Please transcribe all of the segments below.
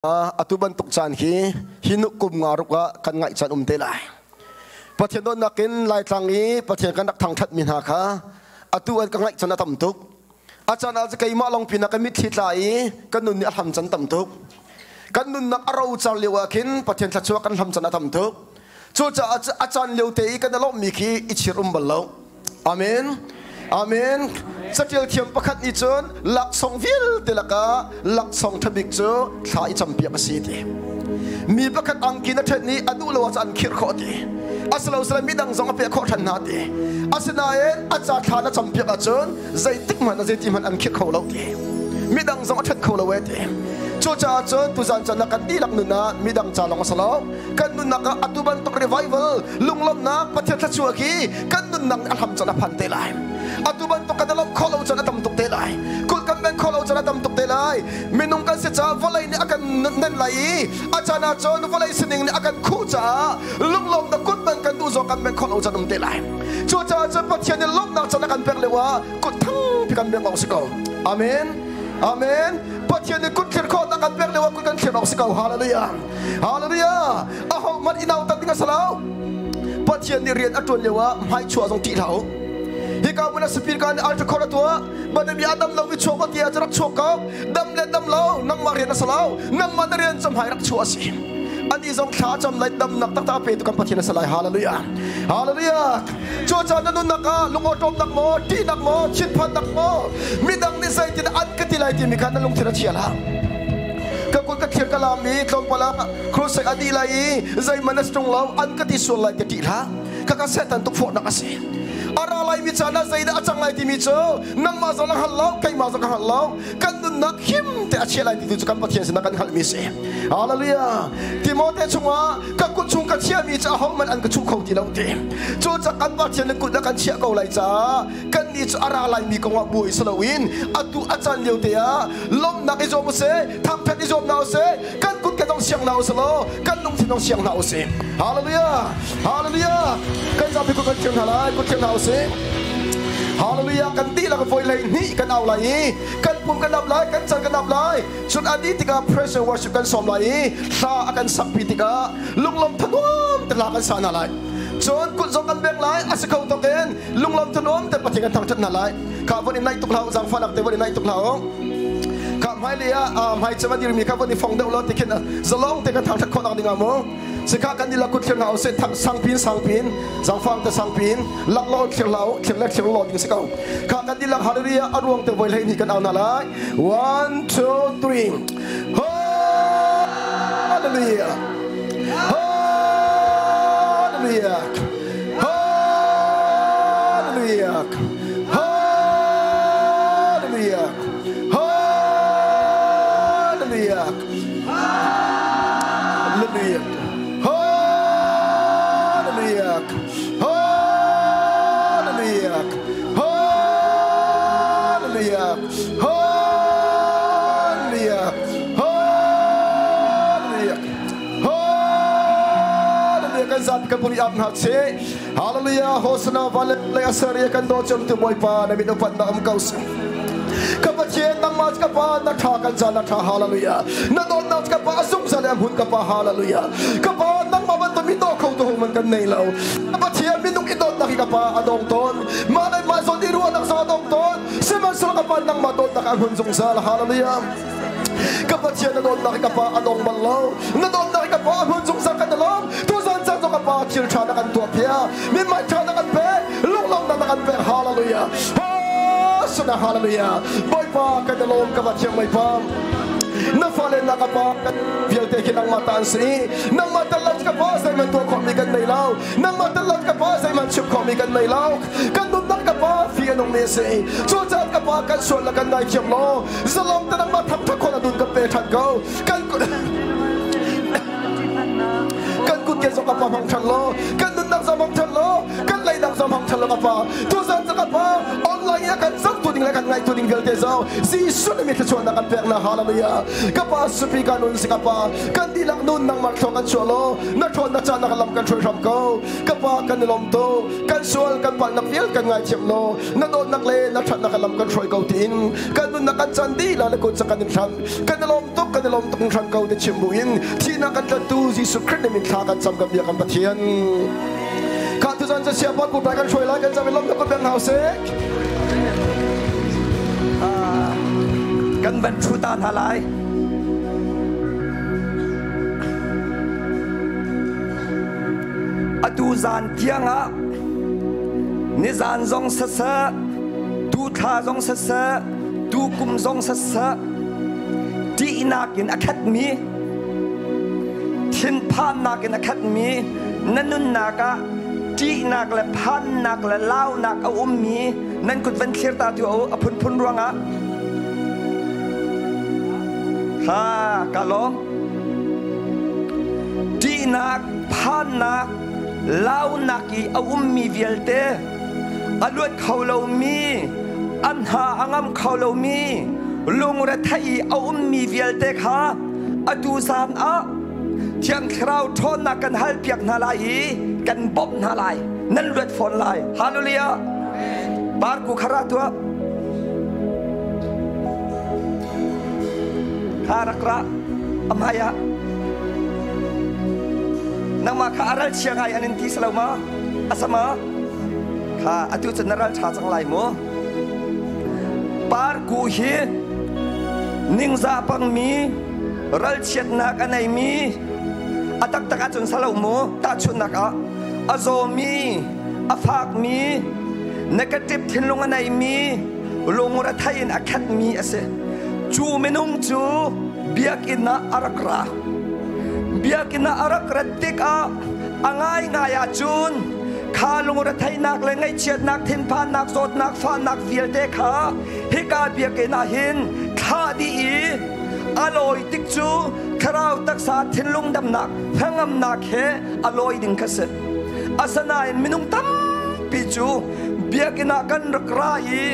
Atu bantuk caan hi hi nuk kum nga ruk ah kan ngaih caan um te lai. Pathian dawtnak in Laitlang i Pathian kan rak thangthat mi hna kha atu an ka ngaih caan a tam tuk. A caan ah keimah lawng pinah ka mitthli tla i kan nun nih a hlam can tam tuk. Kan nunnak a rocar lio ah khin Pathian thluachuah kan hlam can a tam tuk. Cucaah a caan lio te i kan i lawmhmi khi i chir um bal lo. Amen. Amen. Catial thiam pakhat nih cun laksawng vialte lakah laksawng ṭhabik cu thla i campiak a si ti. Mi pakhat angki na ṭhen i a duh lo ah an khirh khawh ti. Asilo sile midang zong a pek khawh ṭhan hna ti. Asinain a ca thla na campiak ahcun zeitik hmanh zeiti hmanh an khirh kho lo ti. Midang zong a ṭhen kho lo e ti. Cucaah cun tuzan caan ah kan dihlak nun ah midang ca lawng a si lo. Kan nunnak ah atu bantuk revival lunglawmhnak Pathian thluachuah khi kan nunnak nih a hlam can a phan te lai. Atu bantuk kan i lawmh khawh lo can a tam tuk te lai. Kulh kan ben khawh lo can a tam tuk te lai. Minung kan si caah vawlei nih a kan nen lai i a caan ah cun vawlei sining nih a kan khuh caah lunglawmnak kut man kan duh zong kan ben khawh lo can um te lai. Cucaah cun Pathian nih lawmhnak can a kan pek lio ah kut thangpi kan beng awk si ko. Amen. Amen. Pathian nih kut thlir khawhnak kan pek lio ah kut kan thlir awk si ko. Hallelujah. Hallelujah. Aho hmanh i nautat ding a si lo. Pathian nih rian a ṭuan lio ah hmaichuah zong ṭih hlah u. Hika hmun a speaker nih altar call a tuah. Banami a dam lomi chuak ko tiah cu rak chuak ko. Dam le dam lo nangmah rian a si lo. Nangmah na rian cu hmai rak chuah a si. Ani zong thla cam lai damnak taktak a petu kan Pathian a si lai. Hallelujah. Hallelujah. Cucaah na nunnak ah lungawṭawmnak maw, ṭihnak maw, thinphannak maw, midang nih zeitin an ka ti lai timi kha na lungthin a chia hlah. Ka kut ka thlir ka lam i tlawmpal ah crusade a dih lai i zeihmanh a si ṭung lo an ka ti sual lai ka ṭih hlah. Khakha Satan tukforhnak a si. A ra laimi caan ah zeidah a cang lai timi cu nangmah zong na hngal lo, keimah zong ka hngal lo. Kan nunnak him te a chia lai ti tu cu kan Pathian sinah kan hngalhmi a si. Hallelujah. Timote chungah ka kut chung ka chiahmi cu ahohmanh an ka chuh kho ti lo ti. Cu ca kan Pathian nih kut a kan chiah ko lai caah kannih cu a ra laimi kongah buai si loin atu a caan lio te ah lawmhnak i zuam usih, thangthat i zuam hna usih, kan kut kan dong siang hna usih law kan lungthin dong siang hna usih. Hallelujah. Hallelujah. Kan zapi kut kan thiang hna lai, kut thiang hna usih. Hallelujah. Kan dihlak voi 12 kan au lai i kan pum kan ap lai, kan cal kan ap lai. Cun a dih tikah praise and worship kan sawm lai i hla a kan sakpi tikah lunglawm thanuam te hla kan sa hna lai. Cun kut zong kan beng lai, a si kho tuk in lunglawm thanuam te Pathian kan thangṭhat hna lai. Kha von i naih tuk hlah u, zaangfahnak te von i naih tuk hlah u. Kha hmailei ah hmai cem a dirmi kha von i fong deuh law ti khin zalong te kan thangṭhat khawh nak ding ah mu. Sikha kan ila kut thlir hna usih sangpin sangpin zangfang te sangpin laklawh thlir hlah u thlir le thlir law ding si ko. Kha kan dihlak hallelujah a ruang te voi 12 kan au hna lai. 1 2 3 Hallelujah. Hallelujah. Hallelujah. Hallelujah. Hallelujah. Hallelujah. Hallelujah. Hallelujah. Hallelujah. Hallelujah. Hallelujah. Hallelujah. Kan zat kan pun iap hna che. Hallelujah. Hosana vale le asaria kan do chom tu Bawipa na min upat na um ko sih. Ka Pathian nangmah ka Pa na tha kan ca na tha hallelujah na dawtnak ka Pa zungzal le hmun ka Pa hallelujah ka Pa nangmah bantuk mi daw kho tu man kan nei lo ka Pathian minung i dawtnak hi ka Pa a dong tawn mah le mah zawn i ruahnak zong a dong tawn sihmanhsehlaw ka Pa nangmah dawtnak a hmun zungzal hallelujah ka Pathian na dawtnak hi ka Pa a dong bal lo na dawtnak hi ka Pa a hmun zungzal kan lawm tuzan caan zong ka Pa thil tha na kan tuah piak mithmai tha na kan pek lunglawmnak na kan pek hallelujah Hosanna hallelujah Bawipa kan i lawm ka Pathian Bawipa na fale na ka pa vialte khi nangmah ta an si nangmah tel lo ka pa zeihmanh tuah khawhmi kan nei lo nangmah tel lo ka pa zeihmanh chim khawhmi kan nei lo kan nunnak ka pa fi a nungmi a si cucaah ka pa kan sual le kan ngaithiam law zalong te nangmah thangṭhat khawh na dun kan pe ṭhan ko kan kan kut ke zong ka pa hmang ṭhan law kan nunnak zong hmang ṭhan law kan lei dang zong hmang ṭhan law ka Pa. Tuzan cu ka Pa online in a kan zohtu ding le kan ngaihtu ding vialte zong Jesuh nih mi thluachuahnak kan pek na hallelujah. Ka Pa supi ka nun si ka Pa kan dihlak nun nangmah thlong kan chuah law na ṭhawnnak caan na lam kan hruai hram ko. Ka Pa kan i lawm tuk. Kan sual kan palhnak vial kan ngaithiam law na dawtnak le na ṭhatnak lam kan hruai ko tiin kan nunnak kan can dih la na kut kan in hram kan i lawm tuk kan i lawm tuk hran ko ti chim buin thihnak kan tlantu Jesuh Khrih nih min thla kan cam kan bia kan Pathian kha tuzan cu siapa kutai kan hruai lai kan cam i lawmnak kut beng hau seh kan van thu ta hna lai atu zan tiang ah nizan zong saseh tu thla zong saseh tu kum zong saseh ṭihnak in a khatmi thinphannak in a khatmi na nunnak ah ṭihnak le phannak le launak a ummi nan kut van thlir ta tu a phunphun ruangah ha ka lawm ṭihnak phannak launak i a ummi vialte a luat kho lomi an hna a ngam kho lomi lungrethei i a ummi vialte kha atu zan ah Thiang Thlarau ṭhawnnak kan halpiak hna lai i kan bawmh hna lai nan luat fawn lai hallelujah Barku khara tuah kha rak ra amhai ah nangmah kha aral chia ngai an in ti salo ma asama Kha atu cun na ral ṭha cang lai mu. Parku hi ningzah pangmi ralchiatnak a neimi a taktak ahcun salo mu tahchunhnak ah a zawmi a fakmi negative thinlung a neimi lungrethei in a khatmi a si cu minung cu biakinn ah a rak ra biakinn ah a rak rat tikah a ngaingai ahcun kha lungretheihnak le ngaihchiatnak thinphannak zawtnak fahnak vialte kha hika biakinn ah hin thlah dih i a lawi tik cu thlarau taksa thinlung damnak hnangamnak he a lawi ding kha si asinain minung tampi cu biakinn ah kan rak ra i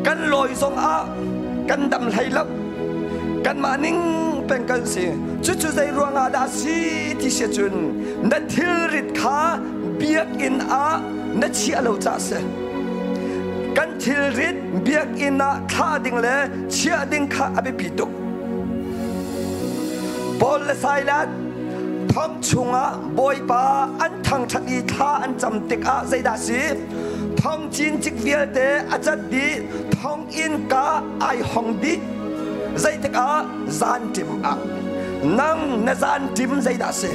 kan lawi zong ah kan dam hlei lo kanmah ning peng kan si cucu zei ruangah dah si ti si cun na thilrit kha biakinn ah na chiah lo ca si kan thilrit biakinn ah thlah ding le chiah ding kha a biapi tuk Paul le Silas thong chungah Bawipa an thangṭhat i thla an cam tikah zeidah si thong cincik vialte a cat dih thong innka ai hong dih zeitik ah zanṭim ah nang na zanṭim zeidah si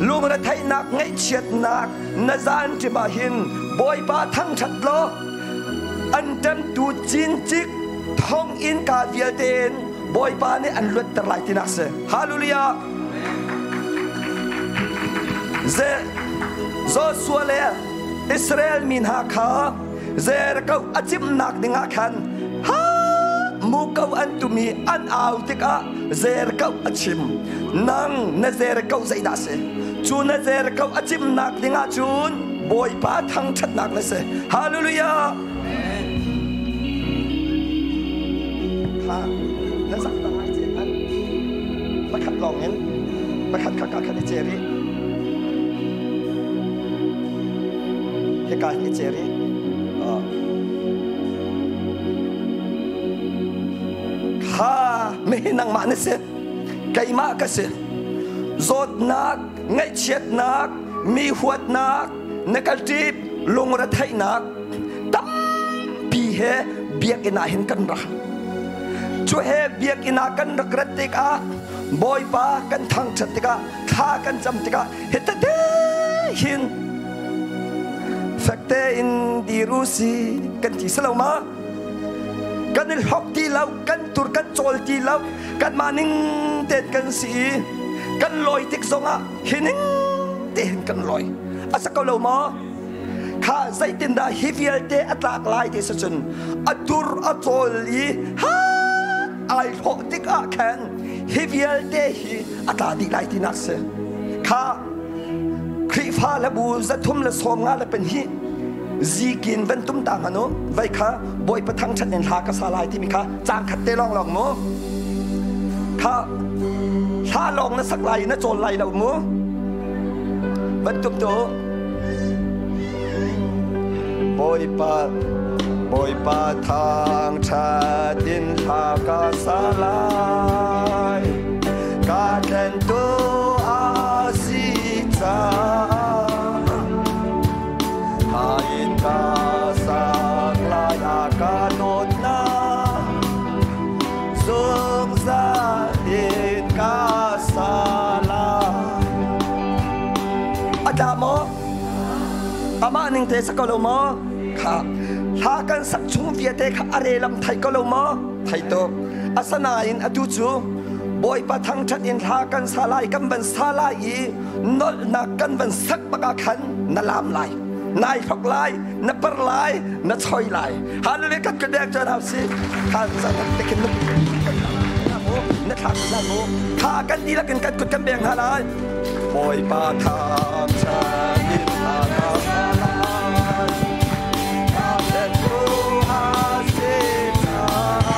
lungretheihnak ngaihchiatnak na zanṭim ah hin Bawipa thangṭhat law an ṭemtu cincik thong innka vialte in Bawipa nih an luatter lai tinak si hallelujah ze Joshua le Israel mi hna kha Jericho a cimnak dingah khan ha muko an tumi an au tikah Jericho a chim nang na Jericho zeidah si cu na Jericho a cimnak dingah cun Bawipa thangṭhatnak na si hallelujah kha na zak ta ngai ce an pakhat lawng in pakhat kha ka khat i ceri Hika hi ceri. Kha mihi nangmah na si. Keimah ka si. Zawtnak, ngaihchiatnak, mi huatnak, na kal ṭip, lungretheihnak tampi he biakinn ah hin kan ra. Cu he biakinn ah kan rak rat tikah Bawipa kan thangṭhat tikah thla kan cam tikah hitete hin fekte in dir u si kan ti si lo ma kan i hlok ti lo kan tur kan cawl ti lo kanmah ning tein kan si i kan lawi tik zongah hi ning te hin kan lawi a sa ko lo maw kha zeitindah hi vialte a tlak lai ti si cun a tur a cawl i ha ai hlawh tik ah khan hi vialte hi a tla dih lai tinak si kha. Khrihfa le bu 352 zikin van tum ta hmanh u vai kha Bawipa thangṭhat in hla ka sa lai timi kha caang khat te lawng lawng mu kha hla lawng na sak lai na cawl lai lo mu van tum tu Bawipa Bawipa thangṭhat in hla ka sa lai ka tlentu a si caah in ka sak lai a ka dawtnak zungzal in ka sa lai. A tla maw? Amah ning te sak ko lo maw? Kha hla kan sak chung vialte kha a relam thei ko lo maw? Thei tuk. Asinain atu cu Bawipa thangṭhat in hla kan sa lai kan van sa lai i nolhnak kan van sak bak ah khan na lam lai nai hlok lai na par lai na choi lai hallelujah kan ka dek chan hau si khan zan te khin na thla na mu tha kan dihlak in kan kut kan beng hna lai Bawipa thangṭhat in hla ka sa lai Thangṭhat a si caah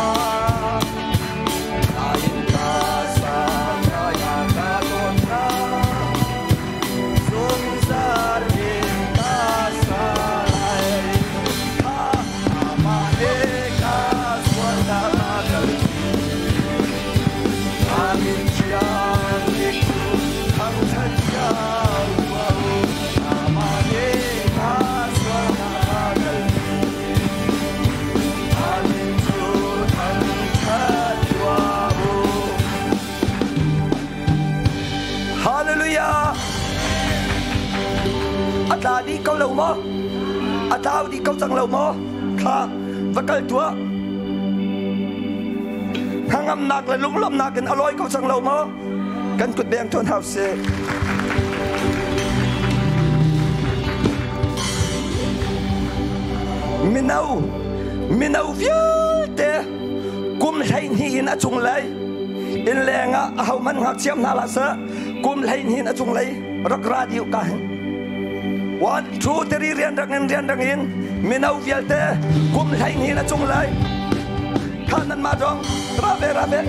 Hallelujah! A tla dih ko lo maw? A tlau dih ko cang lo maw? Kha va kal tuah. Hnangamnak le lunglawmhnak in a lawi ko cang lo maw? Kan kut beng tuan hau sih. Mino, mino vialte kum 12 in a cunglei innleng ah ahohmanh ngakchiam hna hlah seh kum 12 in a cunglei rak ra dih ka hin one two three rian rang in rian rang in mino vialte kum 12 in a cunglei kha nan mah zong ra ve ra ve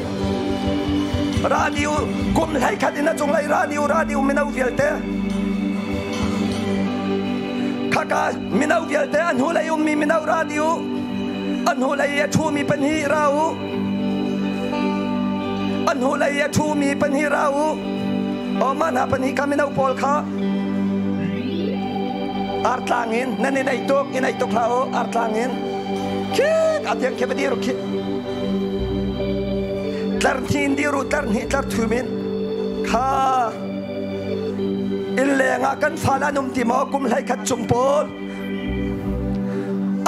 radio kum 11 in a cunglei radio radio mino vialte khaka mino vialte an hnulei ummi mino radio an hnulei a ṭhumi pahnih ra u an hnulei a ṭhumi pahnih ra u aw mah hna pahnih kha mino pawl kha artlang in nan i naih tuk i naih tuk hlah u artlang in khik a tiang khi va dir u khik tlar hnih in dir u tlar hnih tlar thum in kha Innleng ah kan fale an um ti maw kum 11 chung pawl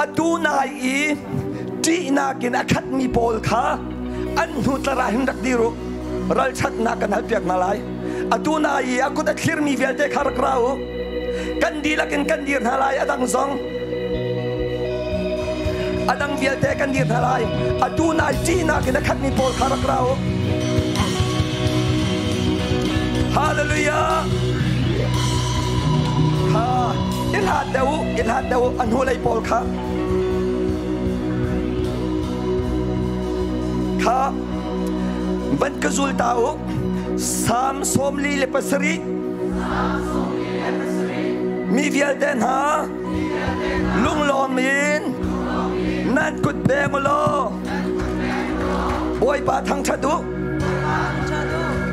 atu nai i ṭihnak in a khatmi pawl kha an hnu tlar ah hin rak dir u ralchanhnak kan halpiak hna lai atu nai i a kut a thlirmi vialte kha rak ra u kan dihlak in kan dir hna lai a dang zong a dang vialte kan dir hna lai atu nai ṭihnak in a khatmi pawl kha rak ra u Hallelujah kha i hlat deuh u i hlat deuh u a hnulei pawl kha kha van ka zul ta u Salm 47 mi vialte hna lunglawm in nan kut beng u law Bawipa thangṭhat u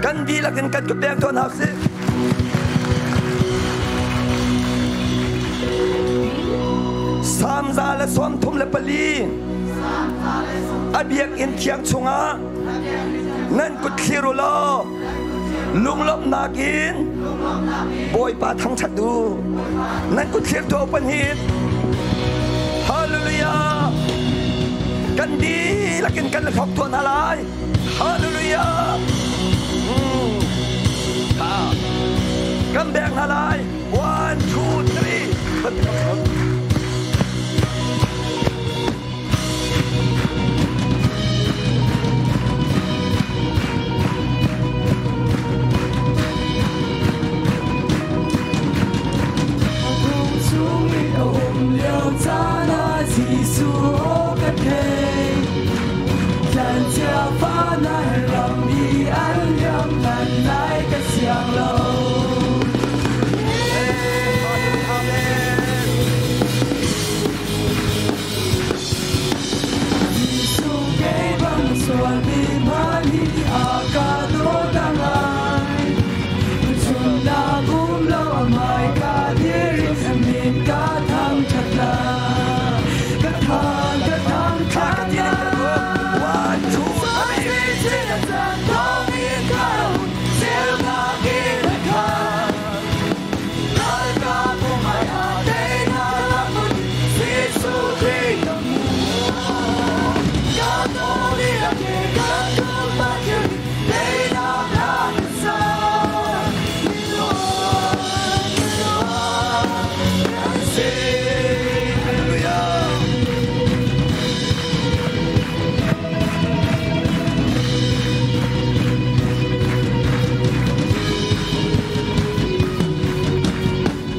kan dihlak in kan kut beng tuah hna usih Salm 134 a biakinn thiang chungah nan kut thlir u law lunglawmhnak in Bawipa thangṭhat u nan kut thlir tuah pahnih Hallelujah kan dihlak in kan hlok tuah hna lai Hallelujah kan bek hna lai one two three lai ka siang lo. Jesuh kei bang sual mi hmanh hi a ka dawt a ngai. Chunnak um lo a hmai ka dir in a min ka thangṭhat lai. Ka thang ka thangṭhat lai. One, two, three.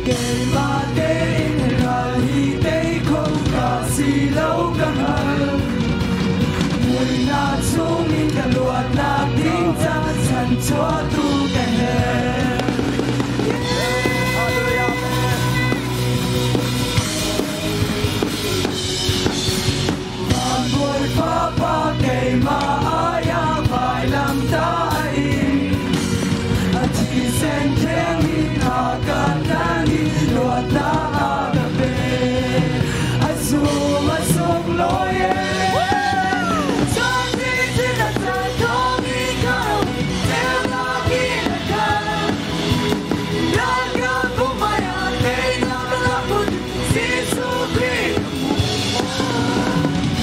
Keimah tein ral hi tei kho ka si lo ka hngal. Muihnak chungin ka luatnak ding ca chanchuahtu ka herh. Van Bawipa Pa keimah ai ah vailamtah a ing. A thisen thiang in a ka tlan i luatnak a ka pek. A sung a sunglawi e. Caan in a caan thawng in ka ceunak in a kal. Ralkap hmai ah teinak a put Jesuh Khrih.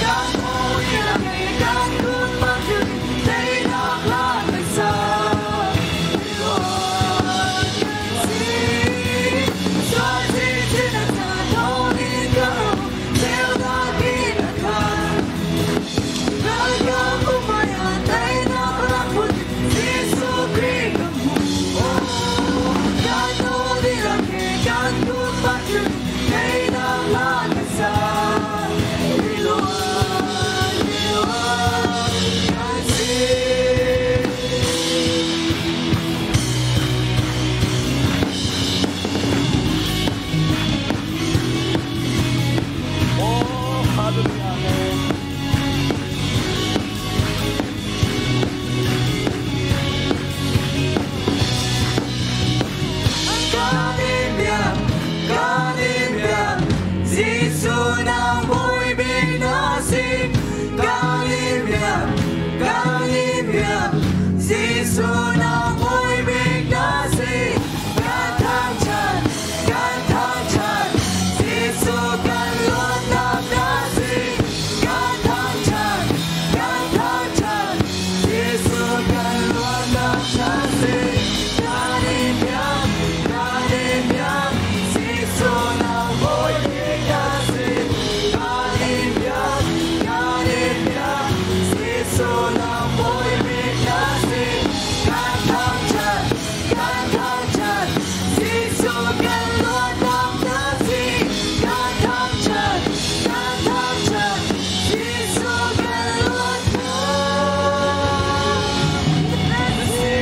Kan in a ngei kan kun bantuk teinak hla kan sa. Oh, hallelujah. Kan in biak, Jesuh nang Bawi na si. Kan in biak, kan in biak, Jesuh nang Bawi na si. Kan thangṭhat, kan thangṭhat, Jesuh kan luatnak na si. Kan thangṭhat, kan thangṭhat, Jesuh kan luatnak na si. Kan in biak, kan in biak, Jesuh nang Bawi na si. Kan in biak, kan in biak, Jesuh nang Bawi na si. Kan thangṭhat, kan thangṭhat, Jesuh kan luatnak na si. Kan thangṭhat, kan thangṭhat, Jesuh kan luatnak na si.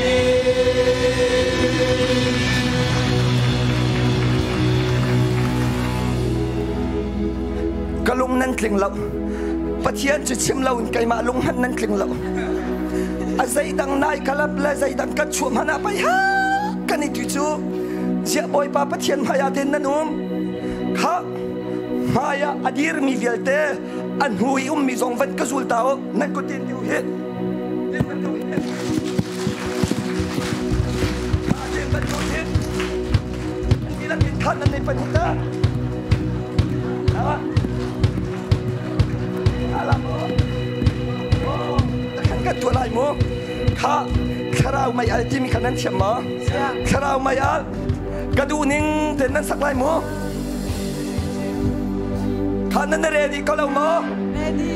Ka lung nan tling lo. Pathian cu chim lo in keimah lung hmanh nan tling lo. A zeidang nai kalap le zeidang kan chuah hmanh ah pei ha kan i ti cu ziah Bawipa Pathian hmai ah ten nan um. Kha hmai ah a dirmi vialte a hnu i ummi zong van ka zul ta u nan kut tin tiu hi. Tin van tiu hi. Kha tin van tiu hi. An dihlak in khan nan nei pan hi ta. Kan tuah lai mu. Kha thlarau mei al timi kha nan thiam maw? Thlarau mei al ka duh ning ten nan sak lai mu. Kha nan ready ko lo maw? Ready.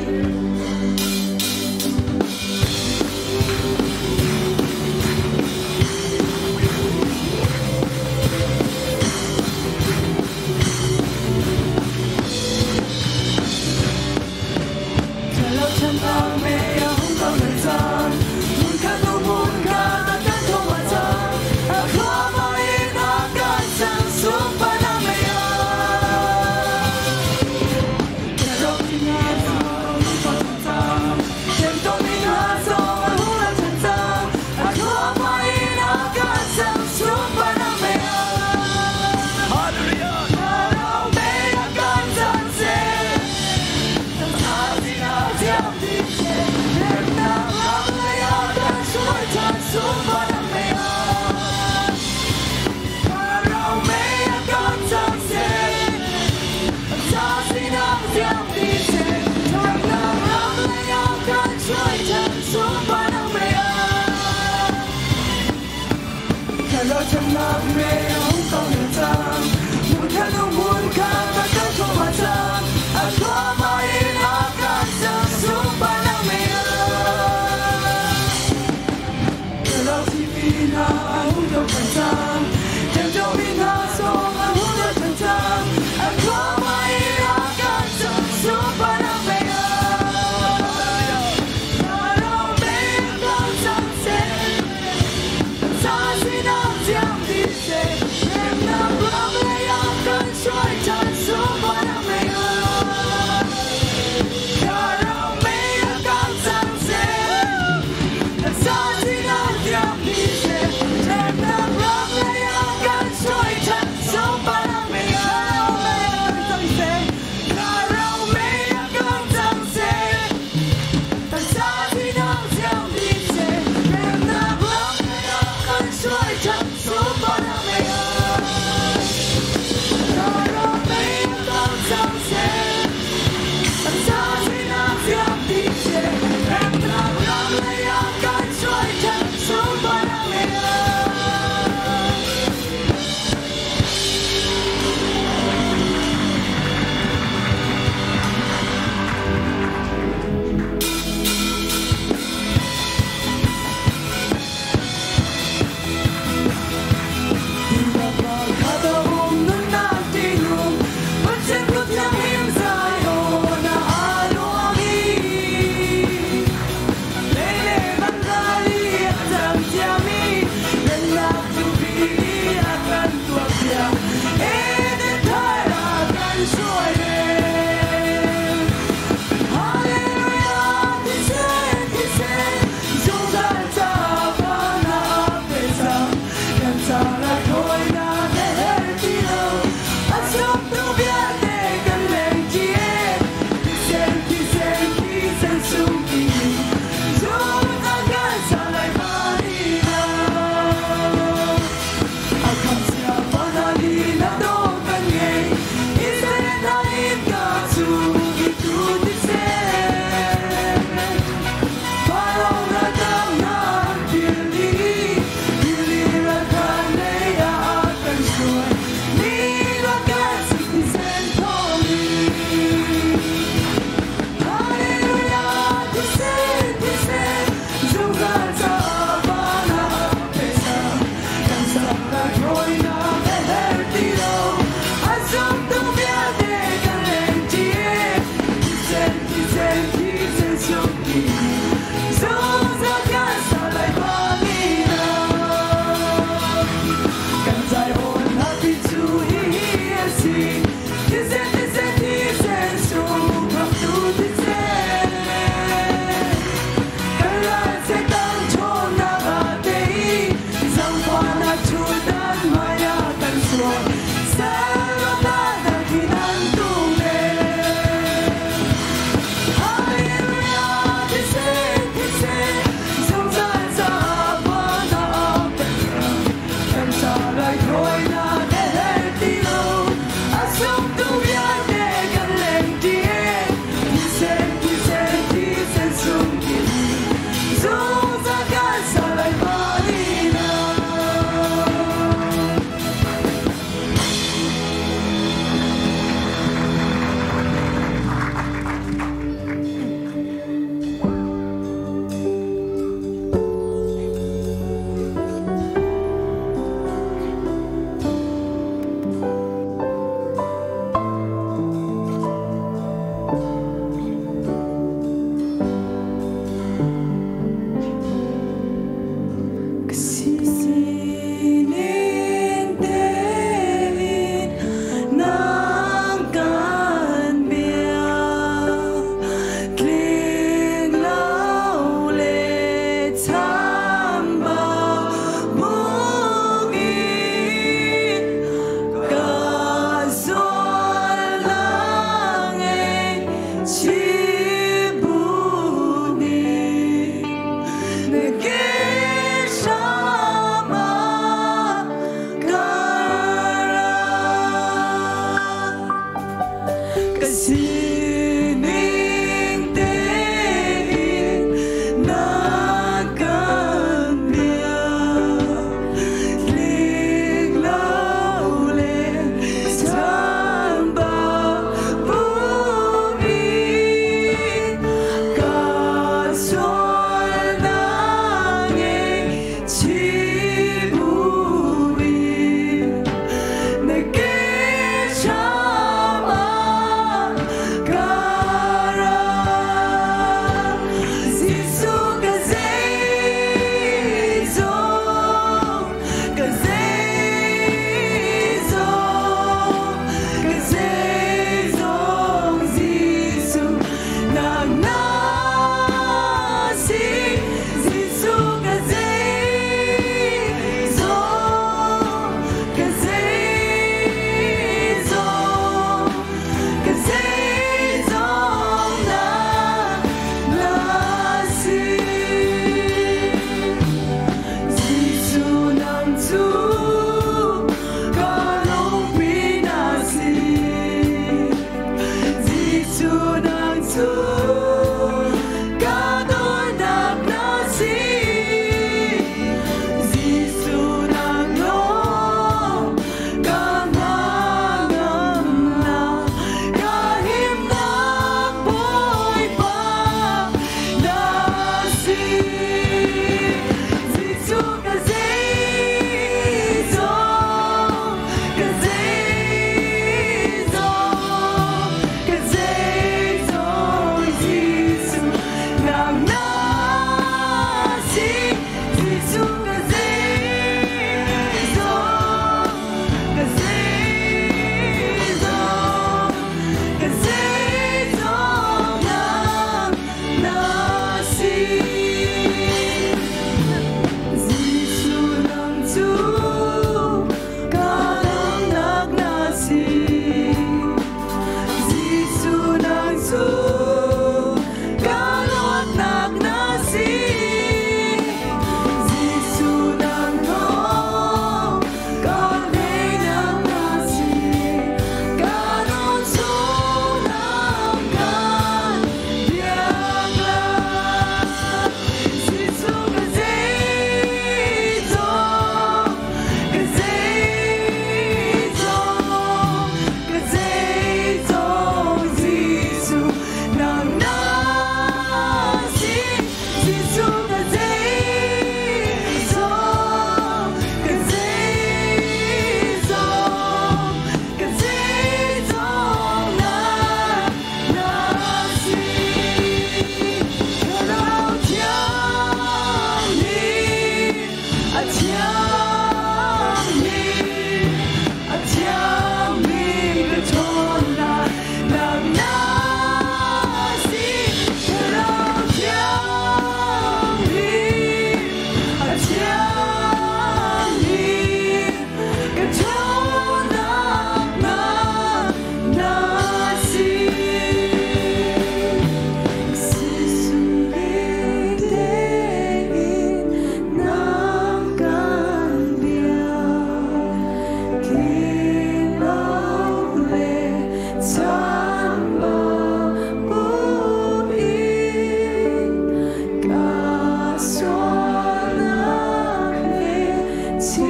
Thi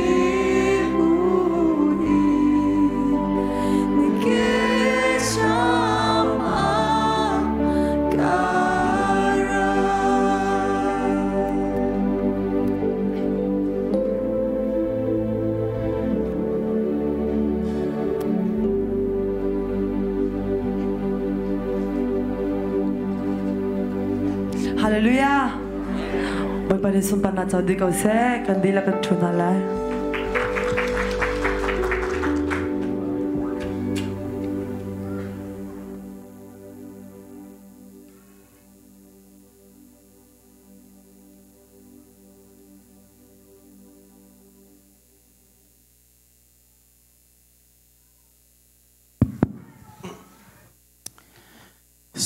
buin na ke hram ah ka ra. Hallelujah. Bawipa nih sunparnak co dih ko seh. Kan dihlak kan ṭhu hna lai.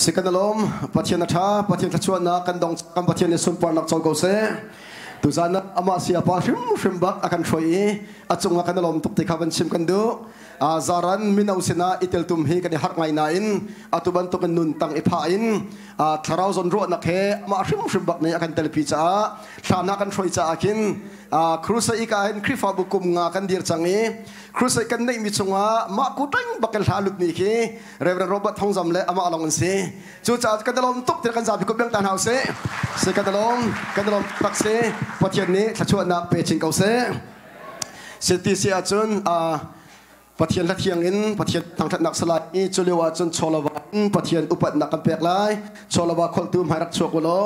Si kan alawm Pathian a ṭha Pathian thluachuahnak kan dong kan Pathian nih sunparnak co ko seh. Tuzan ah amah sia pa hrimhrim bak a kan hruai i a cungah kan alawm tuk ti kha van chim kan duh. Zaran mino sinah i teltum hi kan i harh ngai nain atu bantukin nun tang i phah in thlarau zawnruahnak he amah hrimhrim bak nih a kan telpi caah thla kan hruai caah khin crusade ka hin Khrihfabu kum nga kan dir cang i crusade kan neihmi chungah mah kuteng bak kan hla lutmi khi Reverend Robert Thongzam le amah lawng an si. Cucaah kan lawm tuk tiah kan zapi kut beng ta hna usih. Si kan lawm tak si. Pathian nih thluachuahnak pe chin ko seh. Si ti si ahcun Pathian hla thiang in Pathian thangthatnak salai i cu lio ahcun chawlava in Pathian upatnak kan pek lai. Chawlava kholtu hmai rak chuak u law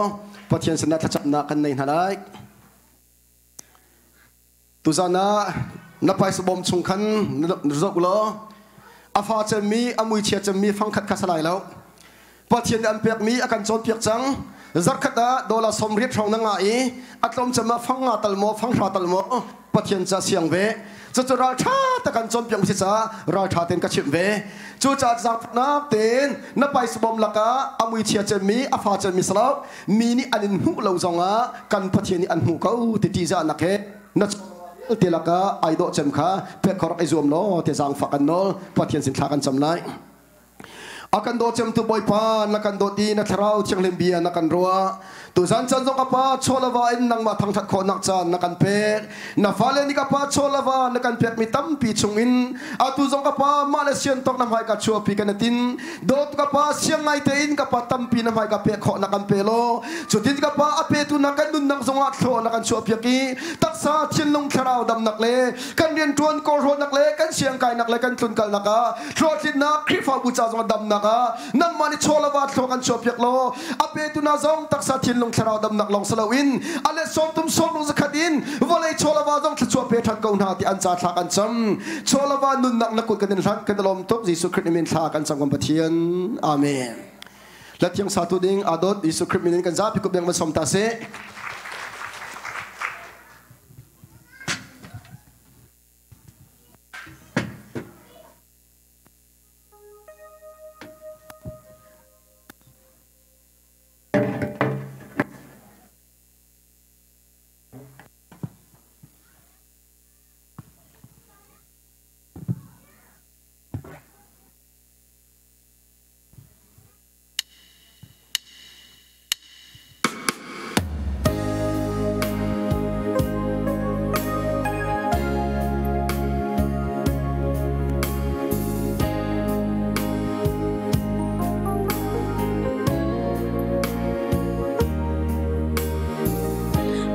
Pathian sinah thlacamnak kan nei hna lai. Tuzan ah na paisa bawm chung khan na zoh law a fa cemmi a muichia cemmi fangkhat kha salai lo. Pathian nih an pekmi a kan cawnpiak cang. Zarkhat ah dollar 80 hrawng na ngah i a tlawm cem ah fang nga tal maw fang hra tal maw Pathian ca siang ve. Cucu ralṭha ta kan cawnpiak si caah ralṭha tein ka chimh ve. Cucaah zaangfahnak tein na paisa bawm lakah a muichia cemmi a fa cemmi salo mi nih an in hmuh lo zongah kan Pathian nih an hmuh ko ti ṭihzahnak he na te lakah ai dawh cem kha pek kho rak i zuam law ti zaangfah kan nawl. Pathian sin thla kan cam lai. A kan daw cemtu Bawipa, na kan dawt i na Thlarau Thianghlim bia na kan ruah. Tuzan caan zong ka Pa chawlava in nangmah thangthat khawhnak caan na kan pek. Na fale nih ka Pa chawlava na kan pekmi tampi chungin atu zong ka Pa mah le sian tawk na hmai ka chuahpi kan tin. Dawt ka Pa siang ngai tein ka Pa tampi na hmai ka pek khawh na kan pe law. Cutin ka Pa a petu na kan nunnak zongah thlawh na kan chuahpiak i taksa thinlung thlarau damnak le kan rianṭuan kawlhrawlnak le kan siangkainak le kan tlunkalnak ah hlawhtlinnak Khrihfabu ca zong damnak ah nangmah nih chawlava thlua kan chuahpiak law a petu na zong taksa thinlung thlarau damnak lawng si loin a let 30 60 zakhat in vawlei chawlava zong thluachuah pe ṭhan ko hna ti an ca thla kan cam. Chawlava nunnak na kut kan in hlan kan lawm tuk. Jesuh Khrih min thla kan cam kan Pathian. Amen. Lathiang satu ding adot Jesuh Khrih min in kan zapi kup deng van som ta seh.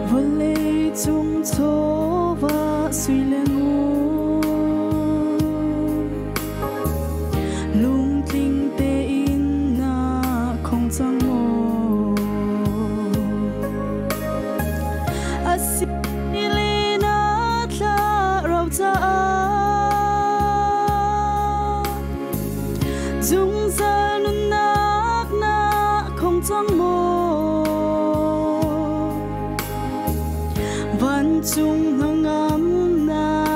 Vawlei cung chawva sui le ngun lungtling tein na khong cang maw? Asile na thla ro caah zungzal nunnak na khong cang maw? Vancung hnangamnak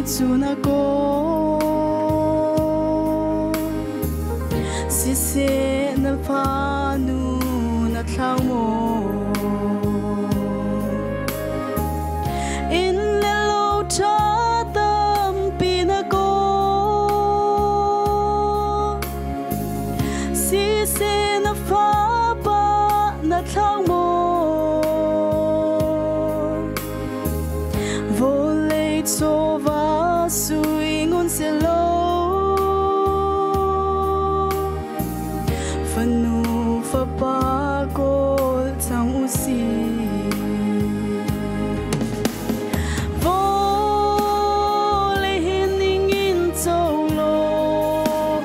cu na kawl. Siseh na fanu na thlau maw? Inn le lo ṭha tampi na kawl. Siseh na fapa na thlau maw? Vawlei chawva sui ngun selaw fanu fapa kawl cang usih. Vawlei hi ningin co law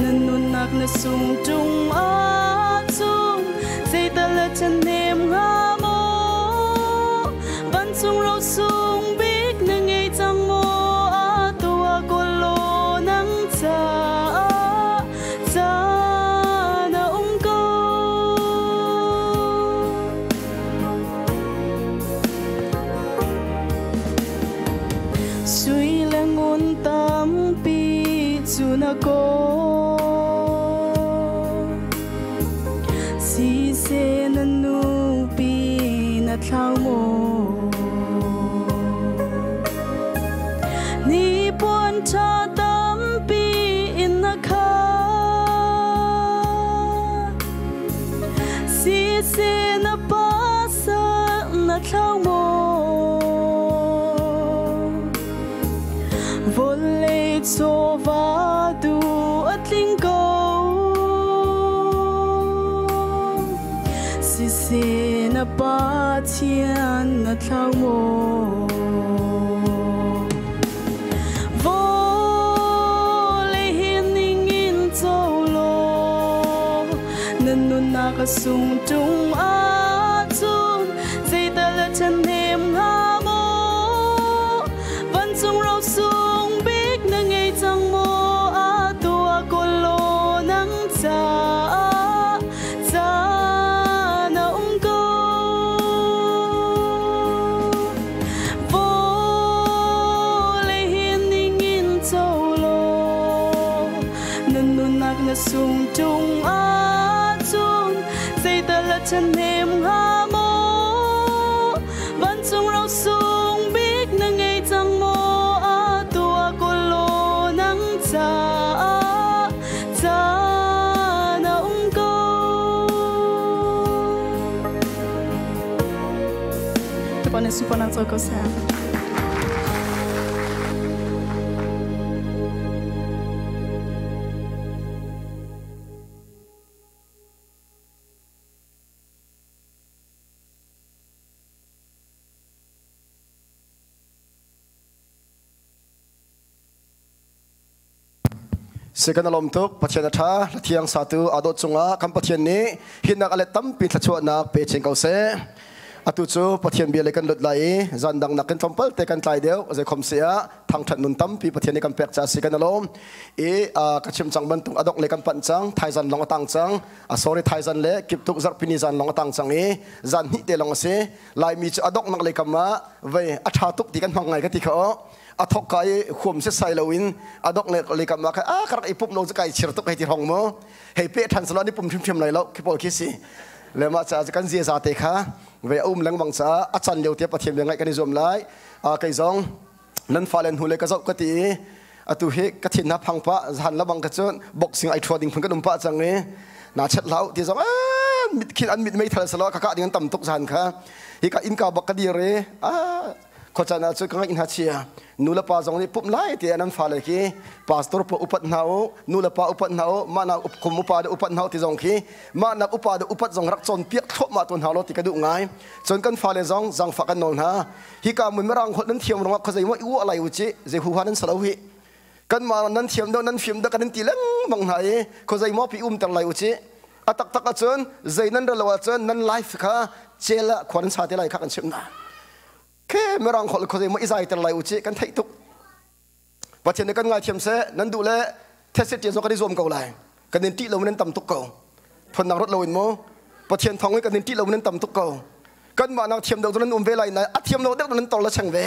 na nunnak na sung ṭung ahcun zeital a ṭhahnem hnga maw? Vancung rosung bik na ngei cang maw? Atu ah kawl law nang caah caan a um ko. Sui le ngun tampi cu na kawl. Siseh na nupi na thlau maw? Hnipuan ṭha tampi in na khat. Siseh na pasal na thlau maw? Vawlei chawva du a tling ko. Siseh na Pathian na thlau maw? Vawlei hi ningin co law na nunnak a sung ṭung ahcun zeital a ṭhahnem hnga maw? Vancung rosung bik na ngei cang maw? Atu ah kawl law nang caah caan a um ko. Vawlei hi ningin co law na nunnak na sung ṭung ahcun zeital a ṭhahnem hnga maw? Vancung rosung bik na ngei cang maw? Atu ah kawl law nang caah caan a um ko. Bawipa nih sunparnak co ko seh. Si kan alom tuk Pathian a ṭha Hlathiang satu aa dawt cungah kan Pathian nih hinnak a let tampi thluachuahnak pe chin ko seh. Atu cu Pathian bia le kan lut lai i zan dang nakin tlawmpal te kan tlai deuh zeikhom si ah thangṭhat nun tampi Pathian nih kan pek ca si kan alom i ka chim cang bantuk a dongh le kan panh cang thaizan long a tang cang a sorry thaizan le kiptuk zarhpini zan long a tang cang i zan hnih te long a si Laimi cu a donghnak lei kam ah vei a ṭha tuk ti kan hmang ngai ka ti kha aw a thok ka i huam setsai loin a dongh lei kam ah khan a ka rak i pumh lo cu kai chir tuk hei ti hong mu hei pe ṭhan selaw an i pum hrimhrim lai lo khi pawl khi si le mah caah kan ziaza te kha vei a um lengmang caah a can lio te Pathian bia ngaih kan i zuam lai kei zong nan fale hnu le ka zoh ka ti i atu hi ka thin na phang pah zan labang ka cun boxing ai thua ding phun kan um pah cang i na chet hlau ti zong mit khin an mit mei thal selo ka ka ding an tam tuk zan kha hi ka innka bak ka dir i a khuacaan ah cun ka ngaih hna chia nu le pa zong nih pumh lai ti an fale khi pastor pa upat hna u nu le pa upat hna u mah nak kum upa de upat hna u ti zong khi mah nak upa de upat zong rak cawn piak thluahmah tu hna lo ti ka duh ngai cun kan fale zong zangfah kan nawl hna hika mun mirang holh nan thiam ruangah khuazei maw i uah lai u ci zei huha nan salo hi kanmah nan thiam deuh nan fim deuh kan in ti lengmang hna i khuazei maw pi umter lai u ci a taktak ahcun zei nan relo ahcun nan life kha cel ah khua nan sa te lai kha kan chimh hna ke mirang holh khuazei maw i zaiter lai u ci kan theih tuk Pathian nih kan ngaithiam seh nan duh le thetse ṭian zong kan i zuam ko lai kan in ṭih lo nan tam tuk ko phundang rot loin mu Pathian thawng in kan in ṭih lo nan tam tuk ko kanmah nak thiam deuh cu nan um ve lai na a thiam lo deuh nan tor la cheng ve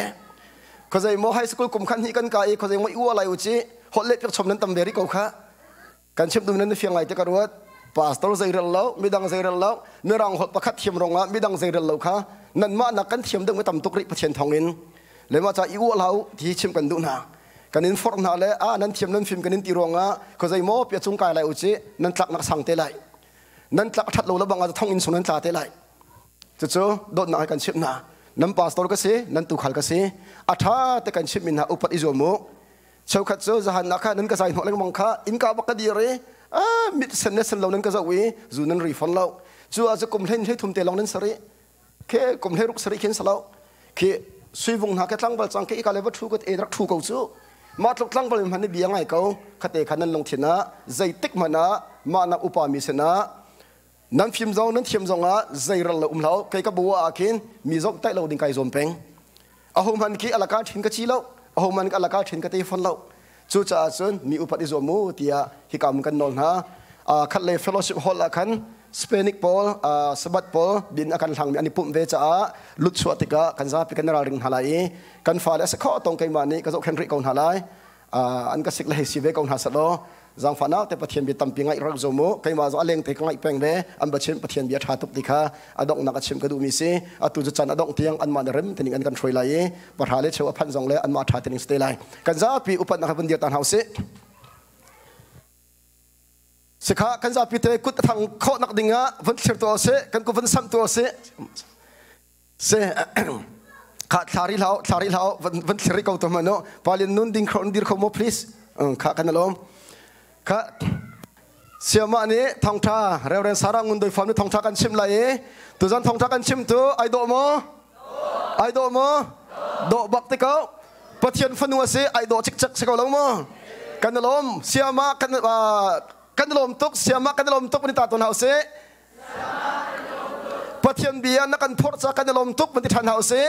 Khozei mo high school kum khan hi kan ka i khozei mo i ua lai u ci holh leh piak chom nan tam ve rih ko kha. Kan chim dum nan fiang lai te ka ruat. Pastor zei rel lo, midang zei rel lo, mirang holh pakhat thiam rongah midang zei rel lo kha nanmah nak kan thiam deuh mi tam tuk rih Pathian thawng in. Le mah ca i ua hlah u ti chim kan duh hna. Kan in forh hna le a nan thiam nan fim kan in ti ruangah khozei maw pia cung kai lai u ci nan tlak nak sang te lai. Nan tlak that lo le bang ah thong in sung nan tla te lai. Cucu dawtnak he kan chimh hna. Nan pastor ka si, nan tuukhal ka si. A ṭha te kan chimhmi hna upat i zuam u. Cheukhat cu zahan ah khan nan ka zai hnawh lengmang kha innka bak ka dir i mit sen le sen lo nan ka zoh i zu nan ri fawn lo. Cu ah cu kum hlein hlei thum te lawng nan sari. Ke kum hlei ruk sari khin salo. Khi suivung hna ke tlangval cang ke ika le va ṭhu ko e rak ṭhu ko cu. Mah tluk tlangval hmanh nih bia ngai ko. Khate khan nan lungthin ah zeitik hmanh ah mah nak upa mi sinah Nan fim zong nan thiam zong ah zeiral lo um hlah kei ka bu ah khin mi zomh taih lo ding kai zuam peng. Aho hmanh khi alaka ṭhin ka ci lo, aho hmanh alaka ṭhin ka te fawn lo. Cucaah cun mi upat i zuam mu tiah hika mun kan nawl hna. Khat le fellowship hall ah khan Spanic pawl, Sabbath pawl bin a kan hlangmi an i pumh ve caah lut chuah tikah kan zapi kan ralring hna lai i kan fale a si kho tong keimah nih ka zohkhenh rih ko hna lai. An ka sik le hei si ve ko hna selaw Zaangfahnak te Pathian bia tampi ngaih rak zum u. Keimah zong a leng te ka ngaih peng ve. An va chim Pathian bia ṭha tuk ti kha a donghnak a chim ka duhmi si. Atu cu caan a dongh tiang anmah nih rem tening an kan hruai lai i pahra le cheu a phanh zong le anmah ṭha tening si te lai. Kan zapi upatnak he vun dir ta hna usih. Sikha kan zapi te kut a thang khawhnak ding ah vun thlir tu usih. Kan kut vun samh tu usih. Se kha thlari hlau thlari hlau van thliri ko to mano palin nun ding khro dir kho mo please kha kan alom kha siama ni thongtha Reverend Sarah ngun doi fam ni thongtha kan chim lai i tuzan thongtha kan chim tu ai do mo ai do mo do bak te ko Pathian fanu ase ai do chik chak se ko lo mo kan alom siama kan kan lom tuk siama kan lom tuk ni ta ton hau se Pathian bia na kan phorh ca kan i lawm tuk van ti ṭhan hna usih.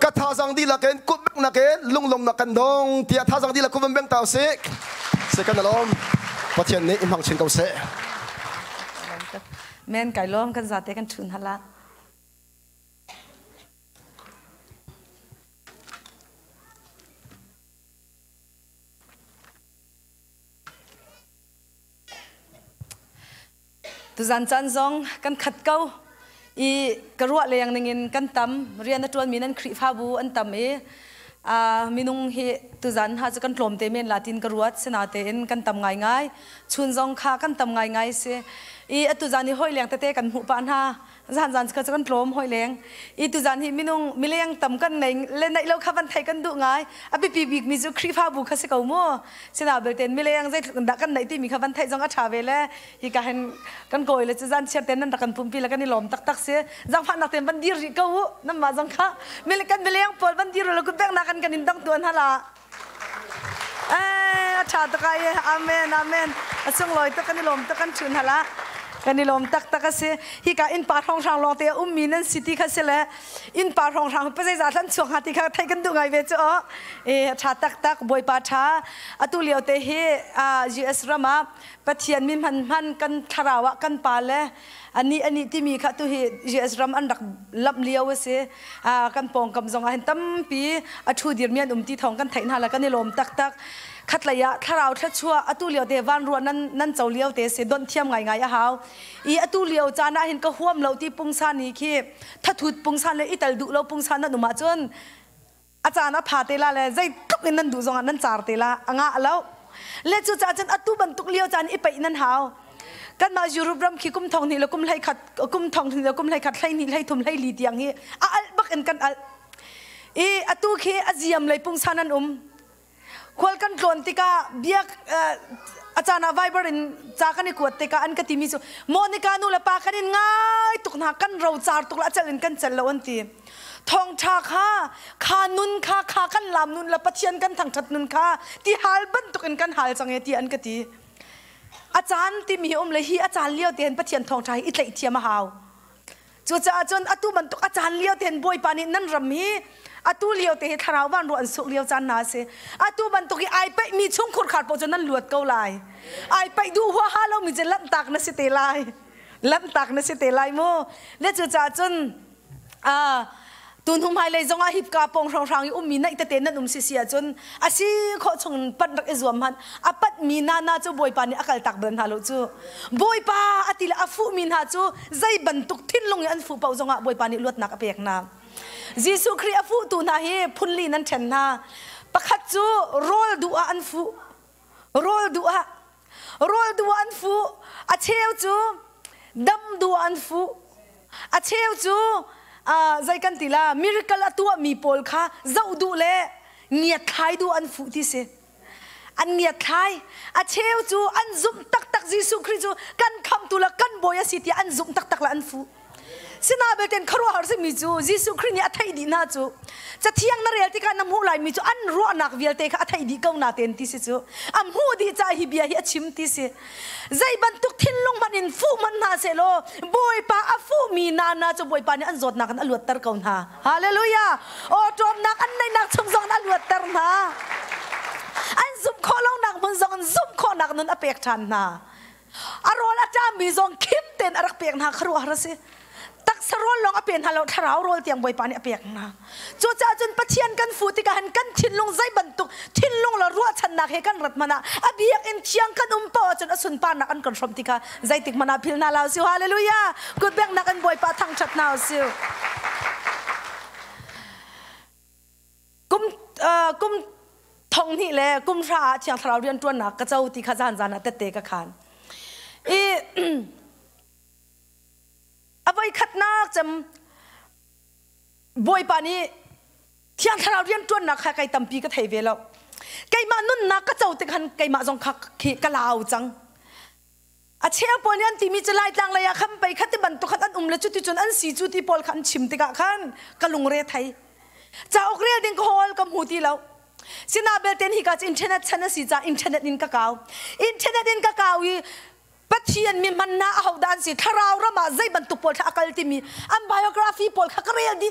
Ka thazang dihlak in kut bengnak in lunglawmnak kan dong tiah thazang dihlak kut van beng ta usih. Se kan i lawm. Pathian nih i hmang chin ko seh. Men kai lawm kan zate kan ṭhun hala. Tuzan caan zong kan khat ko i ka ruah leng ningin kan tam rian a ṭuanmi nan Khrihfabu an tam i minung hi tuzan ha cu kan tlawm te men la tin ka ruat sinatein kan tam ngaingai chun zong kha kan tam ngaingai si i atu zan hi hoi leng tete kan hmuh pah hna zan zan ka kan tlawm hoi leng i tu zan hi minung mileng tam kan nei le neih lo kha van thei kan duh ngai a biapi bik mi cu Khrihfabu kha si ko mu sina belten mileng zeitluk in dah kan neih timi kha van theih zong a ṭha ve le hi ka hen kan kawi le cu zan chiar ten nan rak kan pumpi le kan i lawm taktak si zangfahnak ten van dir rih ko u nan mah zong kha mile kan mileng pawl van dir lo kut bek kan kan in dang tuan hala Eh, a ṭha tuk ai amen amen a sunglawi tuk kan i lawm tuk kan ṭhun hala kan i lawm taktak a si hika innpa hrawnghrang lawng te a ummi nan si ti kha si le innpa hrawnghrang pa zeizah hlan chuak hnga ti kha theih kan duh ngai ve cu aw e a ṭha taktak bawipa ṭha atu lio te hi US ram ah Pathian mi hman hman kan thlarau ah kan pa le ani ani timi kha tu hi US ram an rak lamh lio a si kan pawngkam zong ah hin tampi a thu dirmi an um ti thawng kan theih hna la kan i lawm taktak khatlei ah thlarau thluachuah atu lio te van ruah nan nan co lio te si donh thiam ngai ngai a hau i atu lio caan ah hin ka huam lo ti pungsan ni khi thathut pungsan le ital duh lo pungsan nan um ahcun a caan a pha te la le zeitluk in nan duh zongah nan car te la a ngah lo le cu caah cun atu bantuk lio caan i peih nan hau kanmah Europe ram khi kum thong hnih le kum hlei khat kum thong hnih le kum hlei khat hlei hnih hlei thum hlei li tiang hi a alh bak in kan alh i atu khi a ziam lei pungsan an um khual kan tlawn tikah biak a caan ah Viber in ca kan i kuat tikah an ka timi cu Monica nu le pa kan in ngai tuk hna kan rocar tuk la a cel in kan cel lo an ti thawngṭha kha kha nun kha kha kan lam nun le Pathian kan thangṭhat nun kha ti hal bantuk in kan hal cang e ti an ka ti a caan timi um le hi a caan lio te hin Pathian thawngṭha hi i tlaih thiam a hau Cucaah cun atu bantuk a caan lio tein Bawipa nih nan ram hi atu lio te hi thlarau van ruah an suk lio caan hna a si. Atu bantuk hi ai paihmi chungkhur khar paoh cu nan luat ko lai. Ai paih duh huaha lomi cu lanhtak na si te lai. Lanhtak na si te lai mu. Le cucaah cun Tun hnu hmailei zongah hipka pawng hrawnghrang i ummi naih tete nan um si si ahcun a si khawh chung panh rak i zuam hmanh. A panhmi nana cu Bawipa nih a kaltak bal hna lo cu. Bawipa a ti le a fuhmi hna cu zei bantuk thinlung i an fuh paoh zongah Bawipa nih luatnak a pek hna. Jesuh Khrih a fuhtu hna hi phunli nan ṭhen hna. Pakhat cu rawl duh ah an fuh. Rawl duh ah rawl duh ah an fuh. A cheu cu dam duh ah an fuh. A cheu cu zei kan ti la miracle a tuahmi pawl kha zoh duh le ngiatthlai duh an fuh ti si. An ngiatthlai. A cheu cu an zumh taktak Jesuh Khrih cu kan khamhtu le kan bawi a si tiah an zumh taktak le an fuh. Sina belte khuaruahhar simi cu Jesuh Khrih nih a theih dih hna cu Cathiang na rel tikah na hmuh laimi cu an ruahnak vialte kha a theih dih ko na ten ti si cu a hmuh dih caah hi bia hi a chim ti si. Zei bantuk thinlung hmanh in fuh hmanh hna sehlaw Bawipa a fuhmi na na cu Bawipa nih an zawtnak in a luatter ko hna. Hallelujah! Awṭawmnak an neihnak chung zong in a luatter hna. An zumh khawh lonak hmun zong in zumh khawhnak nun a pek ṭhan hna. A rawl a ṭammi zong khim tein a rak pek hna khuaruahhar a si. Taksa rawl lawng a pe hna lo, thlarau rawl tiang Bawipa nih a pek hna. Cucaah cun Pathian kan fuh tikah hin kan thinlung zei bantuk thinlung le ruahchannak he kan rat hmanh ah a biakinn thiang kan um paoh ahcun a sunparnak an kan hrawmh ti kha zeitik hmanh ah philh hna hlah usih. Hallelujah! Kutbengnak in Bawipa thangṭhat hna usih. Kum kum thong hnih le kum hra ah Thiang Thlarau rian ṭuannak ka co ti kha zan zan ah tette ka khan. I a voikhatnak cem Bawipa nih Thiang Thlarau rianṭuannak kha kei tampi ka thei ve lo. Keimah nunnak ka co tik han keimah zong kha khi ka lau cang. A cheu pawl nih an timi cu Laitlang lei ah khan pei kha ti bantuk khan an um le cuti cun an si cu ti pawl kha an chim tikah khan ka lungre thei. Cauk rel ding ka hawl ka hmu ti lo. Sina belte hi ka cu internet chan a si caah internet in ka kau. Internet in ka kau i Pathian mi hman hna ahodah an si thlarau ram ah zei bantuk pawl kha a kal timi an biography pawl kha ka rel dih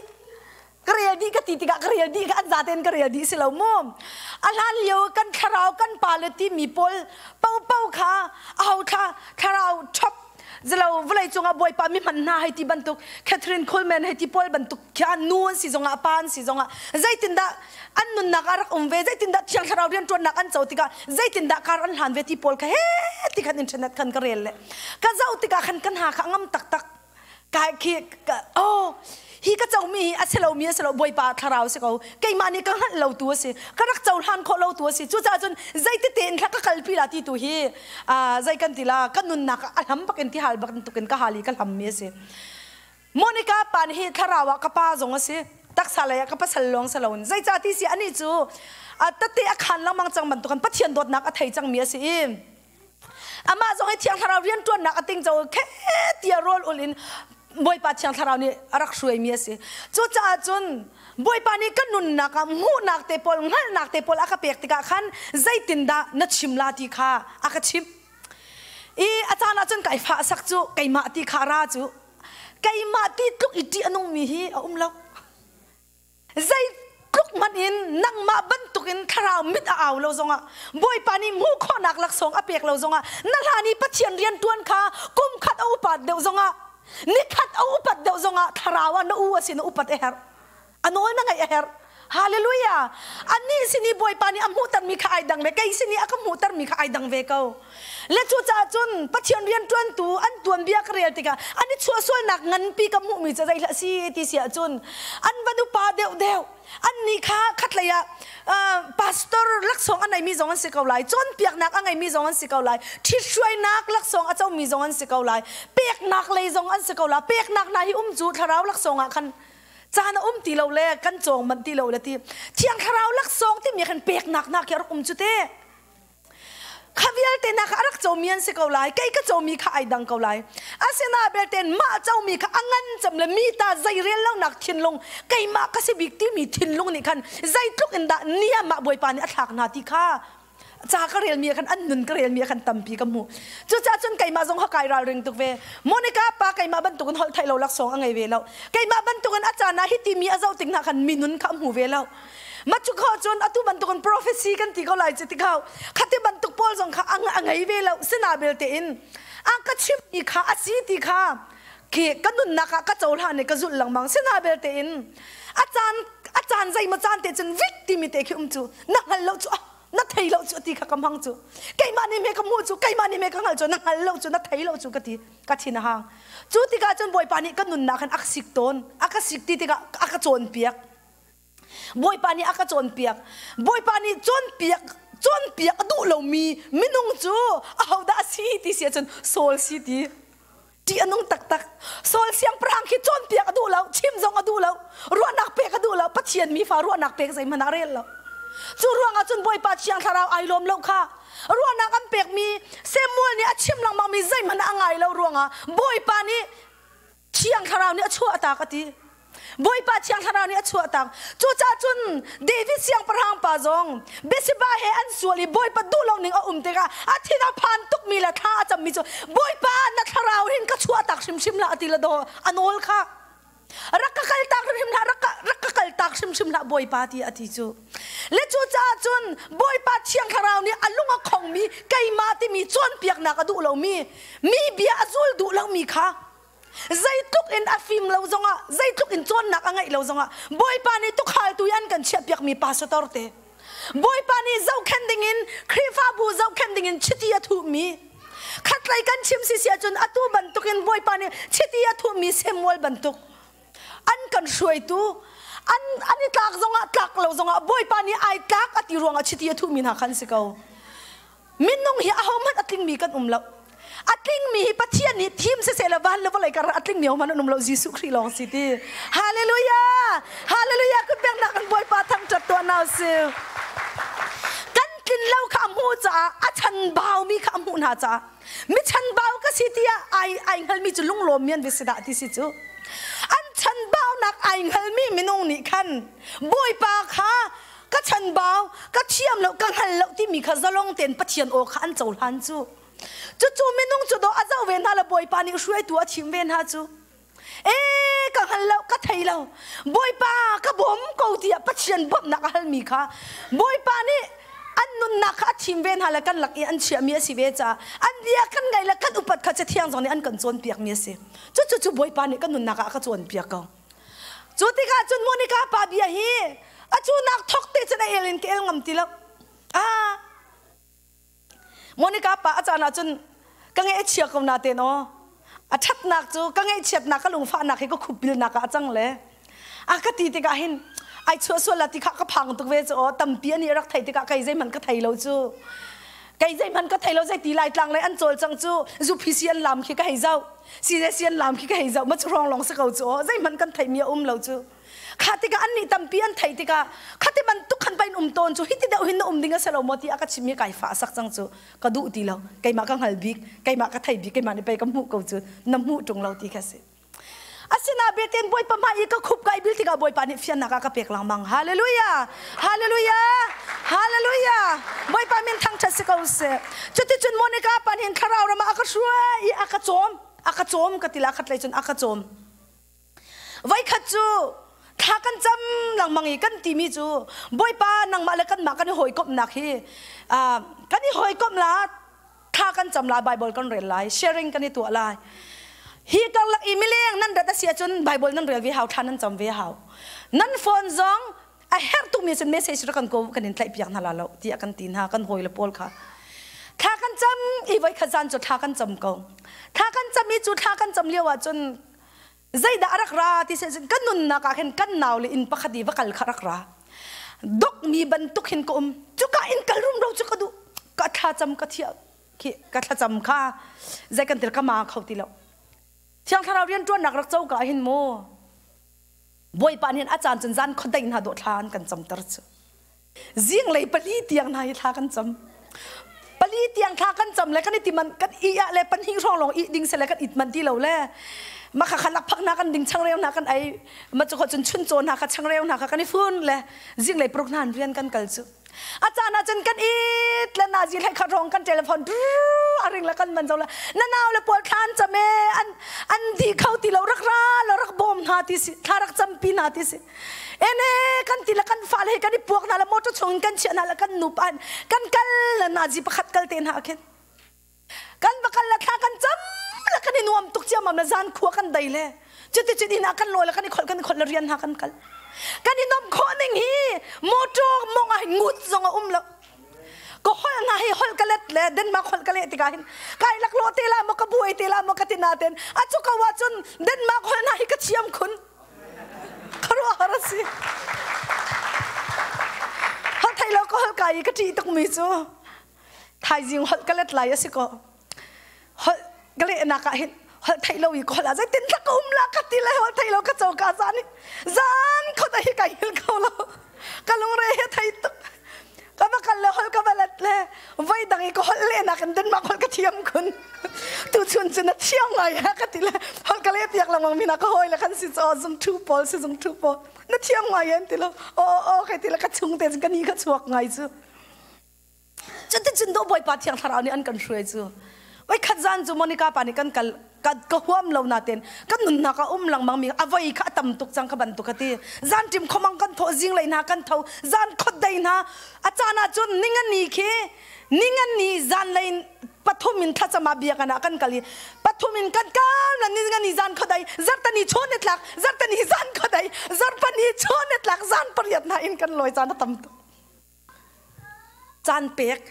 ka rel dih ka ti tikah ka rel dih ka an zaten ka rel dih si lo mu a hlan lio kan thlarau kan pa le timi pawl popo kha aho thla thlarau chop zelo vawlei cungah bawipa mi hman hna hei ti bantuk Catherine Coleman hei ti pawl bantuk khi nu an si zongah pa an si zongah zeitindah an nunnak ah rak um ve zeitindah thiang thlarau rianṭuannak an co tikah zeitindah kar an hlan ve ti pawl kha he ti khan internet khan ka rel le ka zoh tikah khan kan ha kha ngam taktak ka khi oh hi ka comi hi a si lomi a si lo bawipa thlarau si ko keimah nih ka hngalh lo tu a si ka rak cohlan khawh lo tu a si cucaah cun zeiti tein thla ka kalpi la ti tu hi zei kan ti la ka nunnak a hlam bak in ti hal bak tukin ka hal i ka hlam mi a si Monica pa nih hi thlarau ah ka pa zong a si taksa lei ah ka pasal lawng si loin zeicah ti si anih cu tete a khan lengmang cang bantukin Pathian dawtnak a thei cangmi a si i amah zong hi thiang thlarau rianṭuannak a ting co khe tiah rawl ul in Bawipa thiang thlarau nih a rak hruaimi a si cucaah cun Bawipa nih ka nunnak ah hmuhnak te pawl hngalhnak te pawl a ka pek tikah khan zeitindah na chim la ti kha a ka chimh i a caan ah cun kai fah sak cu keimah ti kha ra cu keimah ti tluk i ṭih a nungmi hi a um lo zeitluk hmanh in nangmah bantukin thlarau mit a au lo zongah Bawipa nih hmuh khawhnak laksawng a pek lo zongah na hlan i Pathian rian ṭuan kha kum khat a upat deuh zongah nikhat a upat deuh zongah thlarau ah na u a si na upat a herh a nawl na ngaih a herh Hallelujah! Annih sin i Bawipa nih a hmuhtermi kha ai dang ve, kei sin i a ka hmuhtermi kha ai dang ve ko. Le cucaah cun Pathian rianṭuantu an tuanbia ka rel tikah an i chuahsualnak nganpi ka hmuhmi cu zeihlah si ti si ahcun an van upa deuhdeuh annih kha khatlei ah pastor laksawng a neimi zong an si ko lai cawnpiaknak a ngeimi zong an si ko lai ṭhithruainak laksawng a comi zong an si ko lai peknak lei zong an si ko lai peknak hna hi um cu thlarau laksawng ah khan caan a um ti lo le kan cawng manh ti lo le ti thiang thlarau laksawng timi khan peknak nak khi a rak um cu te kha vialte nak a rak comi an si ko lai kei ka comi kha ai dang ko lai asina belte mah comi kha a ngan cem le mi ta zei rel lo nak thinlung keimah ka si bik timi thinlung nih khan zeitluk in dah niam ah bawipa nih a thlak hna ti kha ca ka relmi ah khan an nun ka relmi ah khan tampi ka hmuh cucaah cun keimah zong kai ralring tuk ve Monica pa keimah bantukin holh theih lo laksawng a ngei ve lo keimah bantukin a caan ah hiti mi a zoh tik hna khan minun kha a hmu ve lo ma cu kho cun atu bantukin prophecy kan ti ko lai cu ti kho khati bantuk pawl zong kha a ngei ve lo sina belte in a ka chimmi kha a si ti kha. Khi ka nunnak ah ka cohlan i ka zulh lengmang. Sina belte in a caan a caan zeimaw caan te cun vik timi te khi um cu na hngal lo cu na thei lo cu ti kha ka hmang cu. Keimah nih me ka hmuh cu keimah nih me ka hngal cu na hngal lo cu na thei lo cu ka ti ka thin a hang. Cu tikah cun Bawipa nih ka nunnak hin a ka sik tawn. A ka sik ti tikah a ka cawnpiak. Bawipa nih a ka cawnpiak. Bawipa nih cawnpiak cawnpiak a duh lomi minung cu ahodah a si ti si ahcun Saul si ti. Ṭih a nung taktak. Saul siangpahrang khi cawnpiak a duh lo, chim zong a duh lo, ruahnak pek a duh lo, Pathian mi fa ruahnak pek zeihmanh ah a rel lo. Cu ruangah cun Bawipa Thiang Thlarau ai lawm lo kha. Ruahnak an pekmi Samuel nih a chim lengmangmi zeihmanh ah a ngai lo ruangah Bawipa nih Thiang Thlarau nih a chuahtak a ti. Bawipa Thiang Thlarau nih a chuahtak. Cucaah cun David siangpahrang pa zong Bathsheba he an sual i Bawipa duh lo ning a um tikah a thin a phan tukmi le thla a cammi cu Bawipa na thlarau hin ka chuahtak hrimhrim hlah a ti le daw a nawl kha. Rak ka kaltak hrimhrim hlah, rak ka, rak ka kaltak hrimhrim hlah Bawipa ti a ti cu. Le cucaah cun Bawipa Thiang Thlarau nih a lung a khongmi keimah timi cawnpiaknak a duh lomi mi bia a zul duh lomi kha zeitluk in a fim lo zongah zeitluk in cawnnak a ngeih lo zongah Bawipa nih tukhaltu i an kan chiahpiakmi pastor te Bawipa nih zohkhenh dingin Khrihfabu zohkhenh dingin chiti a thuhmi khatlei kan chim si si ahcun atu bantukin Bawipa nih chiti a thuhmi Samuel bantuk an kan hruaitu an an i tlak zongah tlak lo zongah Bawipa nih ai tlak a ti ruangah chiti a thuhmi hna khan si ko. Minung hi ahohmanh a tlingmi kan um lo. A tlingmi hi Pathian nih thim siseh le van le vawlei kar a tlingmi ahohmanh an um lo Jesuh Khrih lawng si ti. Hallelujah! Hallelujah! Kut peknak kan Bawipa thangṭhat tuah hna usih. Kan tlin lo kha a hmuh caah a chanbaumi kha a hmuh hna caah mi chanbau ka si tiah ai ai hngalmi cu lunglawmmi an va si dah ti si cu. An chanbaunak ai hngalmi minung nih khan Bawipa kha ka chanbau ka thiam lo ka hngal lo timi kha zalong tein Pathian aw kha an cohlan cu cucu minung cu dawh a zoh ve hna le Bawipa nih hruaitu a thim ve hna cu ee ka hngal lo ka thei lo Bawipa ka bawm ko tiah Pathian bawmhnak a halmi kha Bawipa nih an nunnak kha a thim ve hna le kan lak i an chiahmi a si ve caah an bia kan ngaih le kan upat kha Cathiang zong nih an kan cawnpiakmi a si cucu cu Bawipa nih kan nunnak ah a ka cawnpiak ko Cu tikah cun Monica pa bia hi a cu nak thok te cun a el in ka el ngam ti lo. Ah Monica pa a caan ah cun ka ngaih a chia ko na te no. A ṭhatnak cu ka ngaihchiatnak ka lungfahnak hi ka khupbilnak ah a cang le a ka ti tikah hin ai chuah sual la ti kha ka phang tuk ve cu aw tampi ani rak thei tikah kei zeihmanh ka thei lo cu kei zeihmanh ka thei lo zei ti lai tlang le an cawl cang cu zu phi an lam khi ka hei zoh si an lam khi ka hei zoh ma cu rong long si ko cu aw zeihmanh kan theihmi a um lo cu kha tikah an nih tampi an theih tikah khati bantuk khan pain um tawn cu hiti deuh hin na um ding a si lo maw ti a ka chim i kai fa sak cang cu ka duh ti lo keimah ka hngal bik keimah ka thei bik keimah nih pei ka hmuh ko cu na hmuh ṭung lo ti kha si asina beten bawipa hmai i ka khup kai bil tikah bawipa nih fiannak a ka pek lengmang hallelujah hallelujah hallelujah bawipa min thangṭhat si ko seh cuticun Monica pa nih thlarau ram ah a ka hruai i a ka cawm a ka cawm ka ti la khat lei cun a ka cawm voikhat cu thla kan cam lengmang i kan timi cu bawipa nangmah le kanmah kan i hawikomhnak hi kan i hawikomh la thla kan cam lai Bible kan rel lai sharing kan i tuah lai hi karlak i mileng nan rat a si ahcun Bible nan rel ve hau thla nan cam ve hau nan phone zong a herh tukmi cun message rak kan ko kan in tlaih piak hna la lo tiah kan ti hna kan hawi le pawl kha thla kan cam i voi khat zan cu thla kan cam ko thla kan cam i cu thla kan cam lio ah cun zeidah a rak ra ti se kan nunnak ah khin kan nau le inn pakhat i va kal kha rak ra dokmi bantuk hin ka um cuka in kal rumro cu ka duh ka thlacam ka thiah khi ka thlacam kha zei kan til ka ma kho ti lo thiang thlarau rian ṭuannak rak co ka hin mu Bawipa nih a caan cun zan khuadei hna dawh thla an kan camter cu zinglei pali tiang hna hi thla kan cam pali tiang thla kan cam le kan i timan kan i ah le panhing hrawng lawng i ding se le kan it man ti lo le ma kha kha lakphak hna kan ding changreu hna kan ei ma cu cun chuncaw hna kha changreu hna kha kan i fun le zinglei paruk hna rian kan kal cu a caan ah cun kan it le nazi hlei khat rong kan telephone a ring le kan man zo le na nau le pawl thlan cham e an an di kho ti lo rak ra lo rak bawm hna ti si thla rak campi hna ti si ene kan ti le kan fa le kan i puak hna le motor chung kan chiah hna le kan nup an kan kal le nazi pakhat kal te hna khin kan va kal le thla kan cam. La kan i nuam tuk ciammam le zan khua kan dai le cuticun inn ah kan lawi le kan i kholh kan i kholh le rian hna kan kal. Kan i nom khawh ning hi motor mong ah hin ngut zong a um lo. Ka holh hna hi holh ka let le Denmark holh ka leh tikah hin kai laklawh te la maw ka buai te la maw ka ti nain a cu ko ahcun Denmark holh hna hi ka thiam khun. Khuaruahhar a si. Holh thei lo ka holh kai i ka ṭih tukmi cu thaizing holh ka let lai a si ko. Holh ka lehnak ah hin holh theih lo i ka holh ah zeitin dah ka um la ka ti le holh thei lo ka coka zan i zan khot a hi kai hil kho lo. Ka lungre he thei tuk. Ka va kal le holh ka va let le voi dang i ka holh lehnak in Denmark holh ka thiam khun. Tu chun cu na thiam ngai ha ka ti le holh ka leh piak lengmang mi na ka hawi le kan si cu zung thu pawl si zung thu pawl na thiam ngai en ti lo aw aw kai ti le ka chung te ka ni ka chuak ngai cu. Cuticun do Bawipa Thiang Thlarau nih an kan hruai cu. Voi khat zan cu Monica pa nih kan kal ka huam lo naten kan nunnak a um lengmang mi a voi kha a tam tuk cang ka bantuk ka ti. Zan ṭim khomang kan thawh zinglei hna kan tho zan khot dei hna a caan ah cun ningani khi ningani zanlei pathum in thlacam ah biakinn ah kan kal i pathum in kan kal na ningani zan khodai zartani chawn tlak zartani zan khodai zarpani chawn tlak zan pariat hna in kan lawi caan a tam tuk. Caan pek,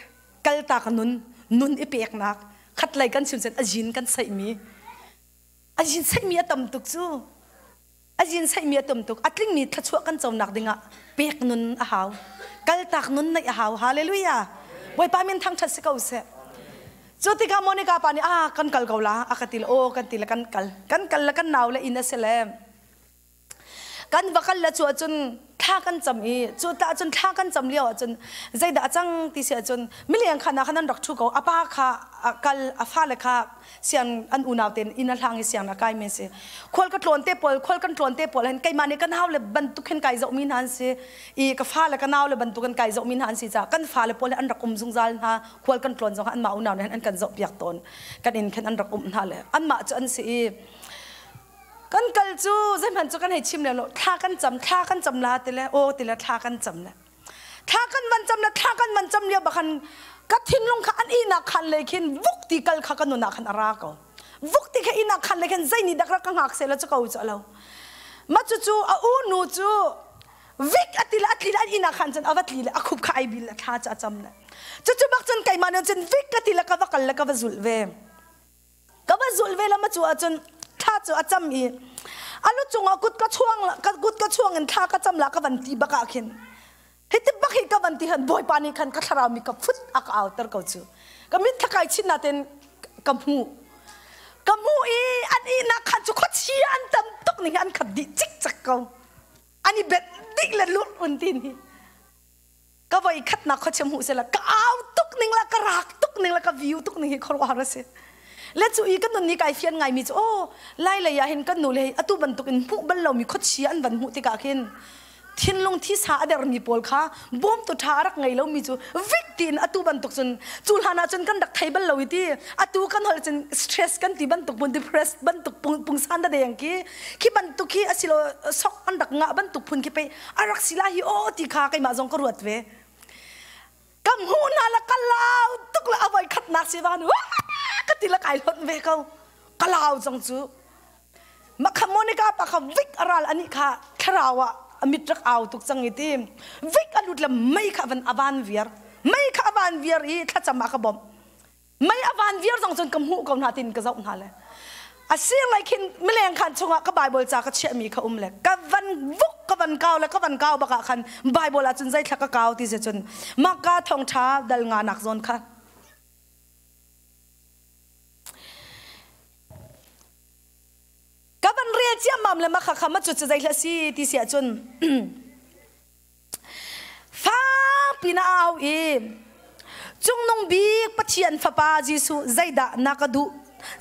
kaltak nun, nun i peknak, khatlei kan chim cun a zin kan saihmi. A zin saihmi a tam tuk cu. A zin saihmi a tam tuk. A tlingmi thluachuah kan conak dingah pek nun a hau. Kaltak nun neih a hau. Hallelujah. Bawipa min thangṭhat si ko seh. Cu tikah Monica pa nih ah kan kal ko la a ka ti le aw kan ti le kan kal. Kan kal le kan nau le inn a si le Kan va kal le cu ahcun thla kan cam i cu ta ahcun thla kan cam lio ahcun zeidah a cang ti si ahcun mileng khan ah khan an rak ṭhu ko. A pa kha a kal, a fale kha siang an unau tein inn a hlang i siang a kai mi an si. Khual ka tlawn te pawl, khual kan tlawn te pawl hin keimah nih ka nau le bantuk hin kai zohmi hna an si i ka fale ka nau le bantuk in kai zohmi hna an si caah kan fale pawl hi an rak um zungzal hna. Khual kan tlawn zong ah anmah unau nih hin an kan zohpiak tawn. Kan inn khin an rak um hna le anmah cu an si i Kan kal cu zeihmanh cu kan hei chim le lo thla kan cam thla kan cam la ti le aw ti le thla kan cam le thla kan van cam le thla kan van cam lio bakhan ka thinlung kha an ihnak khan le khin vuk ti kal kha ka nun ah khan a ra ko vuk ti kha ihnak khan le khin zei ni dak rak ka ngak se la cu ko cu lo ma cu cu a u nu cu vik a ti le a tli le an inn ah khan cun a va tli le a khup kha ai bil le thla cu a cam le cu cu bak cun keimah nih cun vik ka ti le ka va kal le ka va zulh ve Ka va zulh ve lam a cu ahcun thla cu a cam i a lu cungah kut ka chuang ka kut ka chuang in thla ka cam la ka van ti bak ah khin hiti bak hi ka van ti khan Bawipa nih khan ka thlarau mi ka phut a ka auter ko cu ka mit kha kai chin natin ka hmu ka hmu i an ihnak khan cu khuachia an tam tuk ning an khat dih cikcek ko an i bet dih le lurh un ti ni Ka voi khatnak khuachia hmuh sila ka au tuk ning la ka rak tuk ning la ka view tuk ning hi khuaruahhar a si. Le cu i kan nun ni kai fian ngaimi cu aw lai lei ah hin kan nu le hi atu bantuk in hmuh bal lomi khuachia an van hmuh tikah khin thinlung thisa a dermi pawl kha bawmtu ṭha a rak ngei lomi cu vik tiin atu bantuk cun cu hlan ah cun kan rak thei bal lo i ti atu kan holh cun stress kan ti bantuk pun depressed bantuk pungsan da deng khi khi bantuk khi asilo sok an rak ngah bantuk phun khi pei a rak si lai hi aw ti kha keimah zong ka ruat ve ka hmuh hna la ka lau tuk la a voi khatnak si van ka ti la kai hlonh ve ko ka lau zong cu ma kha Monica pa kha vik a ral ani kha thlarau ah a mit rak au tuk cang i ti vik a lut le mei kha van avan viar mei kha avan viar i thlacam ah ka bawmh Mei a van viar zong cun ka hmuh ko hna tin ka zoh hna le a sir lei khin mileng khan chungah ka Bible ca ka chiahmi kha um le ka van vuk ka van kau le ka van kau bak ah khan Bible ah cun zeithla ka kau ti si cun Maka thawngṭha dal nga nak zawn kha ka van rel ciammam le makha kha ma cu cu zeithla si ti si ahcun Fakpi na au i Cungnung bik Pathian Fapa Jesuh zeidah na ka duh?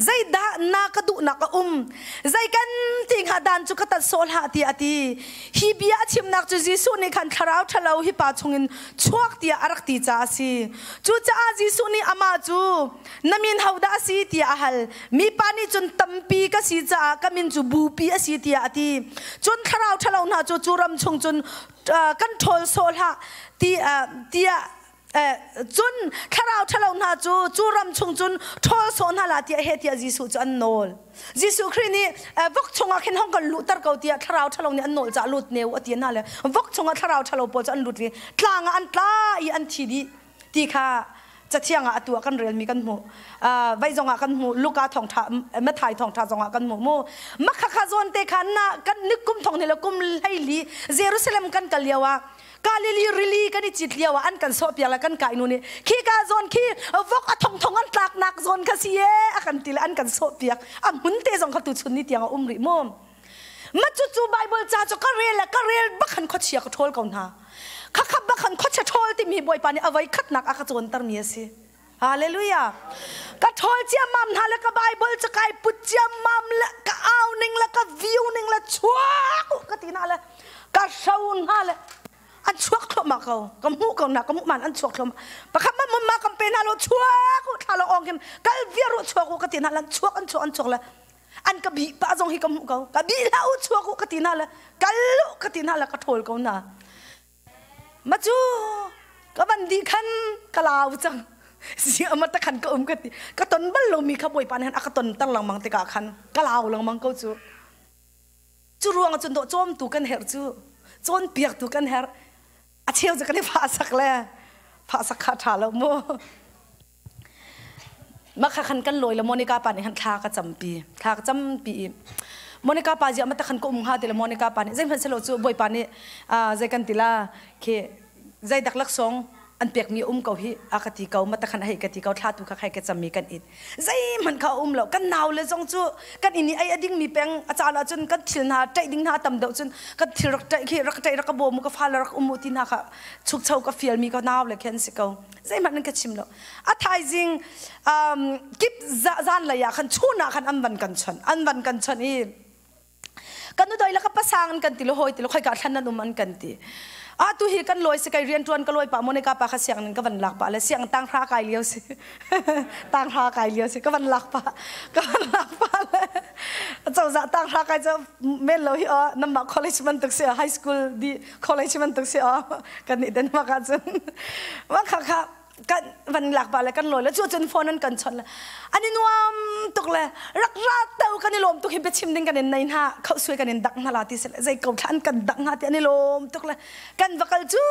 Zeidah na ka duhnak a um? Zei kan ti hnga dan cu ka tat sawh hlah tiah a ti. Hi bia a chimnak cu Jesuh nih khan thlarau ṭhalo hi pa chungin chuak tiah a rak ti caah a si. Cucaah Jesuh nih amah cu na min hodah a si tiah a hal. Mipa nih cun tampi ka si caah ka min cu bupi a si tiah a ti. Cun thlarau ṭhalo hna cu cu ram chung cun kan ṭhawl sawh hlah ti tiah. Cun thlarau ṭhalo hna cu cu ram chung cun ṭhawl sawh hna la tiah he tiah Jesuh cu an nawl. Jesuh Khrih nih vok chungah khin hong kan luhter ko tiah thlarau ṭhalo nih an nawl caah lut ne u a ti hna le vok chungah thlarau ṭhalo pawl cu an lut i tlang ah an tla i an thi dih ti kha cathiang ah atu ah kan relmi kan hmuh. Vai zongah kan hmuh, Luka thawngṭha, Matthai thawngṭha zongah kan hmuh mu. Makhakha zawn te khan na kan kum thong ni le kum 14 Jerusalem kan kal lio ah Galili rili kan i cit lio ah an kan sawhpiak le kan kai nu nih khika zawn khi vok a thong thong an tlaknak zawn kha si e a kan ti le an kan sawhpiak a hmun te zong kha tu chun ni tiang a um rih mu ma cu cu Bible ca cu ka rel le ka rel bak khan khuachia ka ṭhawl ko hna khakha bak khan khuachia ṭhawl timi Bawipa nih a voi khatnak a ka cawnter mi a si. Hallelujah. Ka ṭhawl ciammam hna le ka Bible cu kai put ciammam le ka au ning le ka view ning le chuak u ka ti hna le ka hro hna le an chuak thluahmah ko. Ka hmuh ko na ka hmuh man an chuak thluahmah. Pakhat ma mumma kam pe hna lo chuak u thla lo ong hin kal viar u chuak u ka ti hna le chuak an chuak an chuak le an ka bih pa zong hi ka hmuh ko. Ka bih hlah u chuak u ka ti hna le kal u ka ti hna le ka ṭhawl ko hna. Ma cu ka van dih khan ka lau cang. Si ama ta khan ka um ka ti. Ka ton bal lomi kha Bawipa nih a ka ton ter lengmang tikah khan ka lau lengmang ko cu. Cu ruang cun dawh cawmtu kan herh cu. Cawnpiaktu kan herh. A cheu cu kan i fah sak le fah sak kha ṭha lo mu. Mah kha khan kan lawi le Monica pa nih khan thla ka campi. Thla ka campi i Monica pa ziah mata khan ka um hnga ti le Monica pa nih zeihmanh silo cu Bawipa nih zei kan ti la khi zei dak laksawng an pekmi um ko hi a ka ti ko mata khan hei ka ti ko thla tu kha khai ka cammi kan it zeihmanh kha um lo kan nau le zong cu kan inn i ei a dingmi peng a caan ah cun kan thil hna ṭaih ding hna tam deuh cun kan thil rak ṭaih khi rak ṭaih rak ka bawm ka fale rak um u ti hna kha chukcho ka fialmi ka nau le khi an si ko zeihmanh an ka chim lo a thaizing kip zan lei ah khan chun ah khan an van kan chon an van kan chon i kan nu doi la ka pasang an kan ti lo hoi ti lo khoi ka thlan nan um an kan ti a tu hi kan loi si kai rian tuan ka loi pa monica pa kha siang ka van lak pa le siang tang hra kai lio si tang hra kai lio si ka van lak pa ka van lak pa le cozah tang hra kai cho men lo hi o namma college man tuk si high school di college man tuk si o kan nih den ma ka cun wa kha kha kan van lak pa le kan lawi le cu cun phone an kan chon le an i nuam tuk le rak ra to kan i lawm tuk hi biachim ding kan in nei hna khau sui kan in dak hna la ti se zei ko thla an kan dak hna ti an i lawm tuk le kan vakal cu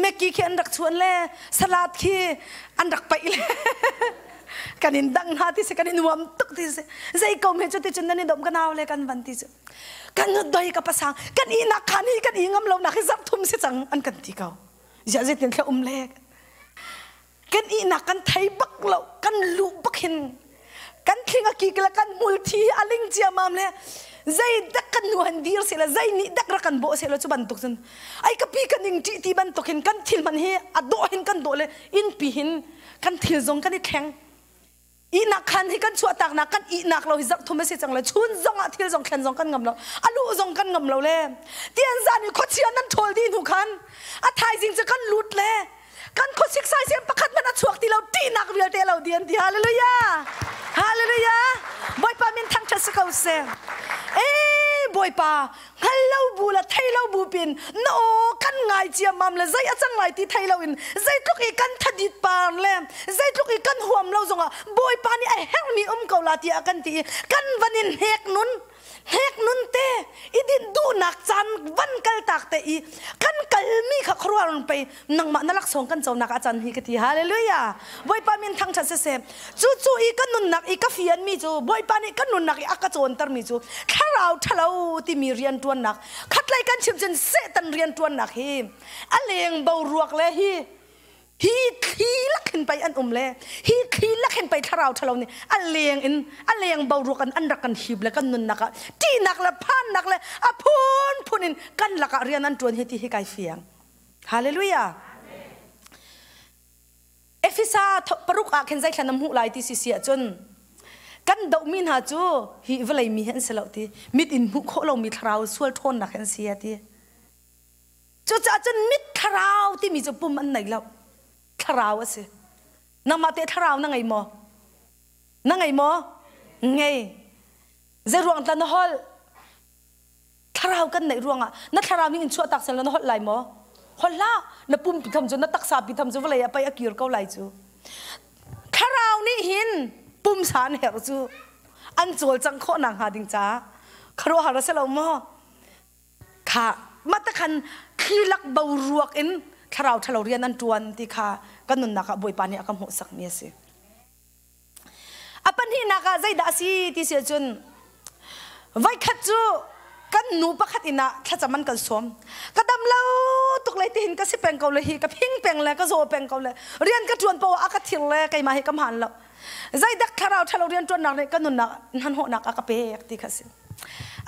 Maggi khi an rak chuan le salad khi an rak paih le kan in dang hna ti se kan i nuam tuk ti se zei ko me cu ti cun nan i dom ka nau le kan van ti cu kan doi ka pasang kan i nak khan hi kan i ngam lo nak hi zarh thum si cang an kan ti ko ziah zeitin thla um le kan ihnak kan thei bak lo kan lu bak hin kan thling a kik le kan hmul thi a ling ciamam le zei dak kan nu han dir se le zei nih dak ra kan bawh se le cu bantuk cun ai ka pi kan ing ṭih ti bantuk hin kan thil man hi a dawh hin kan dawh le inn pi hin kan thil zong kan i thleng ihnak khan hi kan chuahtaknak kan ihnak lo hi zarh thum a si cang le chun zong ah thil zong thlen zong kan ngam lo a luh zong kan ngam lo le tian zan i khuachia nan ṭhawl dih hnu khan a thaizing cu kan lut le kan khuasik saisem pakhat hmanh a chuak ti lo ṭihnak vialte lo dian ti hallelujah hallelujah Bawipa min thangṭhat si ko seh ee Bawipa hngal lo bu le thei lo bu pin na aw kan ngai ciammam le zei a cang lai ti thei lo in zeitluk i kan thadit par le zeitluk i kan huam lo zongah Bawipa nih a herhmi um ko la tiah kan ti i kan van in hnek nun hnek nun te i din duhnak caan van kal tak te i kan kalmi kha khuaruah pei nangmah na laksawng kan conak ah can hi ka ti hallelujah Bawipa min thangṭhat siseh cu cu i ka nunnak i ka fianmi cu Bawipa nih ka nunnak i a ka cawntermi cu thlarau ṭhalo timi rianṭuannak khatlei kan chim cun Satan rianṭuannak hi a leng boruak le hi hi thli lak hin pei an um le hi thli lak hin pei thlarau ṭhalo nih a leng in a leng boruak in an rak kan hip le kan nunnak ah ṭihnak le phannak le a phunphun in kan lakah rian an ṭuan hi ti hi kai fiang Hallelujah. Efesa paruk ah khin zeithla na hmuh lai ti si si ahcun kan dohmi hna cu hi vawlei mi hi an si lo ti mit in hmuh khawh lomi thlarau sual ṭhawnnak hi an si a ti. Cucaah cun mit thlarau timi cu pum an nei lo. Thlarau a si. Nangmah teh thlarau na ngei maw? Na ngei maw? Ngei. Zeiruang tla na holh? Thlarau kan neih ruangah na thlarau nih in chuahtak sel na holh lai maw? Hol hlah, na pumpi tham cu na taksa pi tham cu vawlei ah pei a kir ko lai cu. Thlarau nih hin pumsa an herh cu an cawlcangh khawh nak hnga ding caah khuaruahhar a si lo maw? Kha mah te khan thli lak boruak in thlarau ṭhalo rian an ṭuan ti kha kan nunnak ah Bawipa nih a ka hmuhsakmi a si. A pahnihnak ah zeidah a si ti si ahcun voikhat cu kan nu pakhat inn ah thlacam an kan sawm. Ka dam lo tuk le tihin ka si peng ko le hi ka phing peng le ka zaw peng ko le rian ka ṭuan poah a ka thir le keimah hi ka hmaan lo. Zeidak thlarau ṭhalo rian ṭuannak nih ka nunnak hmanhawhnak a ka pek ti kha si.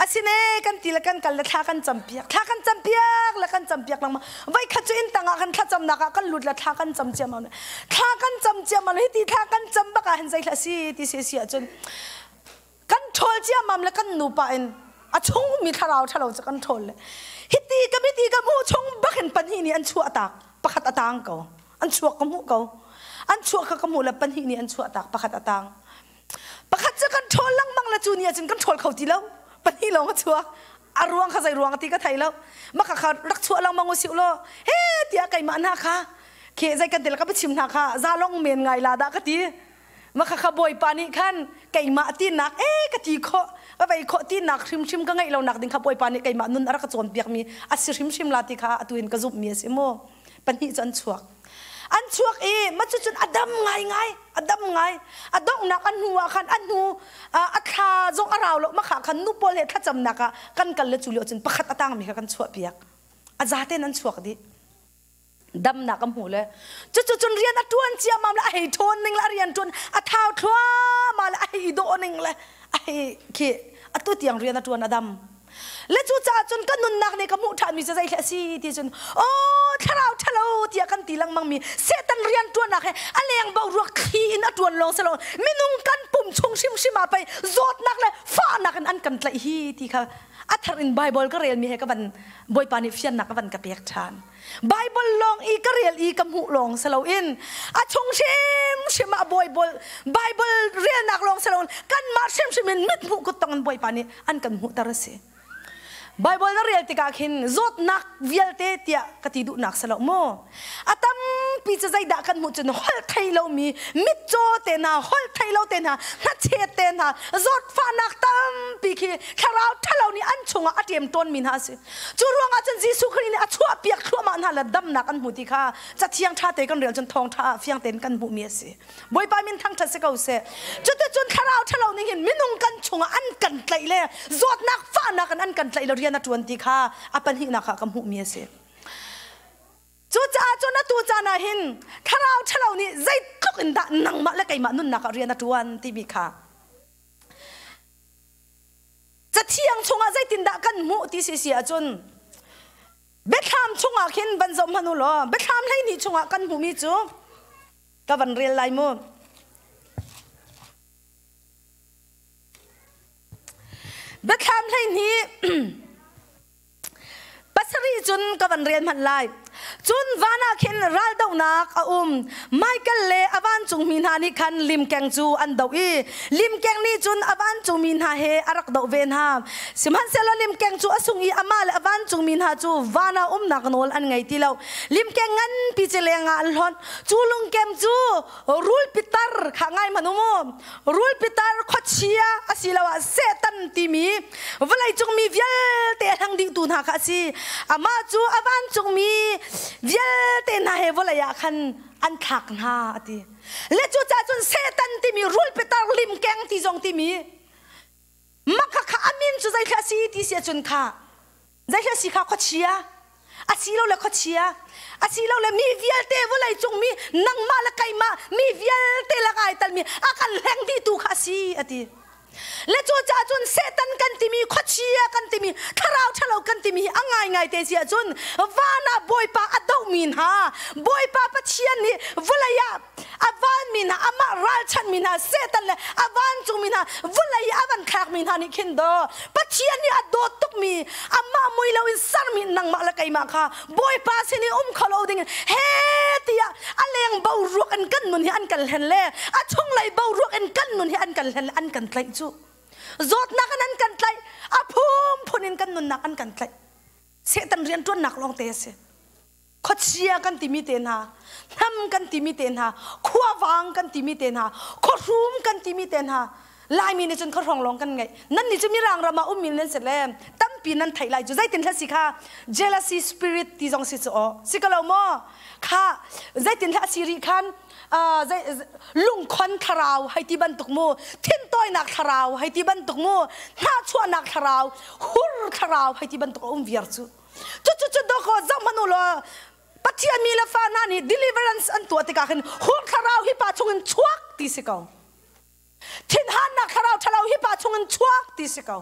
Asine kan ti le kan kal le thla kan campiak thla kan campiak le kan campiak lengmang voikhat cu inn tangah kan thlacamnak ah kan lut le thla kan cam ciammam thla kan cam ciammam hi ti thla kan cam bak ah hin zei hlah si ti si si ahcun kan ṭhawl ciammam le kan nupa in a chung mi thlarau ṭhalo cu kan ṭhawl le hiti ka miti ka hmuh chung bak in pahnih nih an chuah tak pakhat a tang ko an chuak ka hmuh ko an chuah kha ka hmuh le pahnih nih an chuah tak pakhat a tang Pakhat cu kan ṭhawl lengmang le cu ni ahcun kan ṭhawl kho ti lo. Pahnih lawng a chuak. A ruang kha zei ruang ti ka thei lo. Maka kha rak chuah lengmang usih law he tiah keimah hna kha khi zei kan ti le ka biachim hna kha zalong men ngai la dah ka ti. Maka kha Bawipa nih khan keimah tinak e ka ti khawh ka vei khawh tinak hrimhrim ka ngeih lo nak ding kha Bawipa nih keimah nun a rak ka cawnpiak mi a si hrimhrim la ti kha atu in ka zumh mi a si mu. Pahnih cu an chuak. An chuak i mah cucun a dam ngaingai, a dam ngai. A donghnak a hnu ah khan a hnu a thla zong a rau lo makha khan nu pawl he thlacamnak ah kan kal le cu lio cun pakhat a tangmi kha kan chuahpiak. A zaten an chuak dih. Damnak a hmu le cucu cun rian a ṭuan ciammam le a hei ṭhawn ning le a rian ṭuan a thau thluahmah le a hei i dawh ning le a hei khi atu tiang rian a ṭuan a dam. Le cucaah cun ka nunnak nih ka hmuh ṭhanmi cu zeihleh a si ti cun aw thlarau ṭhalo tiah kan ti lengmangmi Satan rian ṭuannak he a leng boruak thli in a ṭuan lawng si lo minung kan pum chung hrimhrim ah pei zawtnak le fahnak in an kan tlaih hi ti kha a thar in Bible ka relmi he ka van Bawipa nih fiannak a van ka pek ṭhan. Bible lawng i ka rel i ka hmuh lawng si loin a chung hrimhrim ah Bible Bible relnak lawng si loin kanmah hrimhrim in mit hmuh kut tong in Bawipa nih an kan hmuhter a si. Bible na rel tikah khin zawtnak vialte tiah ka ti duhnak si lo mu. A tampi cu zeidah kan hmuh cun holh thei lomi mitcaw te hna, holh thei lo te hna, hnachet te hna, zawtfahnak tampi khi thlarau ṭhalo nih an chungah a ṭem tawnmi hna a si. Cu ruangah cun Jesuh Khrih nih a chuahpiak thluahmah hna le damnak an hmu ti kha Cathiang ṭha te kan rel cun thawngṭha ah fiang tein kan hmuhmi a si. Bawipa min thangṭhat si ko seh. Cuticun thlarau ṭhalo nih hin minung kan chungah an kan tlaih le zawtnak fahnak in an kan tlaih le rian a ṭuan ti kha a pahnihnak ah ka hmuhmi a si. Cucaah cun atu caan ah hin thlarau ṭhalo nih zeitluk in dah nangmah le keimah nunnak ah rian a ṭuan timi kha Cathiang chungah zeitindah kan hmuh ti si si ahcun Biathlam chungah khin van zoh hmanh u law Biathlam 12 chungah kan hmuhmi cu ka van rel lai mu. Biathlam 12 Pasarih cun ka van rel hmanh lai. Cun van ah khin raldohnak a um. Michael le a vancungmi hna nih khan limkeng cu an doh i limkeng nih cun a vancungmi hna he a rak doh ve hna. Sihmanhsehlaw limkeng cu a sung i amah le a vancungmi hna cu van ah umnak nawl an ngei ti lo. Limkeng nganpi cu lengah an hlonh. Cu lungkem cu rul pitar kha ngai hmanh u mu. Rul pitar khuachia asiloah Satan timi vawleicung mi vialte a hleng dihtu hna kha a si. Amah cu a vancungmi vialte hna he vawlei ah khan an thlak hna a ti. Le cucaah cun Satan timi rul pitar limkeng ti zong timi maka kha a min cu zeithla a si ti si ahcun kha zeithla si kha khuachia asilole khuachia asilole mi vialte vawlei cung mi nangmah le keimah mi vialte lak ai talmi a kan hleng dihtu kha a si a ti le cucaah cun Satan kan timi khuachia kan timi thlarau ṭhalo kan timi hi a ngaingai te si ahcun van ah Bawipa a dohmi hna Bawipa Pathian nih vawlei ah a vanmi hna amah ralchanmi hna Satan le a vancungmi hna vawlei a van thlakmi hna nih khin daw Pathian nih a dawt tukmi amah mui loin sermi nangmah le keimah kha Bawipa sin i um kho lo ding he tiah a leng boruak in kan nun hi an kan hlen le a chunglei boruak in kan nun hi an kan hlen le an kan tlaih cu zawtnak in an kan tlaih a phunphun in kan nunnak an kan tlaih Satan rianṭuannak lawng te a si. Khuachia kan timi te hna, hnam kan timi te hna, khuavang kan timi te hna, khuahrum kan timi te hna, Laimi nih cun khuahrawng lawng kan ngeih. Nan nih cu Mirang ram ah ummi nan si le tampi nan theih lai cu. Zeitin hla si kha jealousy spirit ti zong si cu aw. Si ko lo maw? Kha zeitin hla si rih khan lungkhon thlarau hei ti bantuk mu, thintawinak thlarau hei ti bantuk mu, hnahchuahnak thlarau, hur thlarau hei ti bantuk a um viar cu. Cucu cu dawkaw zoh hmanh u law Pathian mi le fa hna nih deliverance an tuah tikah khin hur thlarau hi pa chungin chuak ti si ko. Thinhannak thlarau ṭhalo hi pa chungin chuak ti si ko.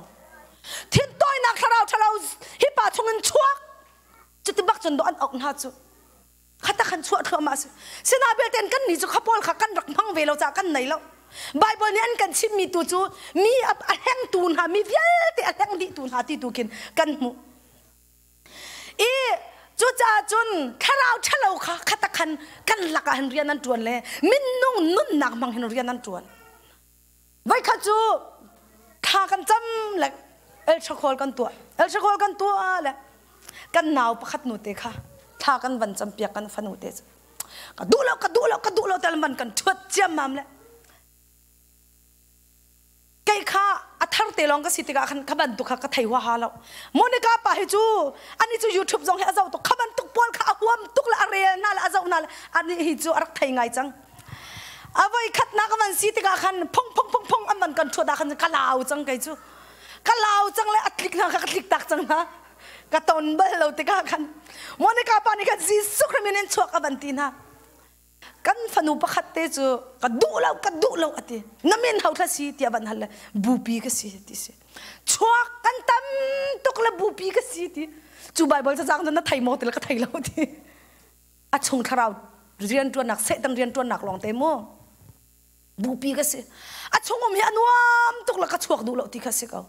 Thintawinak thlarau ṭhalo hi pa chungin chuak. Cuti bak cun dawh an auh hna cu. Khata khan chuah thluahmah a si. Sina belte kan nih cu kha pawl kha kan rak hmang ve lo caah kan nei lo. Bible nih an kan chimmi tu cu mi a hlengtu hna, mi vialte a hleng dihtu hna ti tu khin kan hmuh. I cucaah cun thlarau ṭhalo kha khata khan kan lakah hin rian an ṭuan le minung nunnak hmang hin rian an ṭuan. Voikhat cu thla kan cam le elchakhawl kan tuah. Elchakhawl kan tuah le kan nau pakhat nu te kha thla kan van campiak kan fanu te cu. Ka duh lo, ka duh lo, ka duh lo tal man kan ṭhuat ciammam le kei kha a thar te lawng ka si tikah khan kha bantuk kha ka thei huaha lo Monica pa hi cu ani cu YouTube zong hi a zoh tuk kha bantuk pawl kha a huam tuk le a rel na le a zoh na le ani hi cu a rak thei ngai cang a voi khatnak a van si tikah khan phung phung phung phung an van kan thuat ah khan ka lau cang kei cu ka lau cang le a tlik hna kha ka tlik tak cang hna ka ton bal lo tikah khan Monica pa nih khan Jesuh Christ min in chuak a van ti hna kan fanu pakhat te cu ka duh lo ka duh lo ati na min ho thla si tiah van hal le bupi ka si ti si chuak kan tam tuk le bupi ka si ti cu bible cacang cu na thei maw ti le ka thei lo ti a chung thlarau rian tuannak satan rian tuannak lawng te mu bupi ka si a chung um hi a nuam tuk le ka chuak duh lo ti kha si ko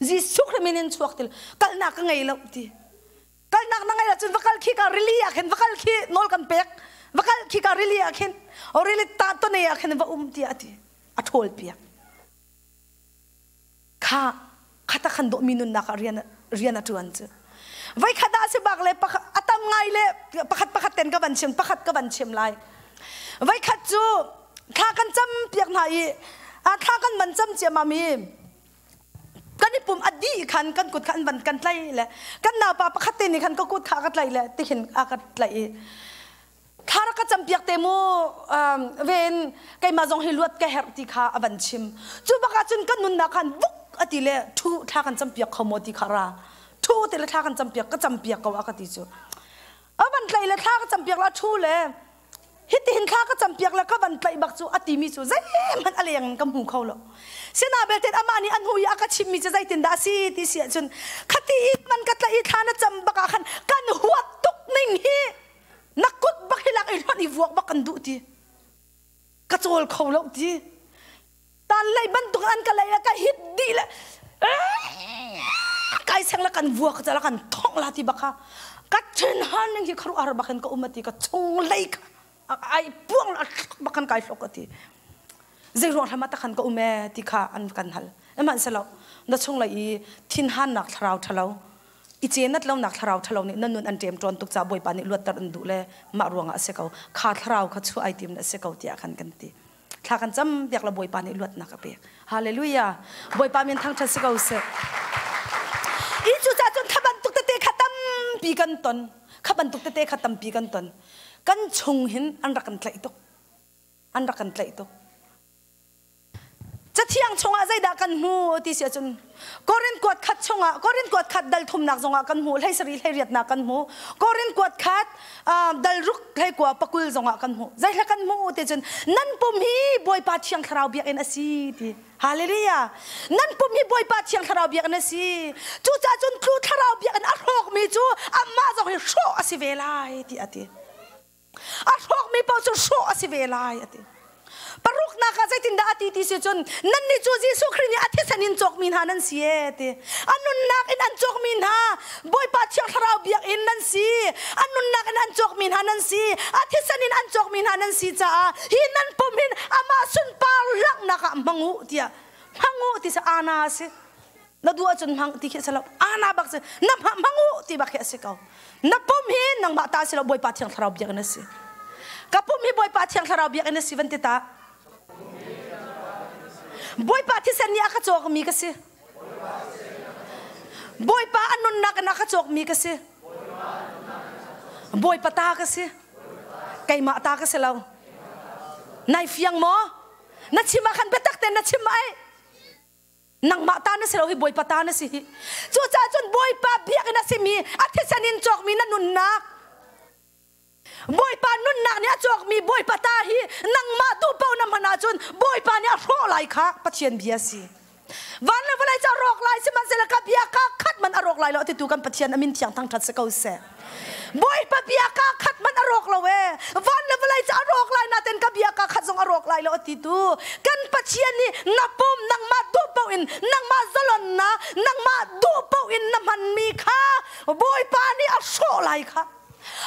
Jesuh Christ min in chuak til kalnak ka ngei lo ti kalnak na ngei ahcun va kal khi ka rili ah khin va kal khi nawl kan pek va kal khi ka rili ah khin o rili ta to ne ah khin va um tiah a ti a ṭhawl piak kha khata khan dawh mi nunnak ah rian rian a ṭuan cu voi khat ah si bak le a tam ngai le pakhat pakhat ten ka van chim pakhat ka van chim lai voi khat cu thla kan cam piak hna i thla kan van cam ciamam i kan i pum a dih khan kan kut kha an van kan tlai le kan naupa pakhat te nih khan ka kut kha a ka tlai le tihin a ka tlai i thla rak ka campiak te mu ven keimah zong hi luat ka herh ti kha a van chim cu bak ah cun kan nunnak khan vuk a ti le thu thla kan campiak kho maw ti kha ra thu te le thla kan campiak ka campiak ko a ka ti cu a van tlai le thla ka campiak la thu le Hitihin thla ka campiak le ka van tlaih bak cu a timi cu zeihmanh a leng in ka hmu kho lo. Sina belte amah nih a hnu i a ka chimmi cu zeitindah a si ti si ahcun khati i man ka tlaih i thla na cam bak ah khan kan huat tuk ning hi na kut bak hi lak i hlonh i vuak bak kan duh ti. Ka cawl kho lo ti. Tan lei bantuk an ka lei ka hit dih le kai seng la kan vuak ca la kan thong la ti bak kha ka thin han ning hi kharu ar bak in ka um ati ka chung lei kha ai puang la bak kan kai hlok ati zei ruang hlama ta khan ka um e ti kha an kan hal eman selo na chung lei i thin han nak thlarau thalo i cenat lo nak thlarau thalo nih nan nun an ṭem ṭawn tuk ca bawipa nih luatter an duh le mah ruangah a si ko kha thlarau kha chu ai tim na si ko tiah khan kan ti Thla kan cam piak la Bawipa nih luatnak a pek. Hallelujah. Bawipa min thangṭhat si ko seh. I cucaah cun kha bantuk tete kha tampi kan ton. Kha bantuk tete kha tampi kan ton. Kan chung hin an rak kan tlaih tuk. An rak kan tlaih tuk. Cathiang chungah zeidah kan hmu ti si ahcun Korin kuat khat chungah Korin kuat khat dal thumnak zongah kan hmu hlei sarih hlei riatnak kan hmu Korin kuat khat dal ruk hlei kua pakul zongah kan hmu zeihla kan hmu ti cun nan pum hi Bawipa Thiang Thlarau biakinn a si ti Hallelujah nan pum hi Bawipa Thiang Thlarau biakinn a si cucaah cun tlu thlarau biakinn a hrawkmi cu amah zong hi hrawh a si ve lai ti a ti A hrawkmi paoh cu hrawh a si ve lai a ti. Paruknak ah zeitindah a ti ti si cun nannih cu Jesuh Khrih nih a thisen in cawkmi hna nan si e ti. A nunnak in an cawkmi hna Bawipa Thiang Thlarau biakinn nan si. A nunnak in an cawkmi hna nan si. A thisen in an cawkmi hna nan si caah hi nan pum hin amah sunpar langhnak ah hmang u tiah hmang u ti si ana a si. Na duh ahcun hmang ti khi a si lo. Ana bak si. Na hmang u ti bak khi a si ko. Na pum hi nangmah ta si lo Bawipa Thiang Thlarau biakinn a si. Ka pum hi Bawipa Thiang Thlarau biakinn a si van ti ta. Bawipa thisen nih a ka cawkmi ka si. Bawipa a nunnak in a ka cawkmi ka si. Bawipa ta ka si. Keimah ta ka si lo. Nai fiang maw? Na chim ah khan biatak tein na chim ai. Nangmah ta na si lo hi Bawipa ta na si hi. Cucaah cun Bawipa biakinn a simi a thisen in cawkmi na nunnak Bawipa nunnak nih a cawkmi Bawipa ta hi nangmah duh paoh na hman ahcun Bawipa nih a hrawh lai kha Pathian bia a si. Van le vawlei cu a rawk lai sihmanhsehlaw ka bia kaa khat man a rawk lai lo titu kan Pathian a min thiang thangṭhat si ko seh. Bawipa bia kaa khat man a rawk lo ee. Van le vawlei cu a rawk lai nain ka bia kaa khat zong a rawk lai lo a titu kan Pathian nih na pum nangmah duh paoh in nangmah zalonnak nangmah duh paoh in na hmanmi kha Bawipa nih a hrawh lai kha.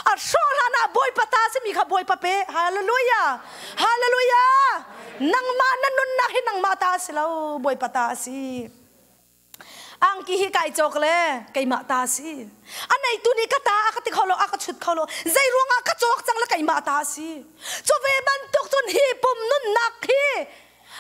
A hrawh hlan ah Bawipa ta simi kha Bawipa pe. Hallelujah. Hallelujah. Nangmah na nunnak hi nangmah ta a si lo, Bawipa ta a si. Angki hi kai cawk le keimah ta a si. A neitu nih ka ta a ka ti kho lo, a ka chut kho lo. Zei ruangah ka cawk cang le keimah ta a si. Cu ve bantuk cun hi pum nunnak hi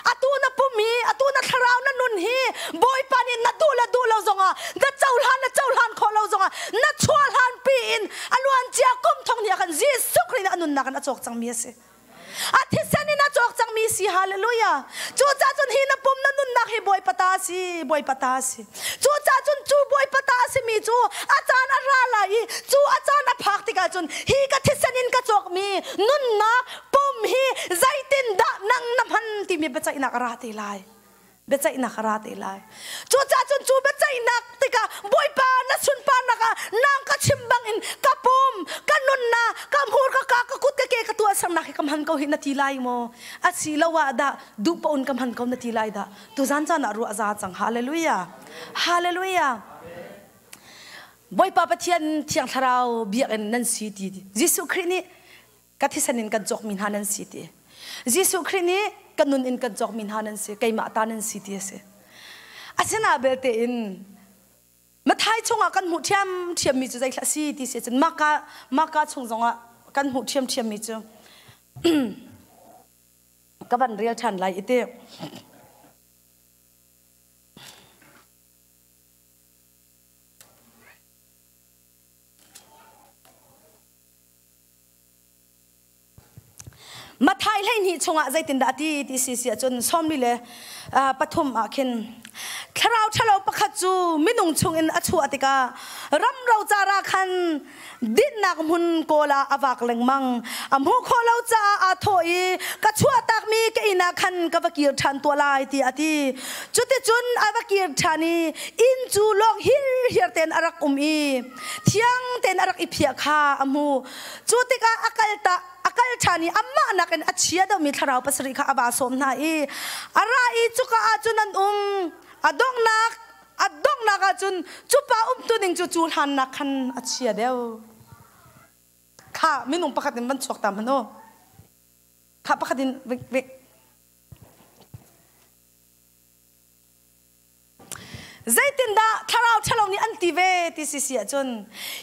Atu na pum hi, atu na thlarau na nun hi Bawipa nih na duh le duh lo zongah, na cohlan na cohlan khawh lo zongah, na chuah hlan pi in a luancia kum thong ni ah khan Jesuh Khrih nih a nunnak in a cawk cangmi a si. A thisen in a cawk cangmi si. Hallelujah. Cucaah cun hi na pum na nunnak hi Bawipa ta a si, Bawipa ta a si. Cucaah cun cu Bawipa ta a simi cu a caan a ra lai i cu a caan a phak tikah cun hi ka thisen in ka cawkmi nunnak pum hi zeitindah nang na hman timi biaceihnak a ra te lai. Biaceihnak a ra te lai. Cucaah cun cu biaceihnak tikah Bawipa na sunparnak ah nang ka chim bangin ka pum, ka nunnak, ka hmur, ka ka, ka kut, ka ke ka tuahsernak hi ka hman ko hi na ti lai maw? Asiloah dah duh paoh in ka hman ko na ti lai dah? Tuzan caan ah ruah za cang. Hallelujah. Hallelujah. Bawipa Pathian Thiang Thlarau biakinn nan si ti. Jesuh Khrih nih ka thisen in kan cawkmi hna nan si ti. Jesuh Khrih nih ka nun in kan cawkmi hna nan si, keimah ta nan si ti a si. Asina belte in Mathai chungah kan hmuh ṭhiamṭhiammi cu zeithlah si ti si cun Maka Maka chung zongah kan hmuh ṭhiamṭhiammi cu ka van rel ṭhan lai i ti. Mathai 12 chungah zeitindah a ti ti si si ahcun sawmli le pathum ah khin thlarau ṭhalo pakhat cu minung chungin a chuah tikah ram rocar ah khan dinhnak hmun kawl ah a vak lengmang. A hmuh khawh lo caah aa thawh i ka chuahtakmi ka inn ah khan ka va kir ṭhan tuah lai tiah a ti. Cuticun a va kir ṭhan i inn cu lawng hirhiar tein a rak um i thiang tein a rak i phiah kha a hmuh. Cu tikah a kal ta a kal ṭhan i amah nakin a chia deuhmi thlarau pasarih kha a vaa sawm hna i a ra i cuka ah cun an um. A donghnak a donghnak ah cun cu pa umtu ning cu cu hlannak khan a chia deuh. Kha minung pakhat in van chuak ta hmanh u. Kha pakhat in vik vik. Zeitindah thlarau ṭhalo nih an ti ve ti si si ahcun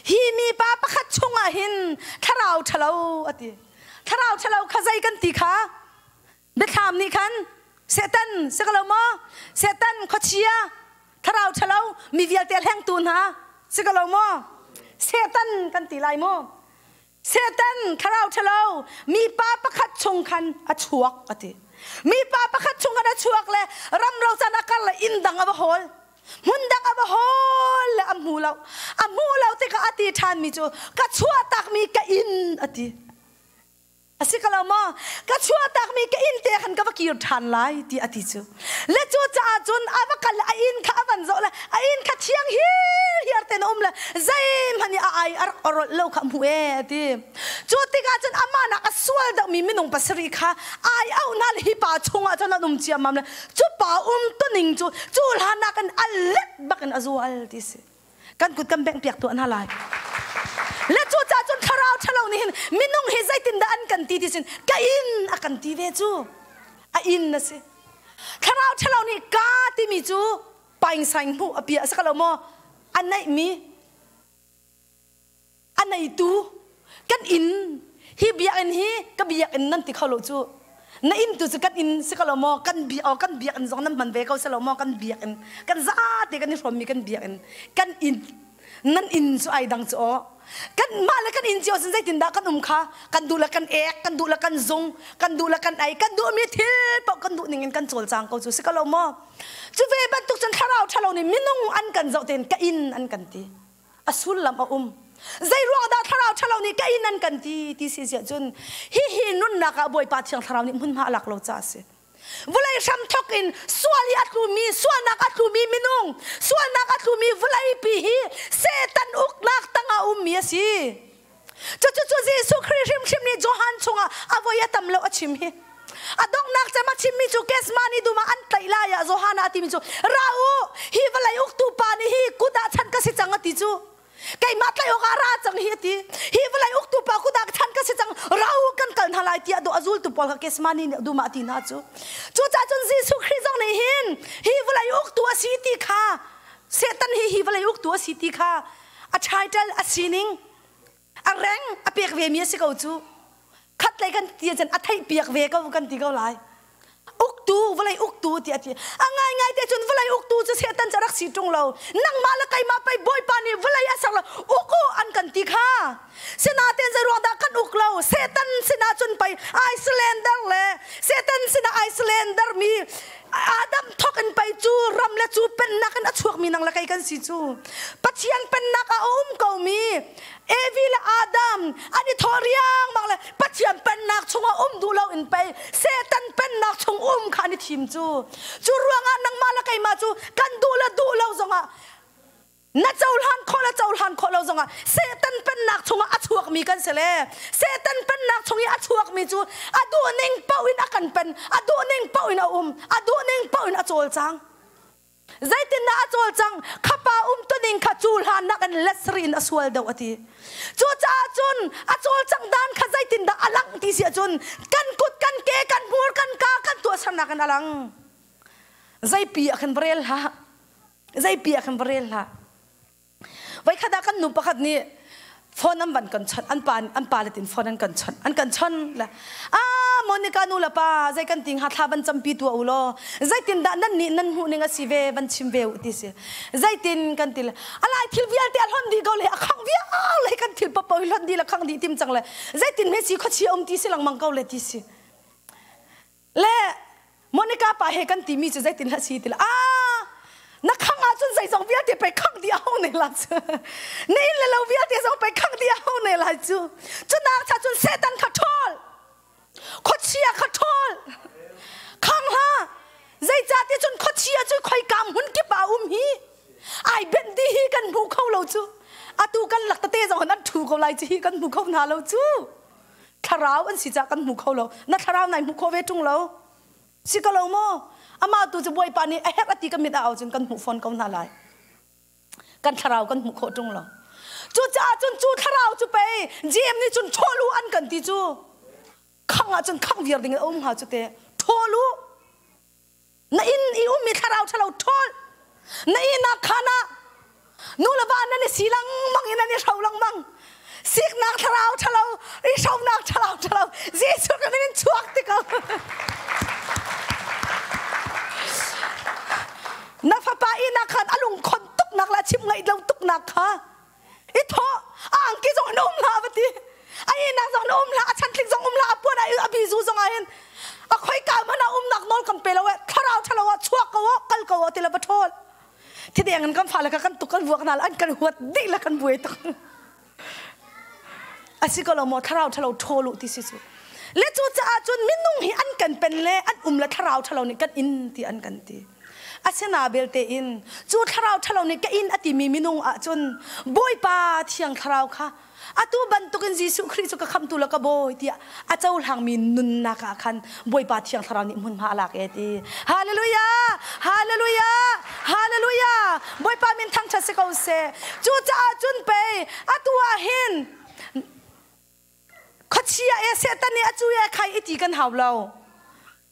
hi mipa pakhat chungah hin thlarau ṭhalo a ti. Thlarau ṭhalo kha zei kan ti kha? Biathlam nih khan Satan si ko lo maw? Satan khuachia thlarau ṭhalo mi vialte hlengtu hna si ko lo maw? Satan kan ti lai mu. Satan thlarau ṭhalo mipa pakhat chung khan a chuak a ti. Mipa pakhat chung khan a chuak le ram ro can a kar le inn dang a va hawl. Hmun dang a va hawl le a hmu lo. A hmuh lo tikah a ti ṭhanmi cu ka chuahtakmi ka inn a ti. A si ko lo maw? Ka chuahtakmi ka inn te khan ka va kir ṭhan lai ti a ti cu. Le cu caah cun a va kal a inn kha a van zoh le a inn kha thiang hirhiar tein a um le zeihmanh i a ai a rak orolh lo kha a hmuh ee a ti. Cu tikah cun amah nak a sual deuhmi minung pasarih kha ai auh hna le hi pa chungah cun an um ciammam le cu pa um tuning cu cu hlan nakin a let bakin a zual ti si. Kan kut kan bengh piak tuah hna lai. Le cu ca cun thlarau ṭhalo nih hin minung hi zeitindah an kan ti ti sin ka inn a kan ti ve cu a inn a si. Thlarau ṭhalo nih ka timi cu Paing saing hmuh a pia a si ko lo maw? A neihmi a neitu kan inn hi biakinn hi ka biakinn nan ti kho lo cu na inn tu cu kan inn si ko lo maw kan bi oh kan biakinn zong nan hman ve ko si lo maw kan biakinn kan zate kan i hrawmmi kan biakinn kan inn nan inn cu ai dang cu aw kan mah le kan inn cio cun zeitindah kan um kha kan duh le kan ek kan duh le kan zung kan duh le kan ei kan duhmi thil paoh kan duh ning in kan cawlcang ko cu si ko lo maw cu ve bantuk cun thlarau ṭhalo nih minung an kan zoh tein ka inn an kan ti a sullam a um zei ruang dah thlarau ṭhalo nih ka inn an kan ti ti si siah cun hihi nunnak ah Bawipa Thiang Thlarau nih hmunhma a lak lo caah a si vulei hram thok in sual i a tlumi sualnak a tlumi minung sualnak a tlumi vawleipi hi Satan uknak tangah ummi a si cucu Jesuh Khrih hrimhrim nih Johan chungah a voi a tam lo a chim hi a donghnak cem a chimmi cu Gethsemane dum ah an tlaih lai ah Johan ah a timi cu ra u hi vawlei uktu pa nih hi kut ah chan ka si cang a ti cu keimah tlaih awk ah ra cang hi a ti hi vawlei uktu pa kut ah chan ka si cang ra u kan kal hna lai tiah a zultu pawl kha Gethsemane nih dum ah a ti hna cu cucaah cun Jesuh Khrih zong nih hin hi vawlei uktu a si ti kha Satan hi hi vawlei uktu a si ti kha a title a sining a reng a pek ve mi a si ko cu khatlei kan ti cun a theih piak ve ko kan ti ko lai uktu vawlei uktu ti a ti a ngai ngai te cun vawlei uktu cu setan cu rak si ṭung lo nangmah le keimah pei bawipa nih vawlei a ser lo uk u an kan ti kha sinaten zei ruang dah kan uk lo setan sinah cun pei Icelander le setan sinah Icelander mi Adam thok in pei cu ram le cu pennak in a chuakmi nang le kei kan si cu Pathian pennak ah a um komi Evi le Adam an i thawh riangmang le Pathian pennak chungah um duh lo in pei Satan pennak chung um kha an i thim cu cu ruangah nangmah le keimah cu kan duh le duh lo zongah na cohlan khawh le cohlan khawh lo zongah Satan pennak chungah a chuakmi kan si le Satan pennak chung i a chuakmi cu a duh ning paoh in a kan pen a duh ning paoh in a um a duh ning paoh in a cawlcang zeitindah a cawlcang khapa um tuning kha cu hlan nak in let sarih in a sual deuh a ti cucaah cun a cawlcang dan kha zeitindah a lang ti si ahcun kan kut kan ke kan hmur kan ka kan tuahsernak in a lang zeipi ah khan va rel hlah zeipi ah khan va rel hlah Voikhat ah kan nu pakhat nih phone an van kan chawnh an pa an pa le tin phone an kan chawnh an kan chawnh le ah Monica nu le pa zei kan ti hnga thla van campi tuah u law zeitin dah nan nih nan hmuh ning a si ve van chim ve u ti si zeitin kan ti le alai thil vialte a hlon dih ko le a khang vial le kan thil papo hi hlon dih le khang dih tim cang le zeitin hme si khuachia um ti si lengmang ko le ti si Le Monica pa he kan timi cu zeitin hlah si ti ah na khang ahcun zeizong vialte pei khang dih a hau ne la cu na inn le lo vialte zong pei khang dih a hau ne lai cu cu nak cha cun Satan kha ṭhawl khuachia kha ṭhawl khang hlah zeicahti cun khuachia cu khoika hmun kip ah um hi ai benh dih hi kan hmu kho lo cu atu kan lak tete zong an ṭhu ko lai cu hi kan hmu kho hna lo cu thlarau an si caah kan hmu kho lo na thlarau nai hmu khawh ve ṭung lo si ko lo maw amah tu cu bawipa nih a herh a ti ka mit a au cun kan hmuh fawn ko hna lai kan thlarau kan hmuh khawh ṭung lo cucaah cun cu thlarau cu pei GM nih cun ṭhawl u an kan ti cu khang ah cun khang viar ding in a um hnga cu te ṭhawl u na inn i ummi thlarau ṭhalo ṭhawl na ihnak khaan ah nu le va nan i si lengmang i nan i hro lengmang siknak thlarau ṭhalo i hronak thlarau ṭhalo Jesuh ka min in chuak ti ko na fapa ihnak khan a lungkhon tuknak le a chim ngaih lo tuknak kha i thawh a angki zong in um hlah va ti a ihnak zong in um hlah a chantling zong um hlah a puan a bizu zong ah hin a khoika hmanh ah umnak nawl kan pe lo e thlarau ṭhalo ah chuak ko oh kal ko oh ti le va ṭhawl thideng in kan fale kha kan tuk kan vuak hna an kan huat dih le kan buai tuk a si ko lo maw thlarau ṭhalo ṭhawl u ti si cu le cu caah cun minung hi an kan pen le an um le thlarau ṭhalo nih kan in ti an kan ti Asina belte in cu thlarau ṭhalo nih ka inn a timi minung ahcun Bawipa Thiang Thlarau kha atu bantukin Jesuh Khrih cu ka khamhtu le ka bawi tiah a cohlangmi nunnak ah khan Bawipa Thiang Thlarau nih hmunhma a lak e ti. Hallelujah! Hallelujah! Hallelujah! Bawipa min thangṭhat si ko seh. Cucaah cun pei atu ah hin khuachia e Satan nih a cu e khai i ti kan hau lo.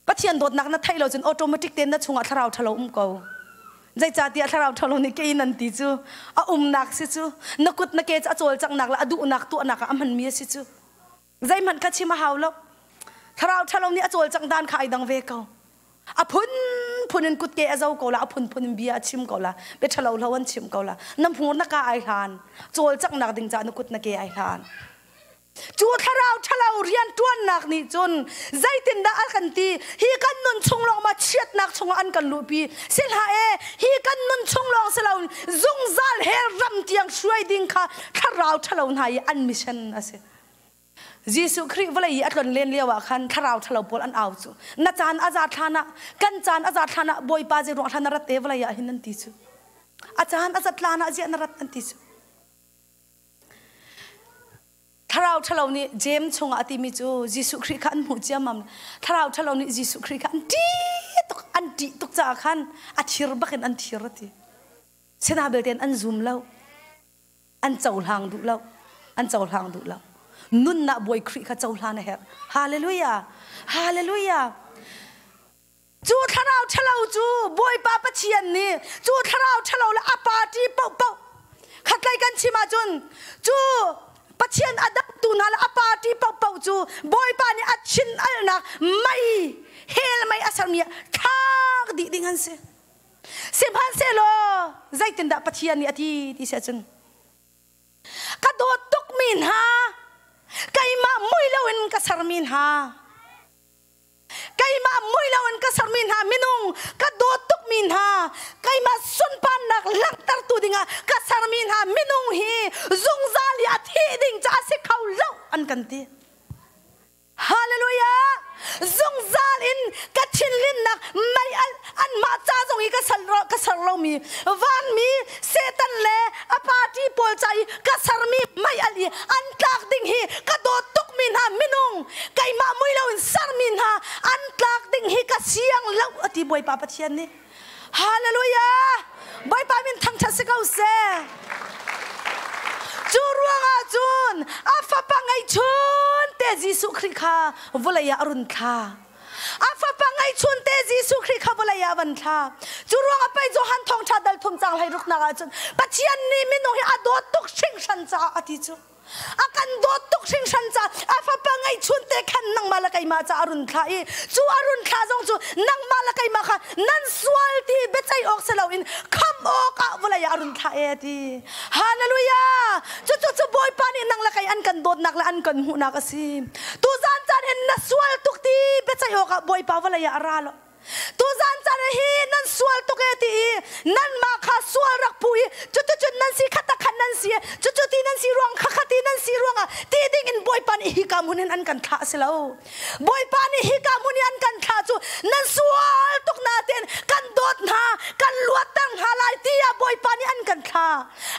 Pathian dawtnak na theih lo cun automatic tein na chungah thlarau ṭhalo um ko. Zeicahtiah thlarau ṭhalo nih kei nan ti cu a umnak si cu na kut na ke cu a cawlcanghnak le a duhnak tuahnak ah a hmanmi a si cu. Zeihmanh kha chim a hau lo. Thlarau ṭhalo nih a cawlcangh dan kha ai dang ve ko. A phunphun in kutke a zo ko la, a phunphun in bia a chim ko la, bia ṭhalo hlo an chim ko la. Na hmur na ka ai hlan, cawlcanghnak ding caah na kut na ke ai hlan. Cu thlarau ṭhalo rianṭuannak nih cun zeitindah a kan ti? Hi kan nun chung lawng ma chiatnak chungah an kan luhpi. Si hlah e, hi kan nun chung lawng si loin zungzal he ram tiang hruai ding kha thlarau ṭhalo hna i an mission a si. Jesuh Khrih vawlei i a tlon len lio ah khan thlarau ṭhalo pawl an au cu. Na caan a zat hlan ah, kan caan a zat hlan ah Bawipa zei ruang hlan na rat te vawlei ah hin an ti cu. A caan a zat hlan ah ziah na rat an ti cu. Thlarau ṭhalo nih Jeim chungah a timi cu Jesuh Khrih kha an hmuh ciammam. Thlarau ṭhalo nih Jesuh Khrih kha an ṭih tuk, an ṭih tuk caah khan a thir bakin an thir a ti. Sina belte an zum lo. An cohlang duh lo. An cohlang duh lo. Nunnak Bawi Khrih kha cohlan a herh. Hallelujah! Hallelujah! Cu thlarau ṭhalo cu Bawipa Pathian nih cu thlarau ṭhalo le a party paohpaoh khatlei kan chim ahcun cu Pathian a dangtu hna le a party paohpaoh cu Bawipa nih a thin alnak mei hell mei a sermi ah thlak dih ding an si. Sihmanhsehlaw zeitindah Pathian nih a ti ti si ahcun ka dawt tukmi hna keimah mui loin ka sermi hna Keimah mui loin ka sermi hna minung ka dawt tukmi hna keimah sunparnak langhtertu dingah ka sermi hna minung hi zungzal i a thih ding ca a si kho lo an kan ti. Hallelujah! Zungzal in ka thinlinnak mei anmah ca zong i ka ser lomi vanmi Satan le a party pawl ca i ka sermi mei al i an tlak ding hi ka dawt tukmi hna minung keimah mui loin sermi hna an tlak ding hi ka siang lo a ti Bawipa Pathian nih. Hallelujah! Bawipa min thangṭhat si ko seh. Cu ruangah cun a fapa ngeihchun te Jesuh Khrih kha vawlei ah a run thla. A fapa ngeihchun te Jesuh Khrih kha vawlei ah a van thla. Cu ruangah pei Johan thawngṭha dal thum cang hlei ruknak ah cun Pathian nih minung hi a dawt tuk hringhran caah a ti cu. A kan dawt tuk hringhran caah a fapa ngeihchun te khan nangmah le keimah caah a run thlah i cu a run thlah zong cu nangmah le keimah kha nan sual ti biaceih awk si loin khamh awkah vawlei ah a run thlah e a ti. Hallelujah! Cucu cu Bawipa nih nang le kei an kan dawtnak le an kan hmuhnak a si. Tuzan caan hin na sual tuk ti biaceih awkah Bawipa vawlei ah a ra lo. Tuzan caan hi nan sual tuk e ti i nanmah kha sual rak pu i cuticun nan si kha tak khan nan si cucu ti nan si ruang kha kha ti nan si ruangah ti ding in Bawipa nih hika hmun hin an kan thlah a si lo. Bawipa nih hika hmun i an kan thlah cu nan sual tuk na tein kan dawt hna kan luatter hna lai tiah Bawipa nih an kan thlah.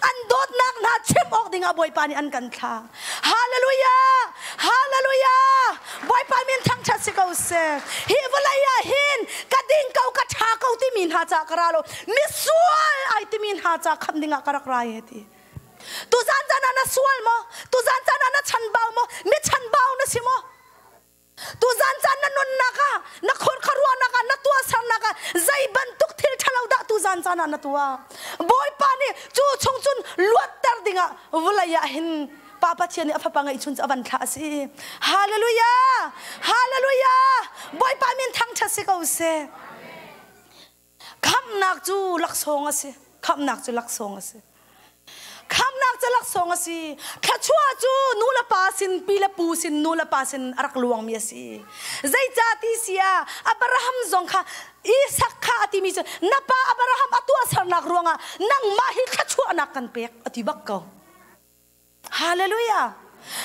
An dawtnak hna chim awk dingah Bawipa nih an kan thlah. Hallelujah! Hallelujah! Bawipa min thangṭhat si ko seh. Hi vawlei ah hin ka ding ko ka ṭha ko timi hna caah ka ra lo. Misual ai timi hna ca khamh dingah ka rak ra e ti. Tuzan caan ah na sual maw? Tuzan caan ah na chanbau maw? Mi chanbau na si maw? Tuzan caan na nunnak ah, na khurkharuahnak ah, na tuahsernak ah zei bantuk thil ṭhalo dah tuzan caan ah na tuah? Bawipa nih cu chung cun luatter dingah vawlei ah hin Pa Pathian nih a fapa ngeihchun cu a van thlah a si. Hallelujah! Hallelujah! Bawipa min thangṭhat si ko seh. Khamhnak cu laksawng a si. Khamhnak cu laksawng a si. Khamhnak cu laksawng a si. Thluachuah cu nu le pa sin, pi le pu sin, nu le pa sin a rak luangmi a si. Zeicah ti si ah Abraham zong kha Isak kha a timi cu na pa Abraham a tuahsernak ruangah nangmah hi thluachuahnak kan pek a ti bak ko. Hallelujah!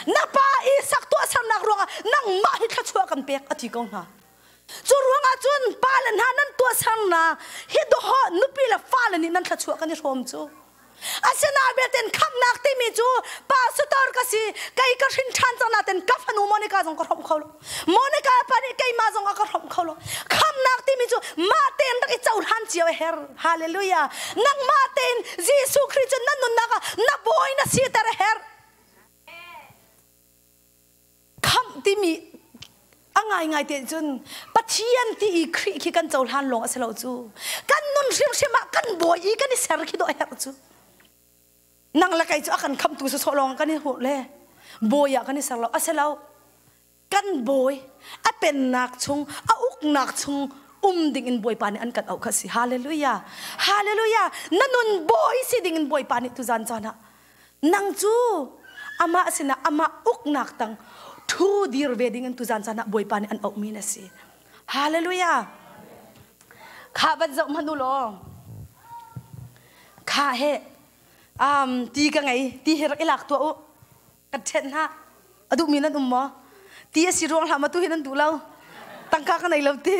Na pa Isak tuahsernak ruangah nangmah hi thluachuah kan pek a ti ko hna. Cu ruangah cun pa le hna nan tuahsernak hi dawhawh nupi le fale nih nan thluachuah kan i hrawm cu. Asinain belte khamhnak timi cu pastor ka si kei ka hrin ṭhan cang nain ka fanu Monica zong ka hrawmh kho lo. Monica pa nih keimah zong a ka hrawmh kho lo. Khamhnak timi cu mah tein rak i cohlan cio a herh. Hallelujah. Nangmah tein Jesuh Khrih cu na nunnak ah na bawi na siter a herh. Khamh timi a ngaingai te cun Pathian Pathian ti i Khrih khi kan cohlan lawng a si lo cu. Kan nun hrimhrim ah kan bawi i kan i ser khi dawh a herh cu. Nang le kei cu a kan khamtu sawsawh lawng kan i hmuh le bawi ah kan i ser lo. A si lo. Kan bawi a pennak chung, a uknak chung um ding in Bawipa nih an kan auh kha si. Hallelujah. Hallelujah. Na nun bawi si ding in Bawipa nih tuzan caan ah nang cu amah sinah amah uknak tang thu dir ve ding in tuzan caan ah Bawipa nih an auhmi na si. Hallelujah. Kha van zoh hmanh u law. Kha he um, ti ka ngei ti hi rak i lak tuah u. Kan ṭhen hna. A duhmi nan um maw? Ti a si ruang hlah ma tu hi nan duh lo. Tangka ka nei lo ti.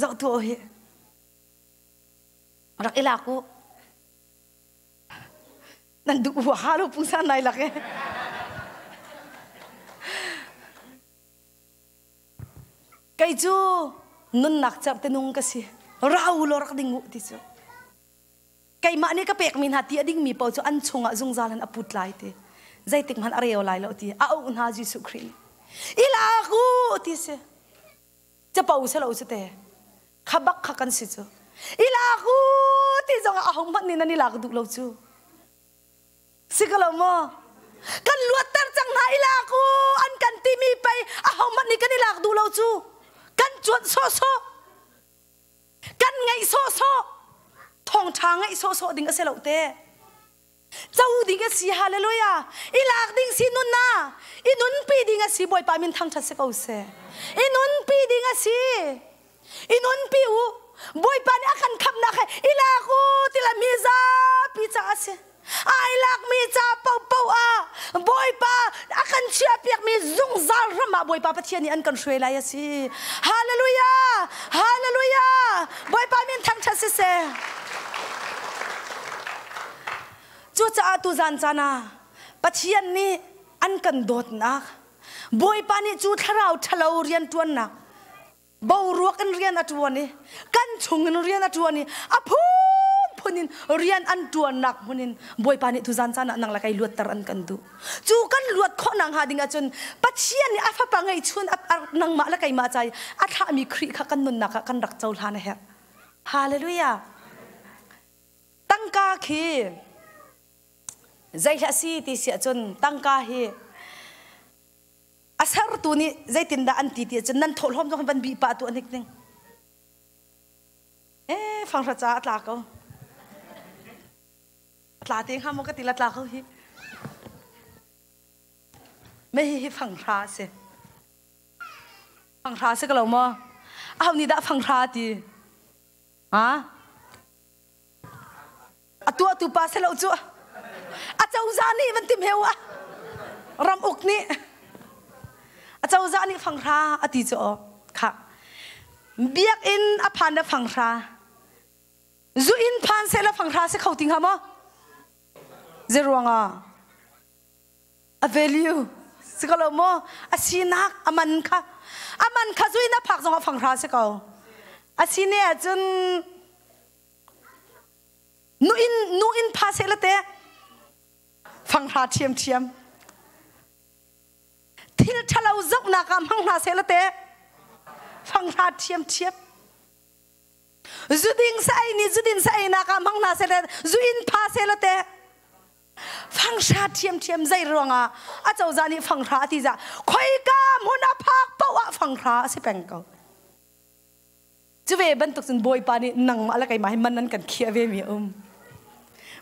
Zoh tuah u hi. Rak i lak u. Nan duh ha lo pungsan nai lak e. Kei cu nunnak cerh nung ka si. Rau lo rak ding u ti cu. Keimah nih ka pekmi hna ti a dingmi paoh cu an chungah zungzal in a put lai ti. Zeitik hmanh a reu lai lo ti. A auh hna Jesuh Khrih nih. I lak u ti si. Capo si lo cu te. Kha bak kha kan si cu. I lak u ti zong ah ahohmanh nih nan i lak duh lo cu. Si ko lo maw? Kan luatter cang hna i lak u an kan timi pei ahohmanh nih kan i lak duh lo cu. Kan cuanh sawhsawh. Kan ngaih sawhsawh. Thawngṭha ngaih sawhsawh ding a si lo te. Co ding a si hallelujah i lak ding si nun na i nunpi ding a si bawipa min thangṭhat si ko seh i nunpi ding a si i nunpi u bawipa nih a kan khamnak he i lak u tila mi zapi ca a si ai lakmi ca paohpaoh ah bawipa a kan chiahpiakmi zungzal ram ah bawipa pathian nih an kan hruai lai a si hallelujah hallelujah bawipa min thangṭhat siseh Cucaah tuzan caan ah Pathian nih an kan dawtnak, Bawipa nih cu thlarau ṭhalo rianṭuannak boruak in rian a ṭuan i kan chung in rian a ṭuan i a phunphun in rian an ṭuannak hmun in Bawipa nih tuzan caan ah nang le kei luatter an kan duh. Cu kan luat khawh nakhnga ding ahcun Pathian nih a fapa ngeihchun nangmah le keimah ca i a thlahmi Khrih kha kan nunnak ah kan rak cohlan a herh. Hallelujah. Tangka khi zeihlah si ti si ahcun tangka hi a sertu nih zeitindah an ti ti ahcun nan thawhlawm zong van bih pah tu an hik ning. Eh fanghra ca a tla ko. A tla te hnga maw ka ti la tla ko hi. Me hi hi fanghra a si. Fanghra si ko lo maw? Aho nih dah fanghra ti? Ha? A tuahtu pa si lo cu a cozah nih van tim heu a ram uk nih a cozah nih fanghra a ti cu aw kha biakinn a phan le fanghra zu inn phan seh le fanghra si kho ti hnga maw zeruangah a value si ko lo maw a sinak a man kha a man kha zu in a phak zongah fanghra si ko a si ne ahcun nu in nu in pha seh la te fanghra ṭhiam ṭhiam thil ṭhalo zohnak ah hmang hna seh la te fanghra ṭhiam ṭhiam zuding sa ei nih zudin sa ei nak ah hmang hna seh le zu in pha seh la te Fanghra ṭhiamṭhiam zei ruangah a cozah nih fanghra a ti zah khoika hmun a phak paoh ah fanghra a si peng ko. Cu ve bantuk cun Bawipa nih nangmah le keimah hi man an kan khiah ve mi a um.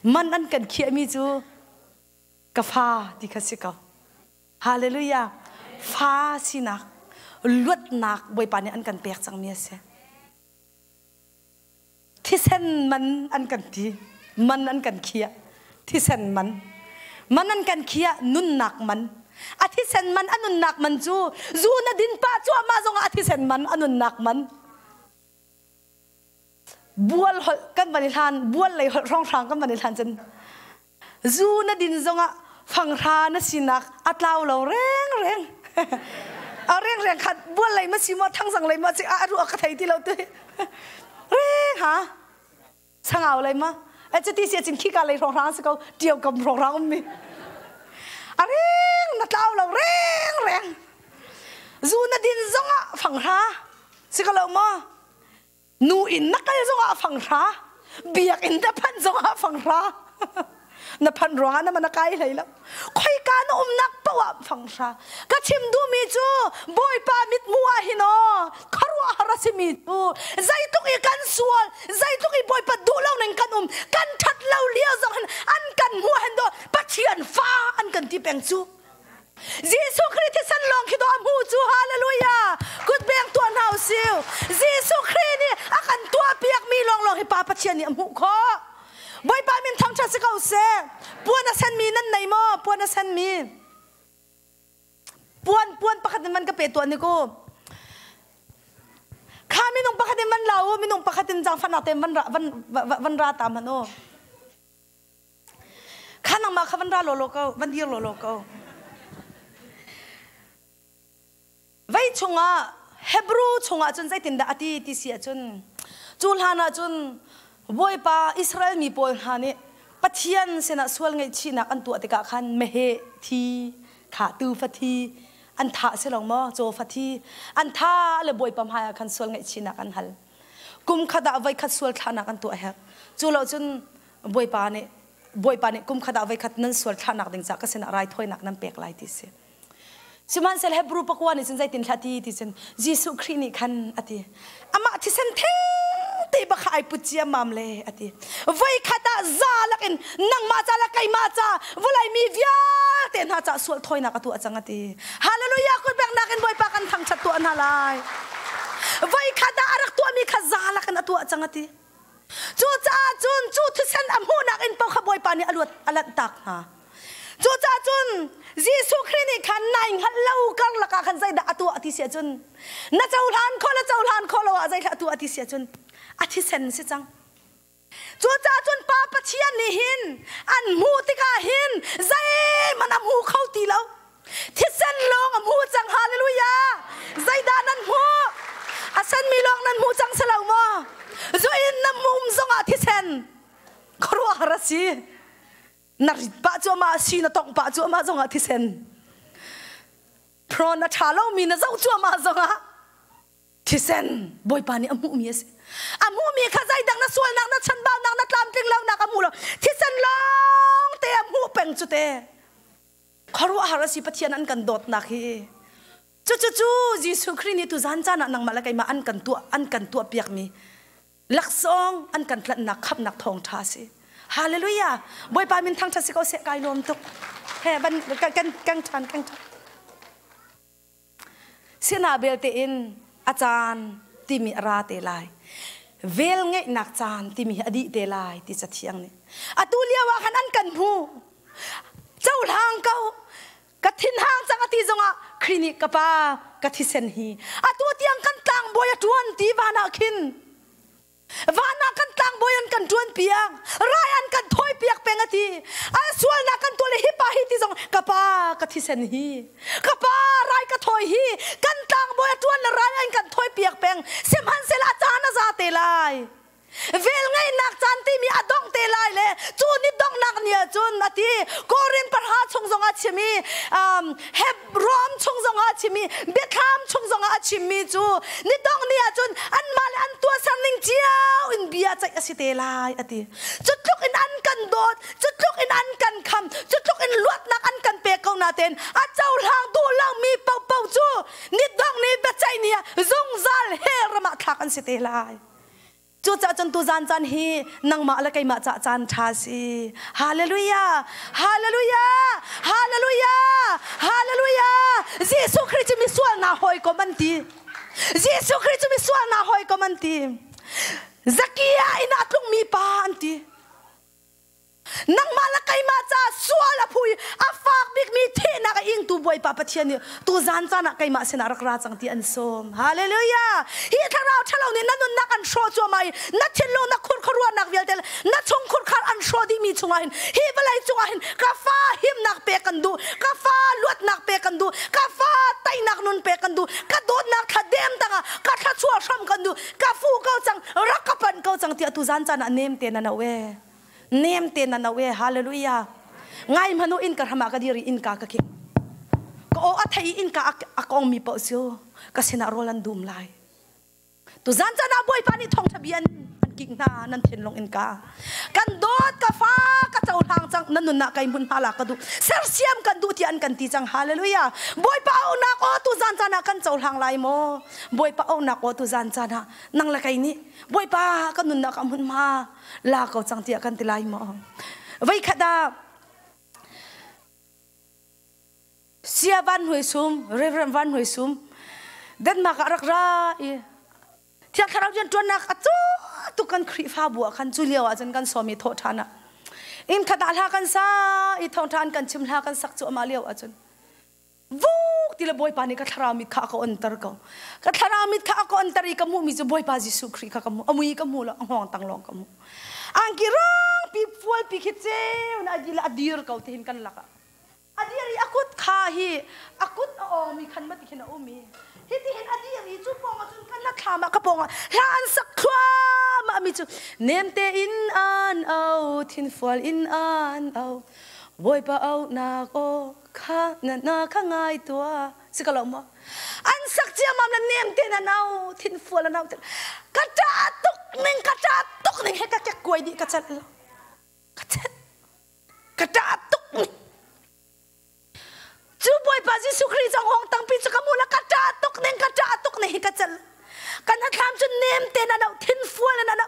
Man an kan khiahmi cu ka fa ti kha si ko. Hallelujah. Fa sinak, luatnak Bawipa nih an kan pek cangmi a si. Thisen man an kan ti. Man an kan khiah. Thisen man. Man an kan khiah nunnak man. A thisen man a nunnak man cu zu na din pah cuahmah zongah a thisen man a nunnak man. Bual holh kan van i hlan, bual lei holh hrawnghrang kan van i hlan cun zu na din zongah fanghra na sinak a tlau lo reng reng. A reng reng khat bual lei ma si maw thangzang lei ma si a ruah ka thei ti lo tu. Reng ha sangau lei ma e cuti si acin khika lei hrawnghrang si ko tiau kam hrawnghrang um mi. A reng na tlau lo reng reng. Zu na din zongah fanghra si ko lo maw? Nu inn na kal zongah fanghra, biakinn na phanh zongah fanghra. Na phanh ruangah na man a kai hlei lo. Khoika na umnak paoh ah fanghra. Ka chim duhmi cu Bawipa mithmuh ah hin aw khuaruahhar a simi cu zeitluk i kan sual, zeitluk i Bawipa duh lo ning kan um, kan ṭhat lo lio zong hin an kan hmuh hin do Pathian fa an kan ti peng cu. Jesuh Khrih thisen lawng khi dawh a hmu cu hallelujah kut beng tuah hna usih Jesuh Khrih nih a kan tuah piakmi lawnglawng hi Pa Pathian nih a hmuh khawh Bawipa min thangṭhat si ko seh puan a senmi nan nei maw puan a senmi puan puan pakhat in van ka pe tuah ni ku kha minung pakhat in van la u minung pakhat in zaangfahnak te van ra van van ra ta hmanh u Kha nangmah kha van ra lawlaw ko, van dir lawlaw ko. Vei chungah Hebrew chungah cun zeitindah a ti ti si ahcun cu hlan ah cun Bawipa Israel mi pawl hna nih Pathian sinah sual ngaihchihnak an tuah tikah khan meheh thi kha tuufa thi an thah si lo maw cawfa thi an tha le Bawipa hmaiah khan sual ngaihchihnak an hal kum khat ah voikhat sual thlahnak an tuah herh cu lo cun Bawipa nih Bawipa nih kum khat ah voikhat nan sual thlahnak ding caah ka sinah raithawinak nan pek lai ti si. Sihmanhsehlaw Hebrew pakua nih cun zeitin hlah ti ti cun Jesuh Khrih nih khan a ti. Amah thisen theng te bak kha ai put ciammam le a ti. Voikhat ah za lakin nangmah ca le keimah ca vawlei mi vialte hna ca sual thawinak a tuah cang a ti. Hallelujah kut bengnak in Bawipa kan thangṭhat tuah hna lai. Voikhat ah a rak tuahmi kha za lakin a tuah cang a ti. Cucaah cun cu thisen a hmuhnak in paoh kha Bawipa nih a luat a lanhtak hna. Cucaah cun Jesuh Khrih nih khan nai hngalh lo karlak ah khan zeidah a tuah ti si ahcun na cohlan khawh le cohlan khawh lo ah zeithlah a tuah ti si ahcun a thisen si cang. Cucaah cun Pa Pathian nih hin an hmuh tikah hin zeihmanh a hmu kho ti lo. Thisen lawng a hmu cang. Hallelujah! Zeidah nan hmuh? A senmi lawng nan hmuh cang si lo maw? Zu in na mum zongah thisen khuaruahhar a si. Na rit pah cuahmah a si, na tongh pah cuahmah zongah thisen. Prawn a ṭha lomi na zoh cuahmah zongah thisen Bawipa nih a hmuhmi a si. A hmuhmi kha zeidang na sualnak, na chanbaunak, na tlamtling lonak a hmu lo. Thisen lawng te a hmuh peng cu te. Khuaruahhar a si Pathian an kan dawtnak hi. Cucucu Jesuh Khrih nih tuzan caan ah nangmah le keimah an kan tuah an kan tuah piakmi laksawng an kan tlanhnak khamhnak thawngṭha a si. Hallelujah! Bawipa min thangṭhat si ko seh kai lawm tuk. He ban kan kan kan ṭhan kan ṭhan. Sinah belte in a caan timi a ra te lai. Vel ngeihnak caan timi hi a dih te lai ti cathiang nih. Atu lio ah khan an kan hmu. Cohlang ko. Ka thinhang cang a ti zongah Khrih nih ka pa ka thisen hi atu tiang kan tlangbawi a ṭuan ti van ah khin Van ah kan tlangbawi an kan ṭuan piak, rai an kan thawi piak peng a ti. An sualnak kan tuah le hi pa hi ti zong ka pa ka thisen hi, ka pa rai ka thawi hi, kan tlangbawi a ṭuan le rai an kan thawi piak peng. Sihmanhsehlaw a caan a za te lai. Vel ngeihnak caan timi a dongh te lai le cu ni donghnak ni ah cun a ti. Korin parha chung zongah chim i Heb Rom chung zongah a chim i Biathlam chung zongah a chimmi cu ni dongh ni ah cun anmah le an tuahser ning cio in bia ceih a si te lai a ti. Cu tluk in an kan dawt, cu tluk in an kan kham, cu tluk in luatnak an kan pek ko nain a cohlang duh lomi paohpaoh cu ni dongh ni biaceih ni ah zungzal hell ram ah thlak an si te lai. Cucaah cun tuzan caan hi nangmah le keimah cah caan ṭha si. Hallelujah! Hallelujah! Hallelujah! Hallelujah! Jesuh Khrih cu misual hna hawikom an ti. Jesuh Khrih cu misual hna hawikom an ti. Zakia inn ah tlungmi pa an ti. Nangmah le keimah caah sual a phu i a fak bikmi thihnak a ingtu Bawipa Pathian nih tuzan caan ah keimah sinah rak ra cang ti an sawm. Hallelujah! Hi thlarau ṭhalo nih na nunnak an hrawh cuahmah i na thinlung na khurkhuaruahnak vialte le na chung khurkhar an hrawh dihmi chungah hin hi vawlei cungah hin ka fa himnak pek kan duh, ka fa luatnak pek kan duh, ka fa teinak nun pek kan duh, ka dawtnak thladem tangah ka thluachuah hram kan duh, ka fuh ko cang, rak ka panh ko cang tiah tuzan caan ah nem te na no ee. Nem te na no e hallelujah. Ngai hmanu in ka hram ah ka dir i innka ka king. Ka aw a thei i innka a kongmi paoh cu ka sinah rawl an dum lai. Tuzan caan ah Bawipa nih thawngṭha bia an kik hna nan thinlung innka. Kan dawt ka fa ka cohlang cang nan nunnak kai hmun hma lak ka duh sersiam kan duh tiah an kan ti cang hallelujah Bawipa auhnak aw tuzan caan ah kan cohlang lai maw Bawipa auhnak aw tuzan caan ah nang le kei nih Bawipa kan nunnak ah hmun hma la ko cang tiah kan ti lai maw Voikhat ah Sia Van Hnuai Sum, Reverend Van Hnuai Sum, Denmark ah rak ra i Thiang Thlarau rian ṭuannak a cu tuk kan Khrihfabu ah khan cu lio ah cun kan sawm i thawh ṭhan ah inn khat ah hla kan sa i thawngṭha an kan chim hla kan sak cu amah lio ah cun vuk ti le Bawipa nih ka thlarau mit kha a ka onter ko ka thlarau mit kha a ka onter i ka hmuhmi cu Bawipa Jesuh Khrih kha ka hmuh a mui ka hmu lo a hngawng tang lawng ka hmuh angki rang pi fual pi khi ceu na a dir a dir ko ti hin kan lakah A dir i a kut kha hi a kut a awngmi khan mati khin a um i hitihin a dir i cu pawng ah cun kan la thlam ah ka pawng ah hla an sak thluahmah mi cu nemte in an au thinfual in an au Bawipa auhnak aw kha na na kha ngai tuah si ka lo maw an sak ciammam le nemte in an au thinfual an au ka ṭah tuk ning ka ṭah tuk ning he ka kek kuai dih ka celh lo ka celh Ka ṭah tuk. Cu Bawipa Jesuh Khrih cang hong tangpi cu ka hmu la ka ṭah tuk ning ka ṭah tuk ning hi ka cel. Kan hnathlam cu nem te na no thin fual na no.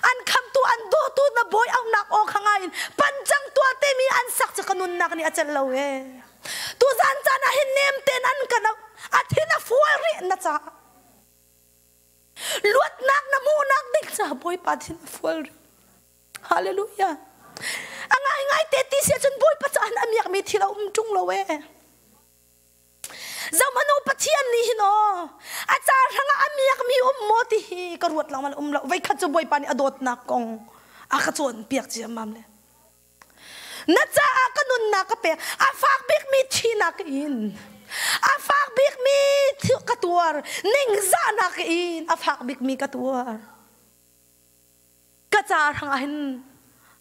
An khamtu an dawtu na bawi aunak aw kha ngai in pancang tua te mi an sak cu ka nunnak nih a cel lo e. Tu zan caan ah hin nem ten an ka no. A thin a fual rih na caah. Luatnak na hmuhnak ding ca Bawipa thin a fual rih. Hallelujah. A ngaingai te ti si ahcun Bawipa caah a miakmi thil a um ṭung lo ee. Zohmanu Pathian nih hin aw a ca hrangah a miakmi um maw ti hi ka ruat lengmang um lo. Voikhat cu Bawipa nih a dawtnak kong a ka cawnpiak ciammam le. Na caah ka nunnak ka pek. A fak bikmi thinak in a fak bikmi ka tuar. Ningzahnak in a fak bikmi ka tuar. Ka ca hrangah hin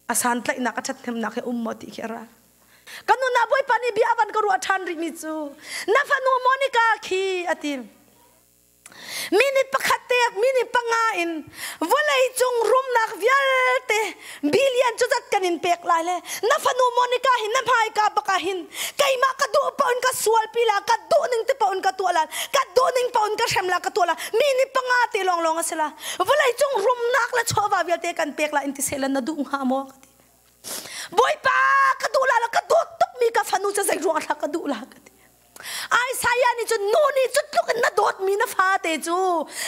a santlaihnak a ṭhathnemnak hi um maw ti khi a ra. Ka nun ah Bawipa nih bia a van ka ruah ṭhan rihmi cu na fanu Monica khi a ti. Minute pakhat te minute panga in vawlei cung rumnak vialte billion cu zat kan in pek lai le na fanu Monica hi na hmaika bak ah hin keimah ka duh paoh in ka sualpi la ka duh ning te paoh in ka tuah la ka duh ning paoh in ka hrem la ka tuah la minute panga te lawnglawng a si la Vawleicung rumnak le chawva vialte kan pek la in ti sehla na duh hnga maw ka ti. Bawipa ka duh la lo ka dawt tukmi ka fanu cu zei ruang thla ka duh la ka ti. Isaiah nih cun nu nih cu tluk in na dawtmi na fate cu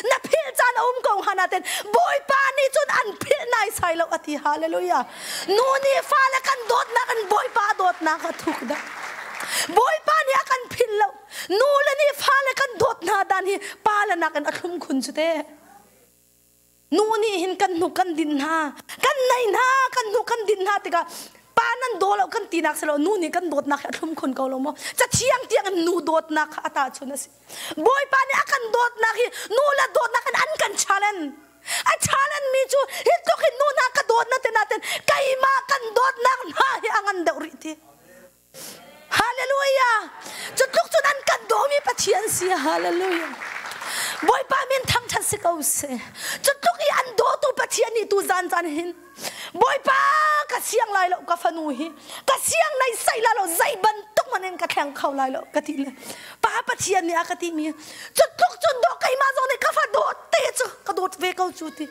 na philh caan a um ko hnga nain Bawipa nih cun an philh naisai lo a ti hallelujah. Nu nih fale kan dawtnak in Bawipa dawtnak a thuk dah. Bawipa nih a kan philh lo. Nu le nih fale kan dawt hna dan hi pa le nakin a thlum khun cu te. Nu nih hin kan hnuk kan din hna, kan nei hna, kan hnuk kan din hna tikah pa nan daw lo kan tinak si lo nu nih kan dawtnak hi a thlum khun ko lo maw cathiang tiang in nu dawtnak kha a tahchun a si bawipa nih a kan dawtnak hi nu le dawtnak in an kan challenge a challenge mi cu hi tluk hin nu hna ka dawtnak te natin keimah kan dawtnak hna hi a ngan deuh rih ti Hallelujah! Cu tluk cun an kan dawmi Pathian si. Hallelujah! Bawipa min thangṭhat si ko seh. Cu tluk i an dawtu Pathian nih tu zan caan hin Bawipa ka siang lai lo ka fanu hi ka siang nei sai la lo zei bantuk man in ka thleng kho lai lo ka ti le pa Pathian nih a ka ti mi cu tluk cun dawh keimah zong nih ka fa dawt te cu ka dawt ve ko cu ti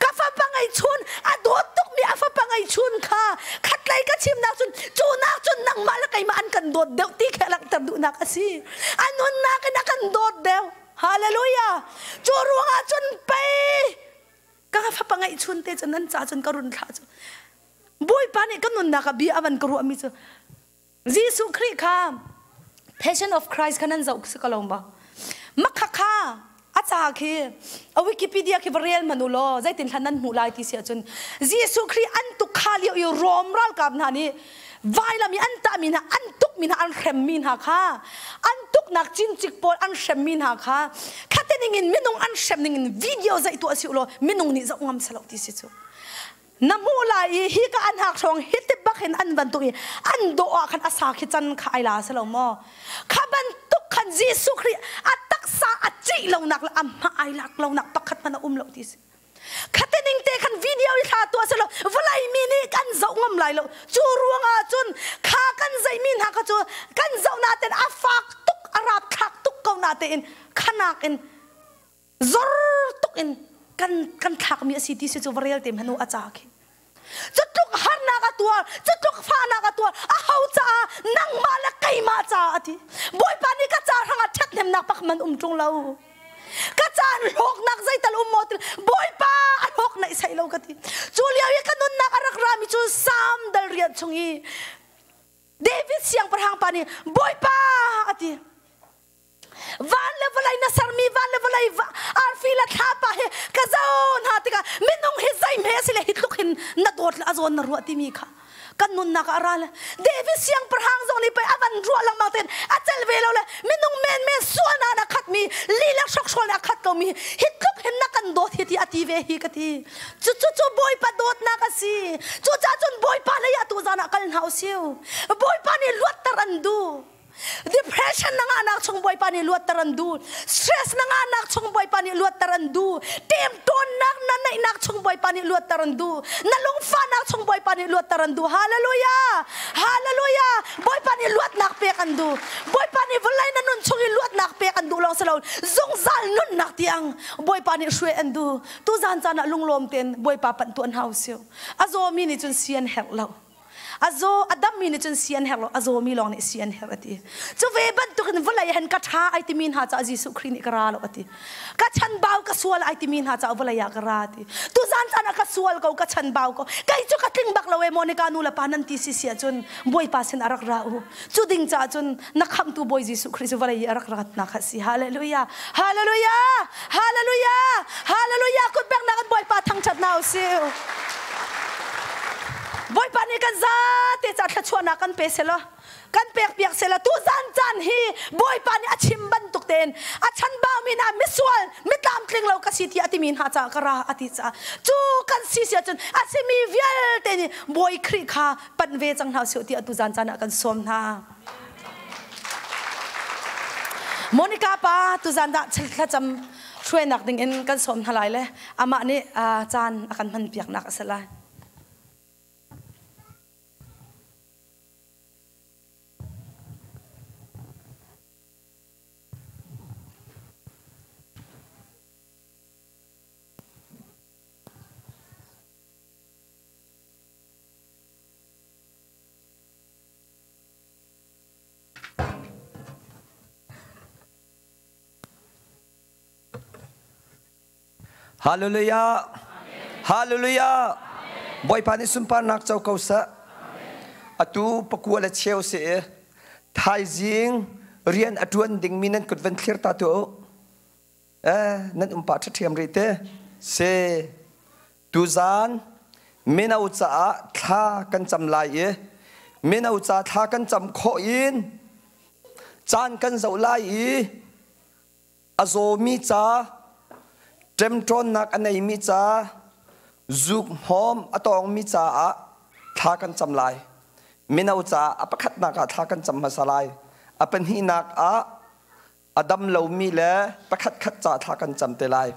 Ka fapa ngeihchun a dawt tukmi a fapa ngeihchun kha khatlei ka chimnak cun cu nak cun nangmah le keimah an kan dawt deuh ti kha langhter duhnak a si. A nunnak in a kan dawt deuh. Hallelujah. Cu ruangah cun pei ka fapa ngeihchun te cu nan ca cun ka run thlah cu. Bawipa nih ka nunnak ah bia a van ka ruahmi cu Jesuh Khrih kha Passion of Christ kha nan zoh si ko lo maw? Makha kha a ca khi a Wikipedia khi va rel hmanh u law zeitin hlan nan hmuh lai ti si ahcun Jesuh Khrih an tuk kha lio i Rom ralkap hna nih vailam i an tahmi hna an tukmi hna an hremmi hna kha an tuknak cincik pawl an hremmi hna kha khate ningin minung an hrem ningin video zeih tuah si u law minung nih zoh ngam selo ti si cu Na hmuh lai i hi ka an hak hrawng hi ti bak hin an bantuk i an dawh ah khan a sa khi can kha ai la si lo maw? Kha bantuk Jesuh Khrih a taksa a cih lonak le a hma ai lak lonak pakhat hmanh a um lo ti si. Khatining te khan video i thla tuah selaw vawlei mi nih kan zoh ngam lai lo. Cu ruangah cun kha kan zeihmi hna kha cu kan zoh natein a fak tuk a rapthlak tuk ko natein khanak in zor tuk in kan kan thlakmi a si ti si cu va rel te hmanh u a ca khi. Cutluk harnak a tuar, cutluk fahnak a tuar, a ho caah nangmah le keimah caah a ti. Bawipa nih ka ca hrangah ṭhathnemnak pak man um ṭung lo. Ka caan hlawknak zeital um maw ti Bawipa a hlawk naih sai lo ka ti. Cu lio i ka nunnak a rak rami cu Salm dal rian chung i David siangpahrang pa nih Bawipa a ti. Van le vawlei na sermi van le vawlei arfi le thlapa hi ka zo hna tikah minung hi zeihme si le hi tluk hin na dawt le a zawn na ruah timi kha kan nunnak ah a ra le David siangpahrang zong nih pei a van ruah lengmang tein a cel ve lo le minung menmen sualnak a khatmi lila hrokhrawl a khat komi hi tluk hin na kan dawt hi ti a ti ve hi ka ti cu cu cu Bawipa dawtnak a si cucaah cun Bawipa lei ah tu zan ah kal hna usih Bawipa nih luatter an duh Depression na ngahnak chung Bawipa nih luatter an duh. Stress na ngahnak chung Bawipa nih luatter an duh. Temtawnnak na neihnak chung Bawipa nih luatter an duh. Na lungfahnak chung Bawipa nih luatter an duh. Hallelujah! Hallelujah! Bawipa nih luatnak pek an duh. Bawipa nih vawlei na nun chung i luatnak pek an duh lawng si lo zungzal nunnak tiang Bawipa nih hruai an duh. Tuzan caan ah lunglawm tein Bawipa panh tuan hau siu. A zawmi nih cun si an herh lo. A zaw a dammi nih cun si an herh lo, a zawmi lawng nih si an herh a ti. Cu ve bantukin vawlei hen ka ṭha ai timi hna caah Jesuh Khrih nih ka ra lo a ti. Ka chanbau ka sual ai timi hna caah vawlei ah ka ra a ti. Tuzan caan ah ka sual ko, ka chanbau ko. Kei cu ka tling bak lo e Monica nu le pa nan ti si si ahcun Bawipa sin a rak ra u. Cu ding caah cun na khamhtu Bawi Jesuh Khrih cu vawlei i a rak ratnak kha a si. Hallelujah! Hallelujah! Hallelujah! Hallelujah! Kut peknak in Bawipa thangṭhat hna u sih. Bawipa nih kan zate ca thluachuahnak kan pe selaw kan pek piak selaw tu zan caan hi Bawipa nih a chim bantuk tein a chanbaumi hna misual mitlamtling lo ka si ti a timi hna caah ka ra a ti caah cu kan si si ahcun a simi vialte nih Bawi Khrih kha panh ve cang hna usih tiah tu zan caan ah kan sawm hna. Monica pa tuzan dah thlacam hruainak ding in kan sawm hna lai le amah nih caan a kan hman piaknak a si lai. Hallelujah. Hallelujah. Bawipa nih sunparnak co ko seh. Atu pakua le cheu si i thaizing rian a ṭuan dingmi nan kut van thlir ta tuah u. Eh, nan um pah ṭhiam rih te. Si. Tuzaan mino caah thla kan cam lai i mino ca thla kan cam khawh in caan kan zoh lai i a zawmi ca ṭemṭawnnak a neimi ca zuk hmawm a tawngmi caah thla kan cam lai. Mino caah a pakhatnak ah thla kan cam hmasa lai. A pahnihnak ah a dam lomi le pakhatkhat ca thla kan cam te lai.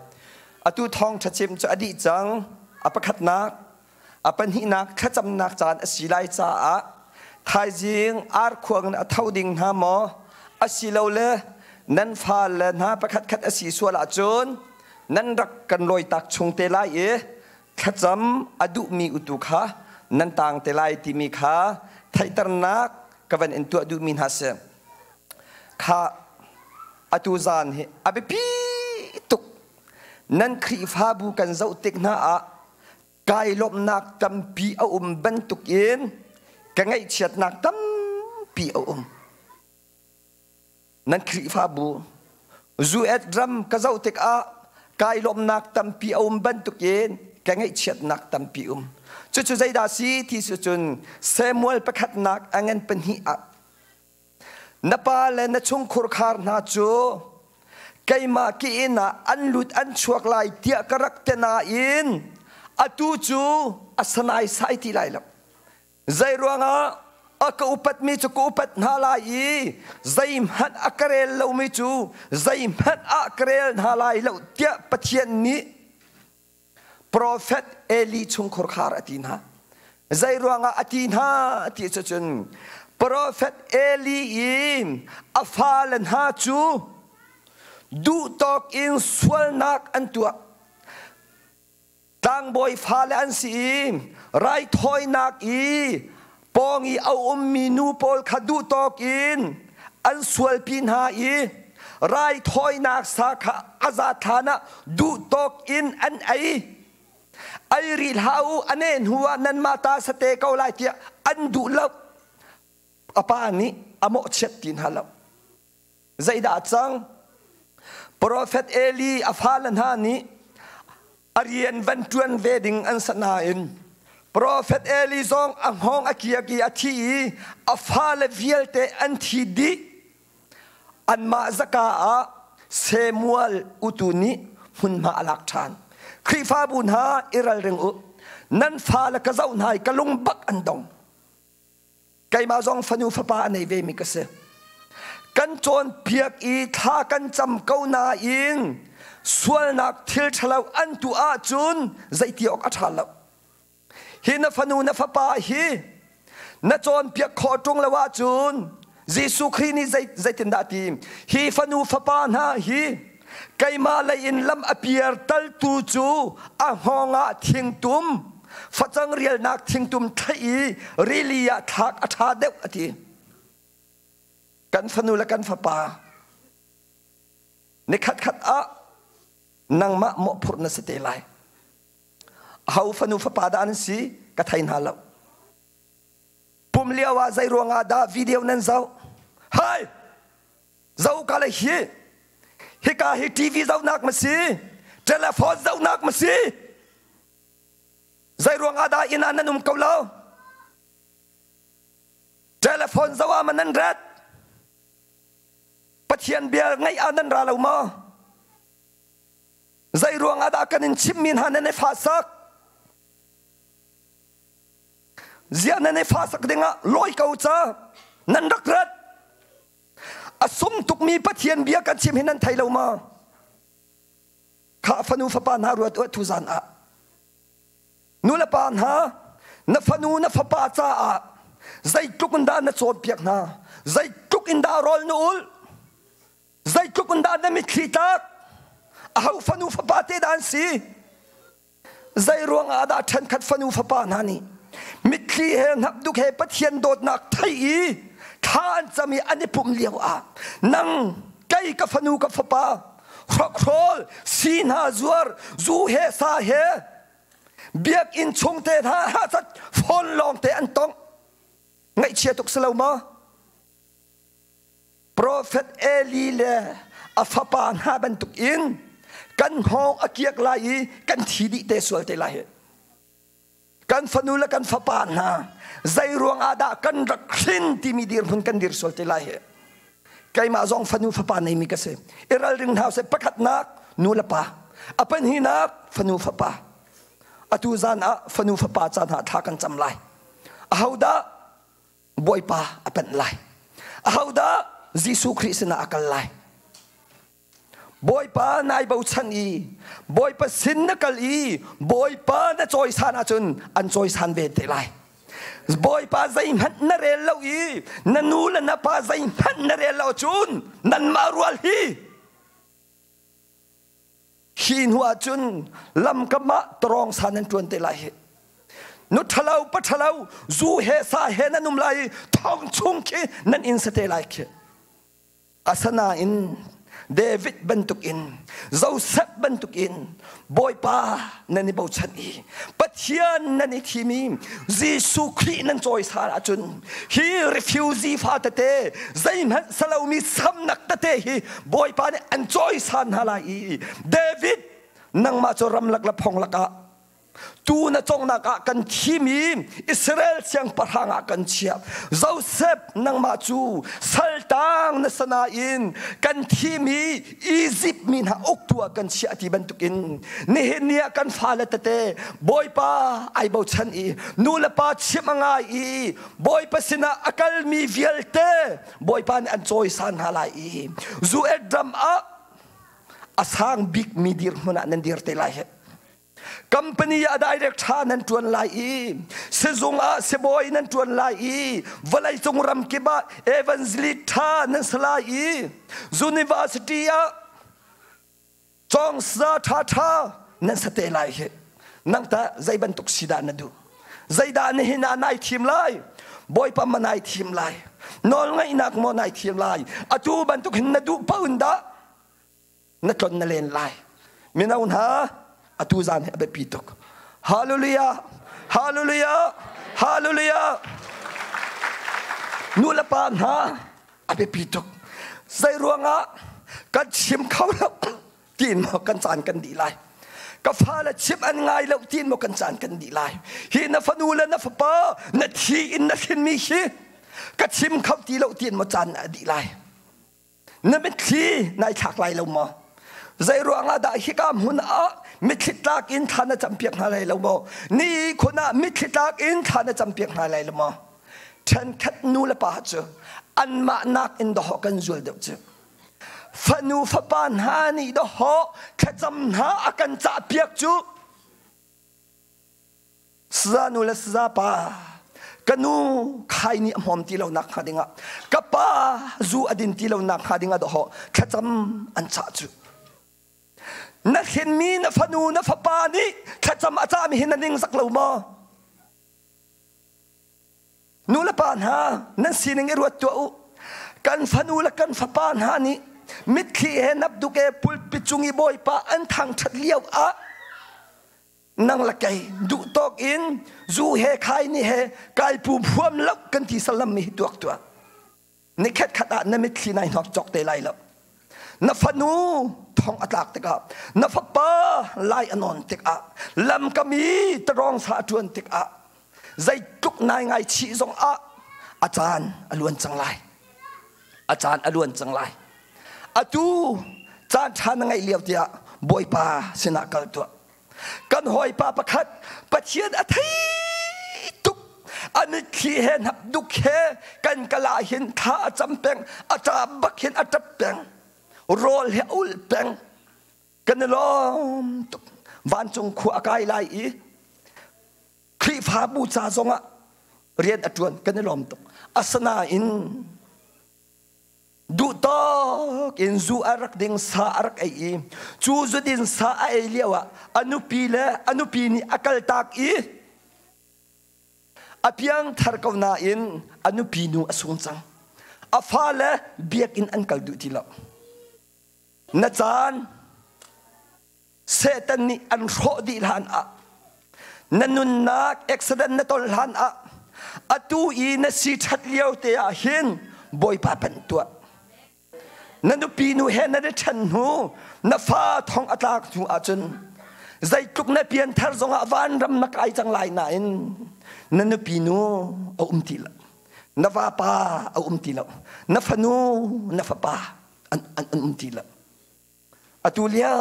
Atu thawngṭha chim cu a dih cang. A pakhatnak, a pahnihnak thlacamnak caan a si lai caah thaizing arkhuang in a tho ding hna maw asilole nan fale hna pakhatkhat a si sual ahcun nan rak kan lawitak chung te lai i thlacam a duhmi utu kha nan tang te lai timi kha theihternak ka van in tuah duhmi hna si. Kha atu zan hi a biapi tuk. Nan Khrihfabu kan zoh tik hna ah kai lawmhnak tampi a um bantukin ka ngaihchiatnak tampi a um. Nan Khrihfabu US ram ka zoh tikah kai lawmhnak tampi a um bantukin ka ngaihchiatnak tampi um. Cucu zeidah si ti si cun Samuel pakhatnak a ngan pahnih ah Na pa le na chungkhurkhar hna cu keimah ki inn ah an lut an chuak lai tiah ka rak te nain atu cu a sanaisai ti lai lo. Zei ruangah? A ka upatmi cu ka upat hna lai i zeihmanh a ka rel lomi cu zeihmanh ah ka rel hna lai lo tiah Pathian nih profet Eli chungkhur khar a ti hna. Zei ruangah a ti hna ti cu cun profet Eli i a fale hna cu duhtawk in sualnak an tuah. Tlangbawi fale an si i raithawinak i pawng i a ummi nu pawl kha duhtawk in an sualpi hna i raithawinak sa kha a zat hlan ah duhtawk in an ei. Ei rih hlah u, a neh hnu ah nanmah ta sate ko lai tiah an duh lo. A pa nih a mawhchiat ti hna lo. Zeidah a cang? Profet Eli a fale hna nih a rian van ṭuan ve ding an si nain Profet Eli zong a hngawng a kiak i a thi i a fale vialte an thi dih. Anmah zaka ah Samuel utu nih hmunhma a lak ṭhan. Khrihfabu hna i ralring u. Nan fale ka zoh hna i ka lung bak an dong. Keimah zong fanu fapa a nei vemi ka si. Kan cawnpiak i thla kan cam ko nain sualnak thil ṭhalo an tuah ahcun zeiti awk a ṭha lo. Hi na fanu na fapa hi na cawnpiak khawh ṭung lo ahcun Jesuh Khrih nih zeitindah a ti? Hi fanu fapa hna hi keimah lei in lam a piar taltu cu a hngawng ah thingtum facang rialnak thingtum thlaih i rili ah thlak a ṭha deuh a ti. Kan fanu le kan fapa nikhat khat ah nangmah mawhphurh na si te lai. Aho fanu fapa dah an si ka thei hna lo. Pum lio ah zei ruangah dah video nan zoh? Hai! Zo ka le hi hika hi TV zohnak ma si? Telephone zohnak ma si? Zei ruangah dah inn ah nan um ko lo? Telephone zoh ah ma nan rat? Pathian bia ngaih ah nan ra lo maw? Zei ruangah dah kan in chimmi hna nan i fahsak? Ziah nan i fahsak dingah lawi ko ca nan rak rat? A sung tukmi Pathian bia kan chim hi nan thei lo maw? Khah fanu fapa hna ruat u tuzan ah. Nu le pa hna, na fanu na fapa caah zeitluk in dah na cawnpiak hna? Zeitluk in dah rawl na ulh? Zeitluk in dah na mitthli tlak? Aho fanu fapa te dah an si? Zei ruangah dah ṭhenkhat fanu fapa hna nih mitthli he hnapduk he Pathian dawtnak thei i thla an cam i an i pumh lio ah nang kei ka fanu ka fapa hrokhrawl si hna zuar zu he sa he biakinn chung te hna ha cat phone lawng te an tong ngaihchia tuk si lo maw Profet Eli le a fapa hna bantuk in kan hngawng a kiak lai i kan thi dih te sual te lai hi. Kan fanu le kan fapa hna zei ruang ah dah kan rak hrin timi dirhmun kan dir sual te lai hi. Keimah zong fanu fapa neimi ka si. I ralring hna seh pakhatnak nu le pa, a pahnihnak fanu fapa. Atu zan ah fanu fapa caan ah thla kan cam lai. Ahodah Bawipa a panh lai. Ahodah Jesuh Khrih sinah a kal lai? Bawipa nai bochan i Bawipa sin na kal i Bawipa na cawisan ahcun an cawisan ve te lai. Bawipa zeihmanh na rel lo i na nu le na pa zeihmanh na rel lo cun nanmah rual hi hi hnu ahcun lamkam ah tawrong sa nan ṭuan te lai hi nu ṭhalo pa ṭhalo zu he sa he nan um lai i thong chung khi nan inn sa te lai khi asanain David bantukin Joseph bantukin Bawipa nan i bochan i Pathian nan i thim i Jesuh Khrih nan cawisar ahcun hi refugee fa tete zeihmanh salomi samnak tete hi Bawipa nih an cawisan hna lai i David nangmah cu ramlak le phong lakah Tu na congnak ah kan thim i Israel siangpahrang ah kan chiah. Joseph nangmah cu saltang na sanain kan thim i Izipt mi hna uktu ah kan chiah ti bantukin nihin ni ah kan fale tete Bawipa ai bochan i nu le pa chimh a ngai i Bawipa sinah a kalmi vialte Bawipa nih an cawisan hna lai i Zuet ram ah a sang bikmi dirhmun ah nan dir te lai hi. Company ah direct ṭha nan ṭuan lai i sizung ah sibawi nan ṭuan lai i vawleicung ramkip ah evangelist ṭha nan si lai i university ah cawngsa ṭhaṭha nan sa te lai hi. Nang tah zei bantuk si dah na duh? Zeidah nihin ah nai thim lai? Bawipa ma nai thim lai? Nawlngaihnak maw nai thim lai? Atu bantuk hin na duh paoh in dah na tlon na len lai mino hna atu zan hi a biapi tuk hallelujah hallelujah hallelujah nu le pa hna a biapi tuk zei ruangah kan chim kho lo tiin maw kan caan kan dih lai ka fale chim an ngai lo tiin maw kan caan kan dih lai hi na fanu le na fapa na thi in na hrinmi hi ka chim kho ti lo tiin maw caan a dih lai Na mitthli nai thlak lai lo maw? Zei ruangah dah hika hmun ah mitthli tlak in thla na campiak hna lai lo maw? Ni khun ah mitthli tlak in thla na campiak hna lai lo maw? Ṭhenkhat nu le pa cu anmah nak in dawhawh kan zual deuh cu. Fanu fapa hna nih dawhawh thlacam hna a kan cahpiak cu Saza nu le saza pa ka nu khai nih a hmawm ti lo nak hnga dingah ka pa zu a din ti lo nak hnga dingah dawhawh thlacam an cah cu na hrinmi na fanu na fapa nih thlacam a cahmi hi na ning zak lo maw Nu le pa hna nan sining i ruat tuah u. Kan fanu le kan fapa hna nih mitthli he napduk he pulpit cung i Bawipa an thangṭhat lio ah nang le kei duh tawk in zu he khai ni he kai pu phuam lo kan ti salam mi hi tuak tuah. Nikhat khat ah na mitthli nai hnok cawk te lai lo. Na fanu thong a tlak tikah na fapa lai a nawn tikah lamkam i tarawng sa a ṭuan tikah zeitluk nai ngaichih zong ah a caan a luan cang lai a caan a luan cang lai atu caan ṭha na ngeih lio tiah bawipa sinah kal tuah kan hawipa pakhat pathian a thei tuk a mitthli he hnap duk he kan kala hin thla a cam peng a ṭap bak hin a ṭap peng rawl he a ul peng kan i lawm tuk vancung khua a kai lai i Khrihfabu ca zongah rian a ṭuan kan i lawm tuk asinain duhtawk in zu a rak ding sa a rak ei i cu zudin sa a ei lio ah a nupi le a nupi nih a kaltak i a piangthar ko nain a nupi nu a sung cang a fale biakinn an kal duh ti lo na caan Satan nih an hrawh dih hlan ah na nunnak accident na ton hlan ah atu i na si ṭhat lio te ah hin Bawipa panh tuah na nupi nu he na ṭhen hnu na fa thong a tlak hnu ahcun zeitluk na pianthar zongah vanram na kai cang lai nain na nupi nu a um ti lo na vapa a um ti lo na fanu na fapa an, an, an um ti lo Atu lio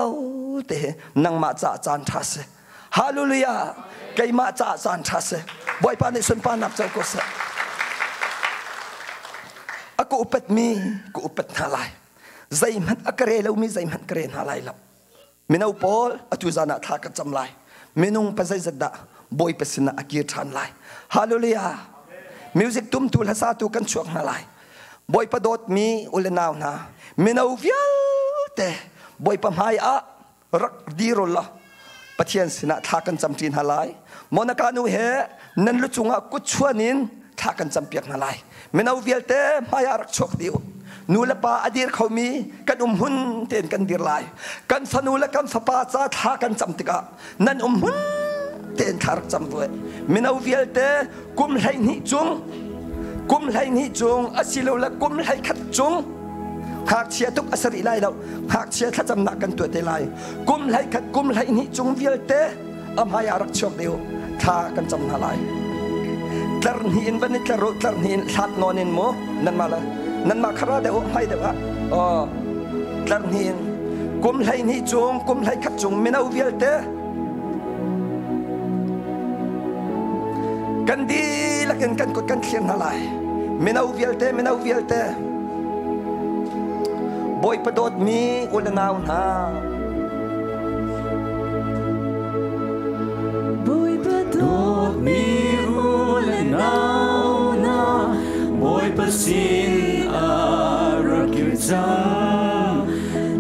te hi nangmah caah caan ṭha si. Hallelujah! Keimah caah caan ṭha si. Bawipa nih sunparnak co ko seh. A ka upatmi ka upat hna lai. Zeihmanh a ka re lomi zeihmanh ka re hna lai lo. Mino pawl atu zan ah thla ka cam lai. Minung pa zeizat dah Bawipa sinah a kir ṭhan lai. Hallelujah! Music tumtu hlasatu kan chuak hna lai. Bawipa dawtmi u le nau hna, mino vialte Bawipa hmai ah rak dir u law Pathian sinah thla kan camṭi hna lai. Monaka nu he nan lu cungah kut chuan in thla kan campiak hna lai. Mino vialte hmai ah rak chuak dih u. Nu le pa a dir khomi kan um hmun tein kan dir lai. Kan fanu le kan fapa ca thla kan cam tikah nan um hmun tein thla rak cam ve. Mino vialte kum 12 cung kum 12 cung asilole kum 11 cung ngakchia tuk a si rih lai lo ngakchia thlacamnak kan tuah te lai kum 11 kum 12 cung vialte A hmai ah rak chuak dih u. Thla kan cam hna lai. Tlar hnih in van i tlar u, tlar hnih in hlat nawn in mu. Nanmah le nanmah kha ra deuh u, hmai deuh ah. Aw, tlar hnih in kum 12 cung, kum 11 cung mino vialte kan dihlak in kan kut kan thlir hna lai. Mino vialte, mino vialte. Bawipa dawtmi u le nau hna. Bawipa dawtmi u le nau hna, Bawipa sin ah rak kir cang.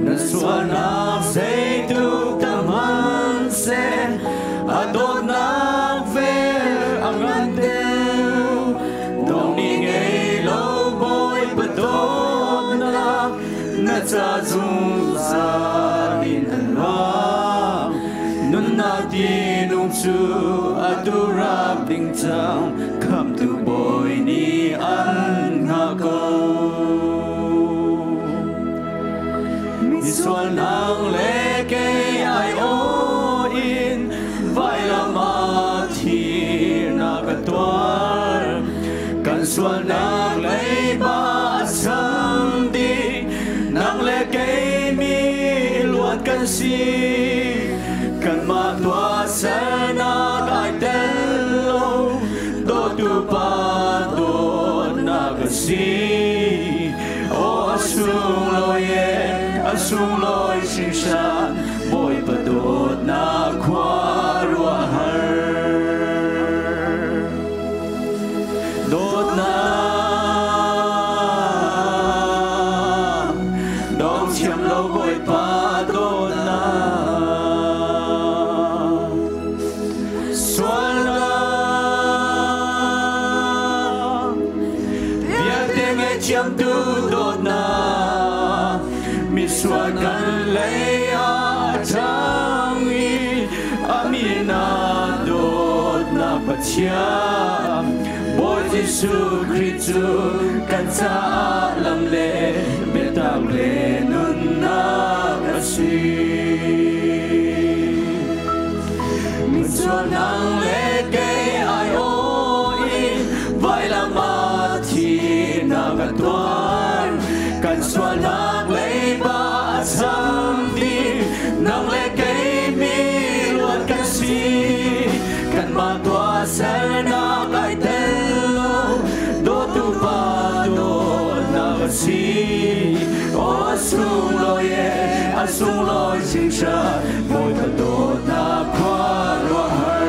Na sualnak zeitluk tam hmanhseh, a dawtnak vel a ngan deuh. Dong ni ngei lo Bawipa dawtnak, na ca zungzal in an luang. Nunnak tinung cu atu rak ding cang, Khamhtu Bawi nih an hngah ko. Misual nang le kei ai aw in vailam ah thihnak a tuar. Kan sualnak leiba a cham dih, nang le kei mi luat kan si. Kanmah tuahsernak ai tel lo, dawtu Pa dawtnak a si. Aw a sunglawi e, a sunglawi hringhran, Bawipa dawtnak khuaruahhar. Dawtnak, dong thiam lo Bawipa dawtnak. Sualnak, vialte ngaihthiamtu dawtnak, misual kan lei ah a ṭhang i a min ah dawtnak Pathian. Bawi Jesuh Khrih cu kan caah lam le biatak le nunnak a si. Misual nang le kei ai aw in vailam ah thihnak a tuar. Kan sualnak leiba a cham dih, nang le kei mi luat kan si. Kanmah tuahsernak ai tel lo, dawtu Pa dawtnak a si. Aw a sunglawi e, a sunglawi hringhran, Bawipa dawtnak khuaruahhar.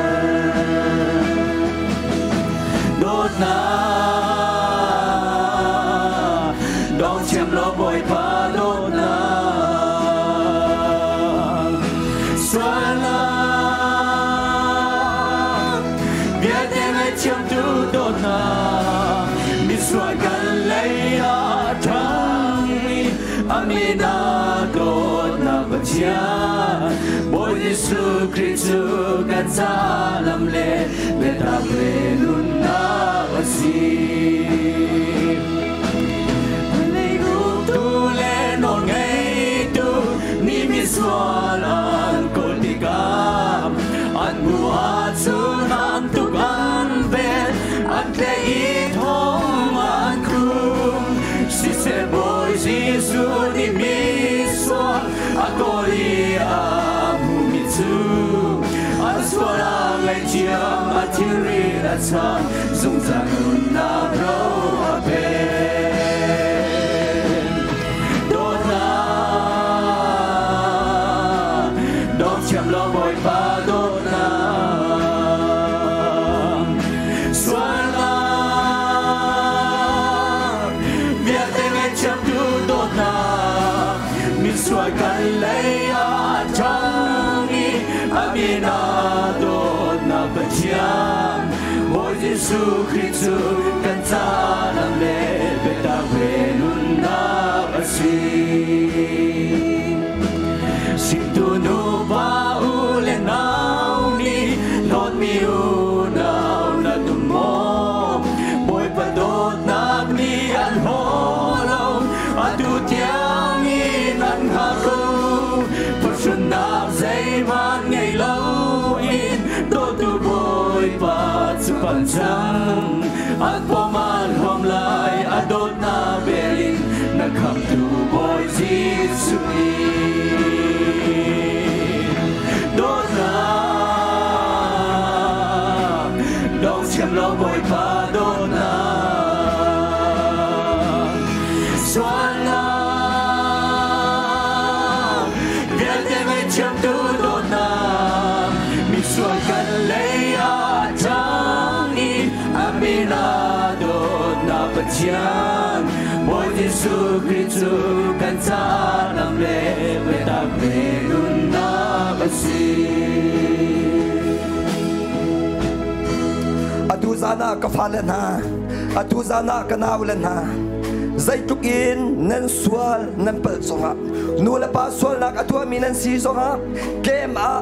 Dawtnak, dong thiam lo Bawipa dawtnak. Sualnak, vialte ngaihthiamtu dawtnak, misual kan lei ah a ṭhang i a min ah dawtnak Pathian. Bawi Jesuh Khrih cu kan caah lam le biatak le nunnak a si. Leiruktu le nawlngeitu nih misual an kawl tikah an hmuh ahcun an tuk an vel, an tlaih i thong an khum. Siseh Bawi Jesuh nih misual a kawl i a hmuhmi cu an sual a ngaihthiam, a thilrit a cham, zungzal nunnak ro a pek. Dawtnak, dong thiam lo Bawipa dawtnak. Sualnak, vialte ngaihthiamtu dawtnak, misual kan lei ah a ṭhang i a min ah dawtnak Pathian. Bawi Jesuh Khrih cu kan caah lam le biatak le nunnak a si. Hringtu nupa u le nau nih hlawtmi unau nan um maw? Bawipa dawtnak nih an hlaw lo, atu tiangin an hngak ko. Phuhrunnak zeihmanh ngei loin pan cang An pom an huam lai a dawtnak vel in na khamtu Bawi Jesuh in dawtnak dong thiam lo Bawipa dawtnak sualnak vialte ngaihthiamtu dawtnak misual kan lei ah cang i a min ah dawtnak Pathian Bawi Jesuh Khrih cu kan caah lam le biatak le nunnak a si. Atu zan ah ka fale hna, atu zan ah ka naule hna, zeitluk in nan sual nan palh zongah, nu le pa sualnak a tuahmi nan si zongah, game ah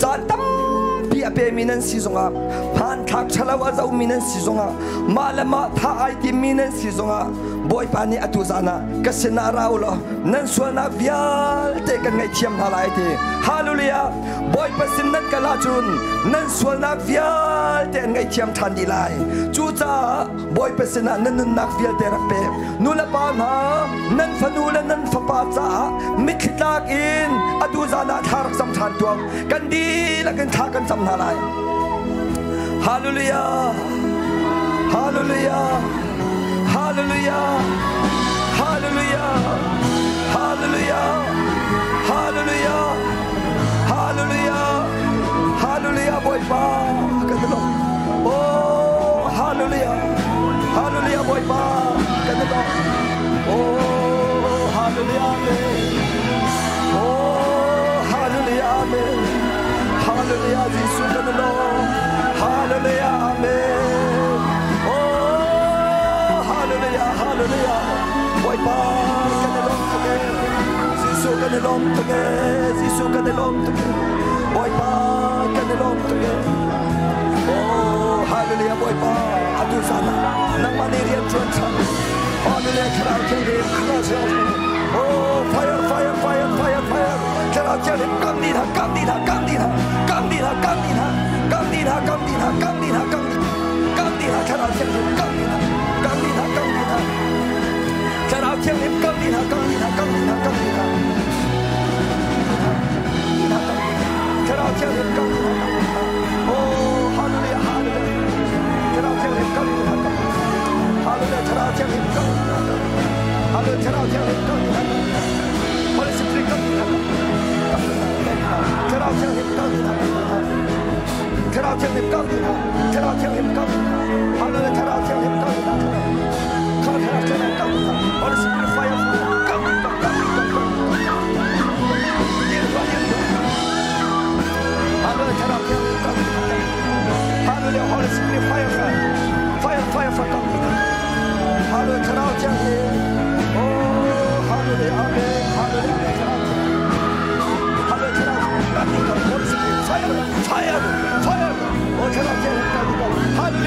caan tampi a pemi nan si zongah, hmanthlak ṭhalo a zohmi nan si zongah, mah le mah thah ai timmi nan si zongah, Bawipa nih atu zan ah ka sinah ra u law nan sualnak vialte kan ngaihthiam hna lai ti. Hallelujah! Bawipa sin nan kal ahcun nan sualnak vialte an ngaihthiam ṭhan dih lai. Cucaah Bawipa sinah nan nunnak vialte rak pe. Nulepa hna, nan fanu le nan fapa caah mitthli tlak in atu zan ah thla rak cam ṭhan tuah. Kan dihlak in thla kan cam hna lai. Hallelujah! Hallelujah! Hallelujah! Hallelujah! Hallelujah! Hallelujah! Hallelujah! Hallelujah Bawipa kan lawm. Oh Hallelujah! Hallelujah Bawipa kan lawm. Oh Hallelujah Amen. Oh Hallelujah Amen. Hallelujah Jesuh kan lawm. Hallelujah Amen. Oh Hallelujah Hallelujah Bawipa kan lawm tuk ee. Jesuh kan i lawm tuk ee. Jesuh kan i lawm tuk ee. Bawipa kan i lawm tuk ee. Oh hallelujah Bawipa atu zan ah nangmah nih rian ṭuan ṭhan. Hallelujah Thlarau Thianghlim Thlarau Thianghlim. Oh fire fire fire fire fire Thlarau Thianghlim kam dih hna kam dih hna kam dih hna kam dih hna kam dih hna kam dih hna kam dih hna kam dih hna kam dih kam dih hna Thlarau Thianghlim kam dih hna kam dih hna kam dih hna Thlarau Thianghlim kam dih hna kam dih hna kam dih hna kam dih hna Thlarau Thianghlim kam dih hna kam dih hna Oh hallelujah hallelujah Thlarau Thianghlim kam dih hna kam dih hna Hallelujah Thlarau Thianghlim kam dih hna kam dih hna Hallelujah Thlarau Thianghlim kam dih hna kam dih hna Holy Spirit kam dih hna kam dih hna kam dih hna kam dih hna Thlarau Thianghlim kam dih hna kam dih hna Thlarau Thianghlim kam dih hna Thlarau Thianghlim kam dih hna Hallelujah Thlarau Thianghlim kam dih hna Thlarau Thlarau Thianghlim kam dih hna Holy Spirit fire fire kam dih kam kam dih kam kam dih kam dih Hallelujah Thlarau Thianghlim kam dih hna Hallelujah Holy Spirit fire fire fire fire fire kam dih hna Hallelujah Thlarau Thianghlim Oh Hallelujah Amen Hallelujah Thlarau Thianghlim Hallelujah Thlarau kam dih kam Holy Spirit fire fire fire Oh Thlarau Thianghlim kam dih kam Hallelujah.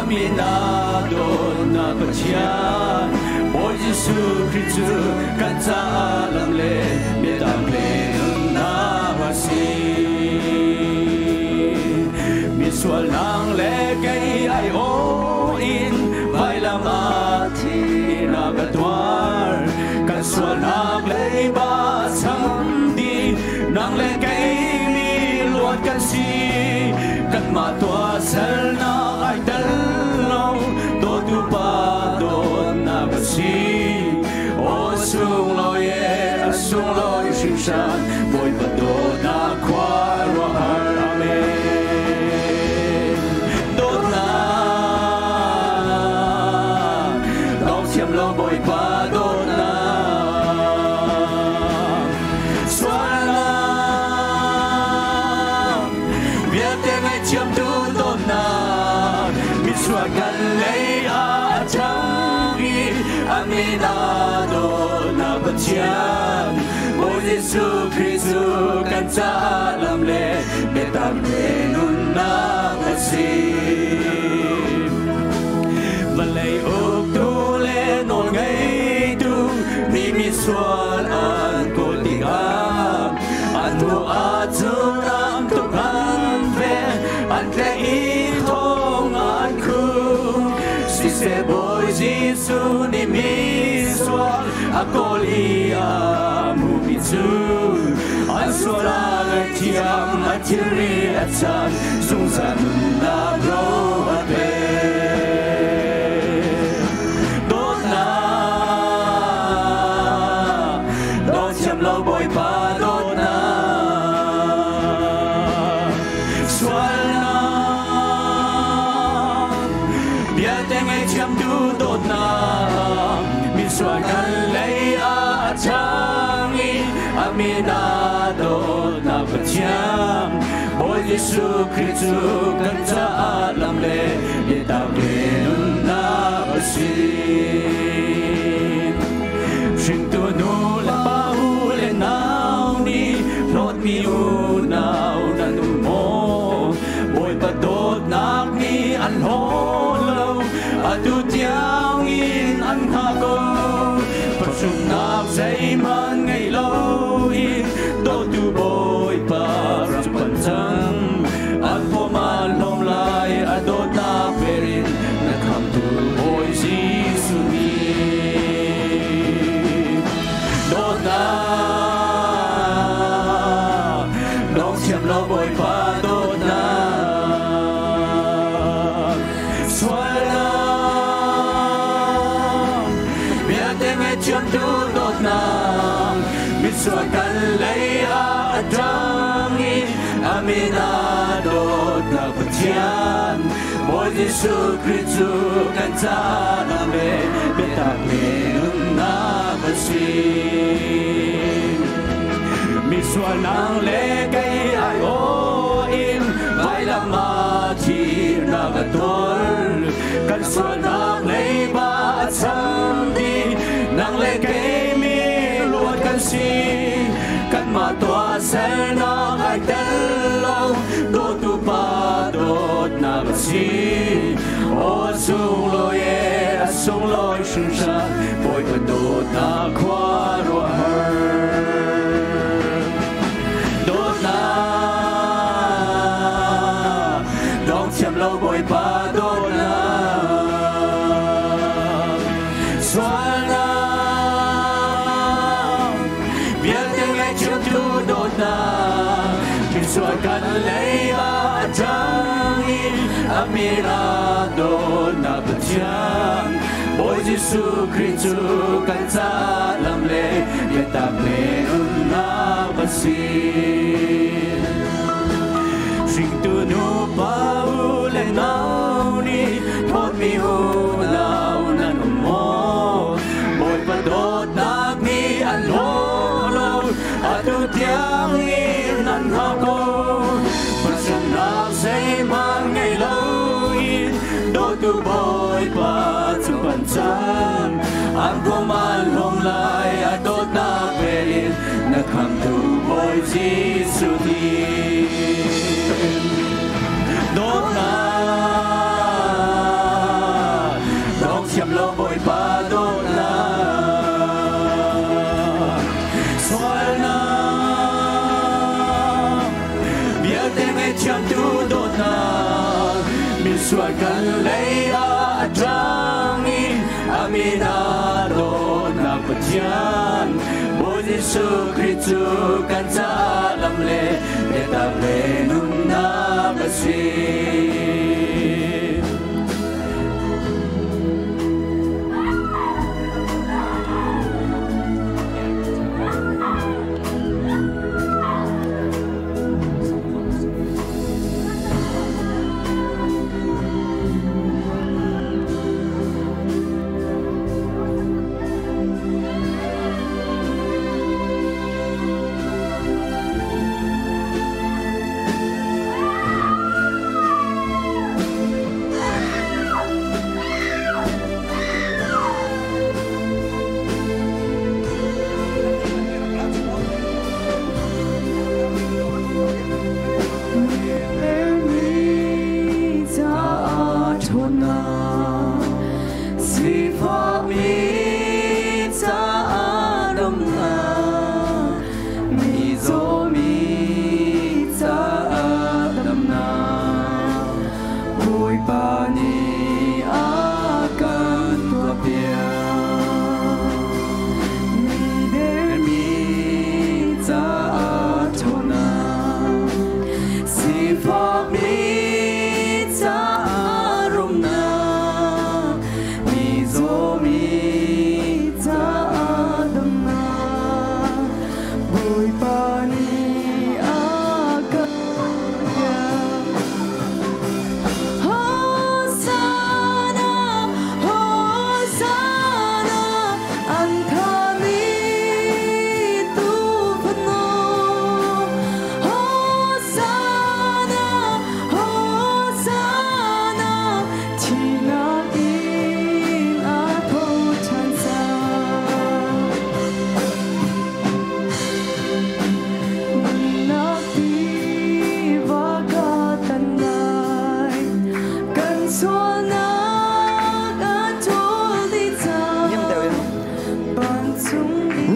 Amin a dawtnak Pathian Bawi Jesuh Khrih cu kan caah lam le biatak le nunnak a si. Misual nang le kei ai aw in vailam ah thihnak a tuar. Kan sualnak leiba cham dih nang le kei mi luat kan si. Kanmah tuah sernak ai tel lo dawtu pa dawtnak a si. Aw sunglawi e a sunglawi hringhran Bawipa dawtnak khua ruahhar. Amen. Dawtnak dong thiam lo Bawipa dawtnak sualnak vialte ngaihthiamtu dawtnak misual kan lei ah a ṭhang i a min ah dawtnak Pathian Bawi Jesuh Khrih cu kan caah lam le biatak le nunnak a si. Vawlei uktu le nawlngeitu nih misual an kawl tikah an hnu ahcun an tuk an ven an tlaih i thong an khum. Siseh Bawi Jesuh nih misual a kawl i a hmuhmi cu an sual a ngaihthiam a thilri a chan zungzal nunnak ro a pek. Dawtnak dawt thiam lo Bawipa dawtnak sualnak vialte ngaihthiamtu dawtnak misual kan lei ah a ṭhang i a min ah dawtnak Pathian Bawi Jesuh Khrih cu kan caah lam le biatak le nunnak a si. Hringtu nu le pa u le nau nih hlawtmi unau nan um maw? Bawipa dawtnak nih an hlaw lo, atu tiang in an hngah ko. Phuhrunnak zeihmanh ngei loin dawtu Bawipa rak panh cang. An pawm an hlawm lai a dawtnak vel in na khamtu Bawi Jesuh nih. Dawtnak dong thiam lo Bawipa dawtnak sualnak vialte ngaihthiamtu dawtnak misual kan lei ah a ṭang i a min ah dawtnak Pathian Bawi Jesuh Khrih cu kan caah lam le biatak le nunnak a si. Misual nang le kei ai aw in vailam ah thihnak a tuar. Kan sualnak leiba a cham dih nang le kei mi luat kan si. Kanmah tuah sernak ai tel lo dawtu pa dawtnak a si. Aw sunglawi e a sunglawi hringhran Bawipa dawtnak khuaruahhar. Dawtnak dong thiam lo Bawipa dawtnak sualnak vialte ngaihthiamtu dawtnak misual kan lei ah a ṭang i a min ah dawtnak Pathian Bawi Jesuh Khrih cu kan caah lam le biatak le nunnak a si. Hringtu nu pa u le nau nih hlawtmi unau nan um maw? Bawipa dawtnak nih an hlaw lo, atu tiang in nan hngah ko. Phuhrunnak zeihmanh ngei loin dawtu Bawipa cu pan cang. An pum an hlawm lai a dawtnak vel in na khamtu Bawi Jesuh nih. Dawtnak Ngaihthiamtu dawtnak misual kan lei ah a ṭang i a min ah dawtnak Pathian Bawi Jesuh Khrih cu kan caah lam le biatak le nunnak a si.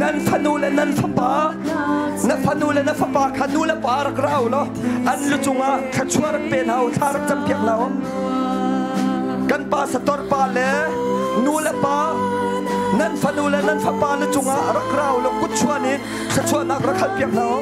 Nan fanu le nan fapa na fanu le na fapa kha nu le pa rak rau law an lu cungah thluachuah rak pe hna u thla rak campiak hna u kan pa sator pa le nu le pa nan fanu le nan fapa lu cungah rak rau law kut chuan in thluachuahnak rak halpiak hna u.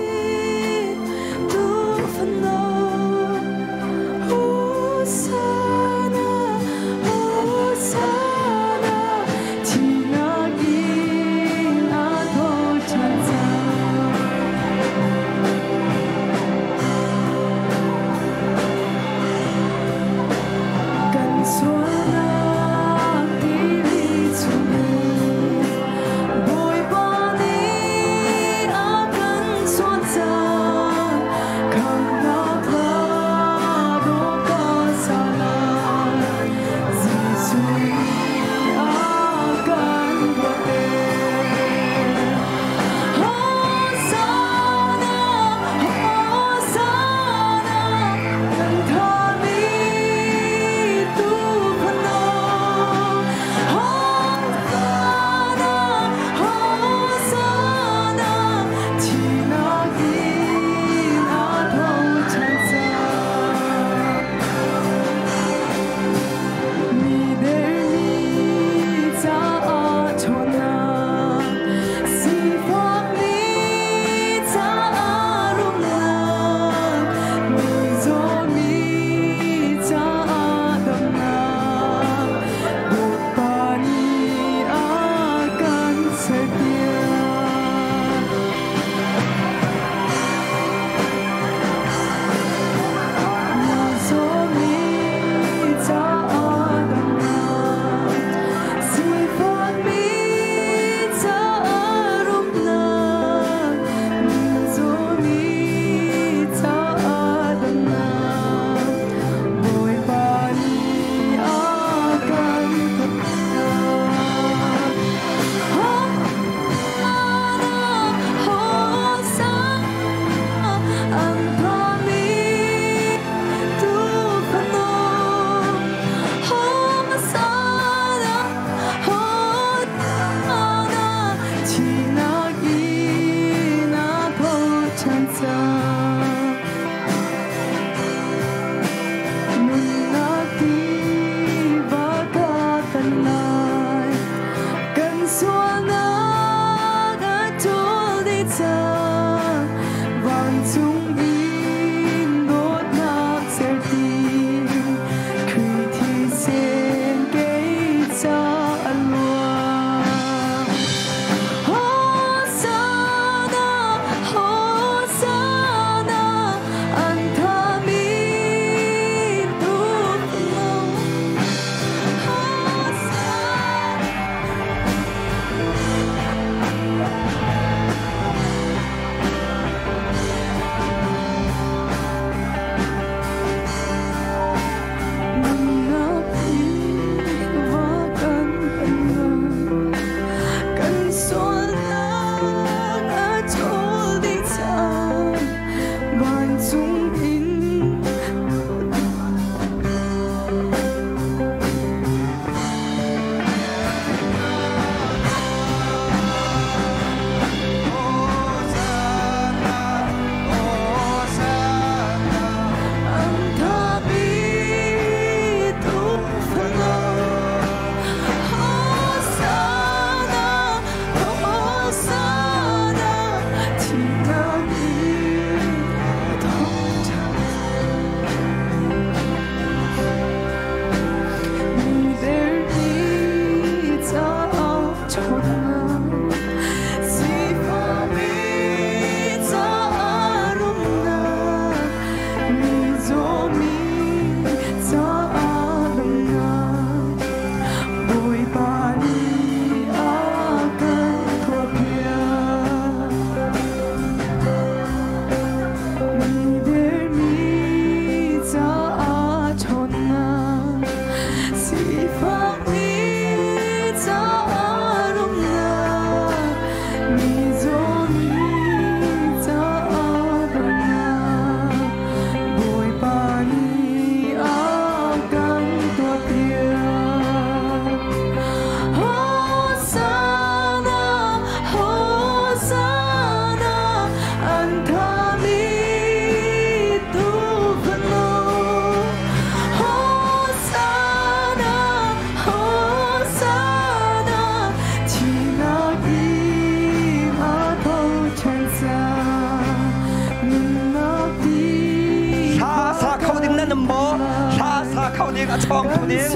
nan um maw? Hla sa kho ding a chawngtu ding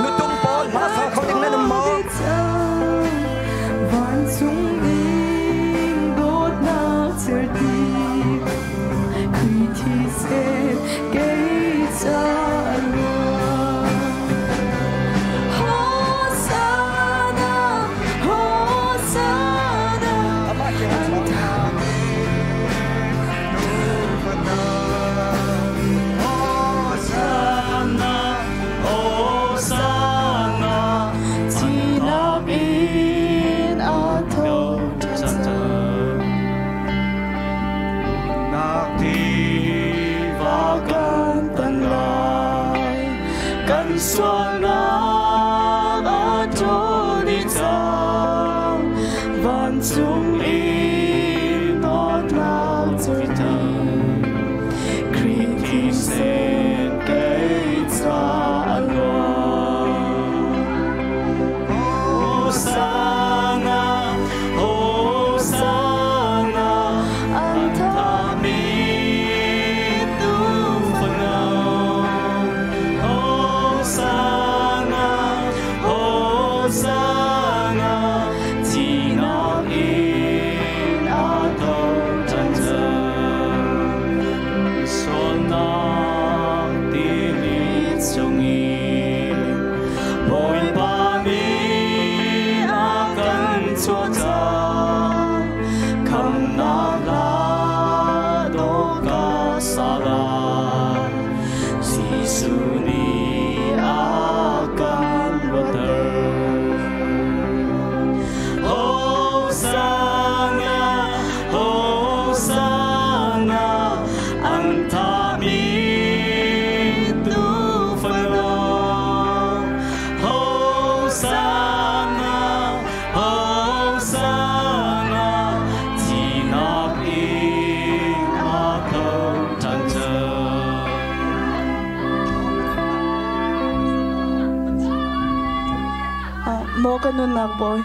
nutung pawl hla sa kho ding nan um maw? Vancung in dawtnak certi Khrih thisen kei ca ruang. Hosanna, Hosanna, Amah kiang a chawng. Hosanna, Hosanna, Thihnak in a tho ṭhan cang. Nak tiva kan tan lai kan sualnak a ṭawl dih cang vancung in dawtnak certi Khrih thisen kei ca a luang. Hosanna, Hosanna, An thahmi tuufano. Hosanna, Hosanna, thihnak in a tho ṭhan cang. Sualnak tili chungin Bawipa nih a kan chuah cang. Khamhnak hla dawh ka sa lai. Jesuh nih a kan luatter. Hosanna, Hosanna, an thahmi tuufano. Hosanna, Hosanna, thihnak in a tho ṭhan cang. Maw ka nunnak Bawi.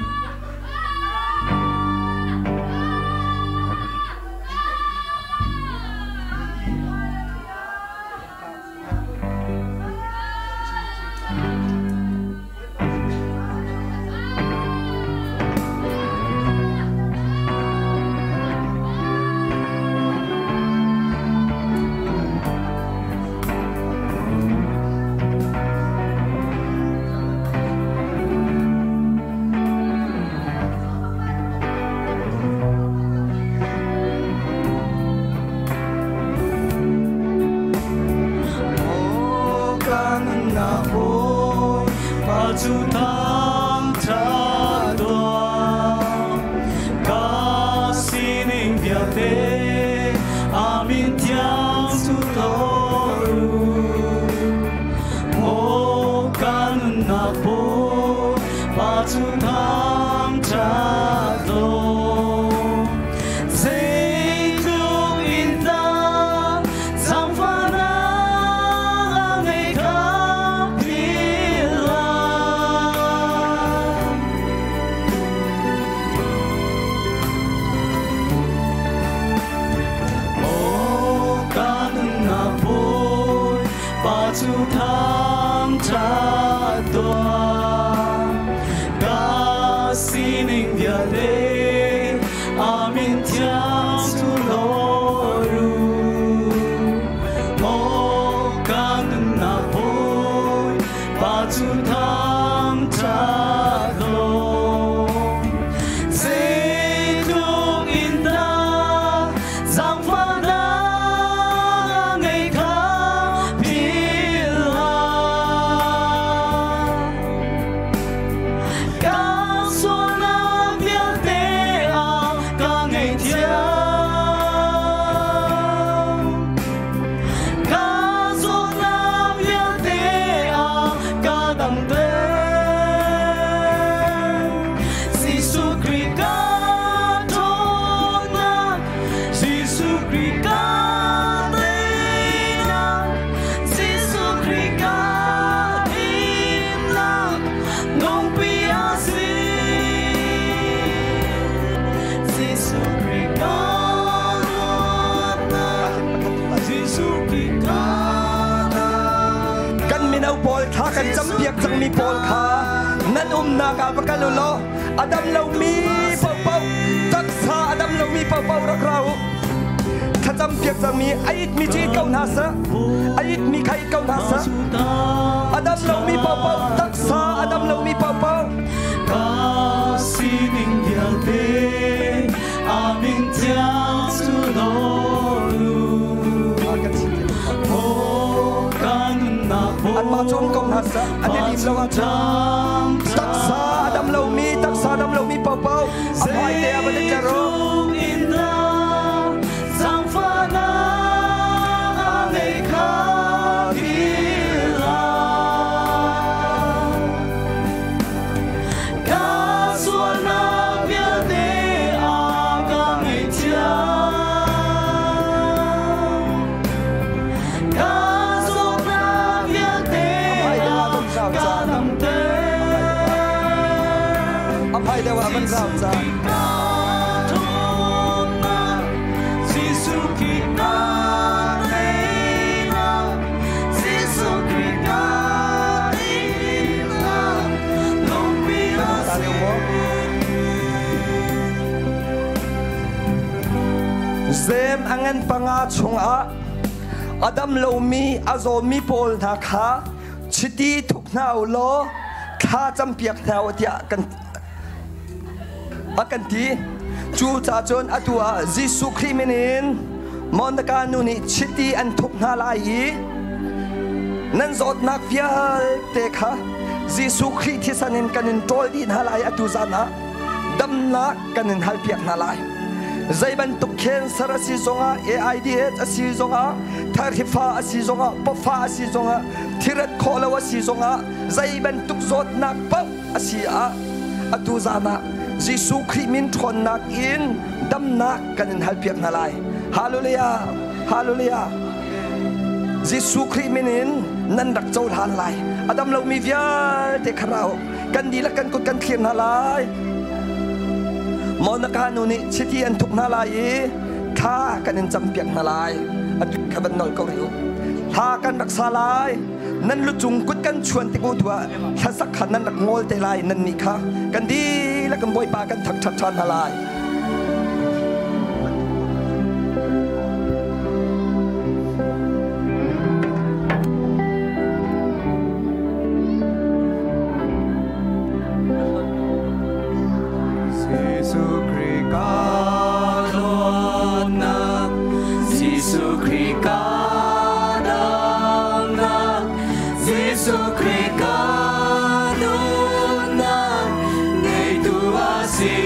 Maw ka nunnak Bawi, pa cu thangṭhat tuah. Ka sining vialte a min thiang cu hlawt u. Maw ka nunnak Bawi, pa cu thangṭhat tuah. Zeitluk in dah zaangfahnak a ngei kha philh hlah. Maw ka nunnak Bawi, pa cu thangṭhat tuah. Ka sining vialte a min thiang cu hlawt u. Maw ka nunnak Bawi, pa cu thangṭhat tuah. Zeitluk in dah zaangfahnak a ngei kha philh hlah. Ka sualnak vialte a ka ngaihthiam. Ka zawtnak vialte a ka damter. Mino pawl thla kan campiak cangmi pawl kha nan umnak ah va kal u law a dam lomi paohpaoh taksa a dam lomi paohpaoh rak ra u. Thlacam piak cangmi a itmi cu it ko hna seh. A itmi kha it ko hna seh. A dam lomi paohpaoh taksa a dam lomi paohpaoh. Ka sining vialte amin tiang cu Anmah cu um ko hna seh. An i lim lo ahcun taksa a dam lomi taksa dam lomi paohpaoh a hmai te ah van i tler u. Zem a ngan panga chungah a dam lomi a zawmi pawl hna kha chiti thuk hna u law thla campiak hna u tiah kan a kan ti. Cu ca cun atu ah Jesuh Khrih min in Monica nu nih chiti an thuk hna lai i nan zawtnak vialte kha Jesuh Khrih thisen in kan in ṭawl dih hna lai atu zan ah damnak kan in halpiak hna lai. Zei bantuk cancer a si zongah AIDS a si zongah tharhifa a si zongah pawfa a si zongah thiret khawh lo a si zongah zei bantuk zawtnak paoh a si ah atu zan ah Jesuh Khrih min ṭhawnnak in damnak kan in halpiak hna lai. Hallelujah! Hallelujah! Jesuh Khrih min in nan rak cohlan lai. A dam lomi vialte kha ra u. Kan dihlak kan kut kan thlir hna lai. Monica nu nih chiti an thuk hna lai i thla kan in campiak hna lai. Atu kha van nol ko rih u. Hla kan rak sa lai. Nan lucung kut kan chuan tik u tuah hlasak kha nan rak ngol te lai nan nih kha kan dihlak in Bawipa kan thangṭhat ṭhan hna lai. Jesuh Khrih ka luatnak Jesuh Khrih ka damnak Jesuh Khrih ka nunnak ngeitu a si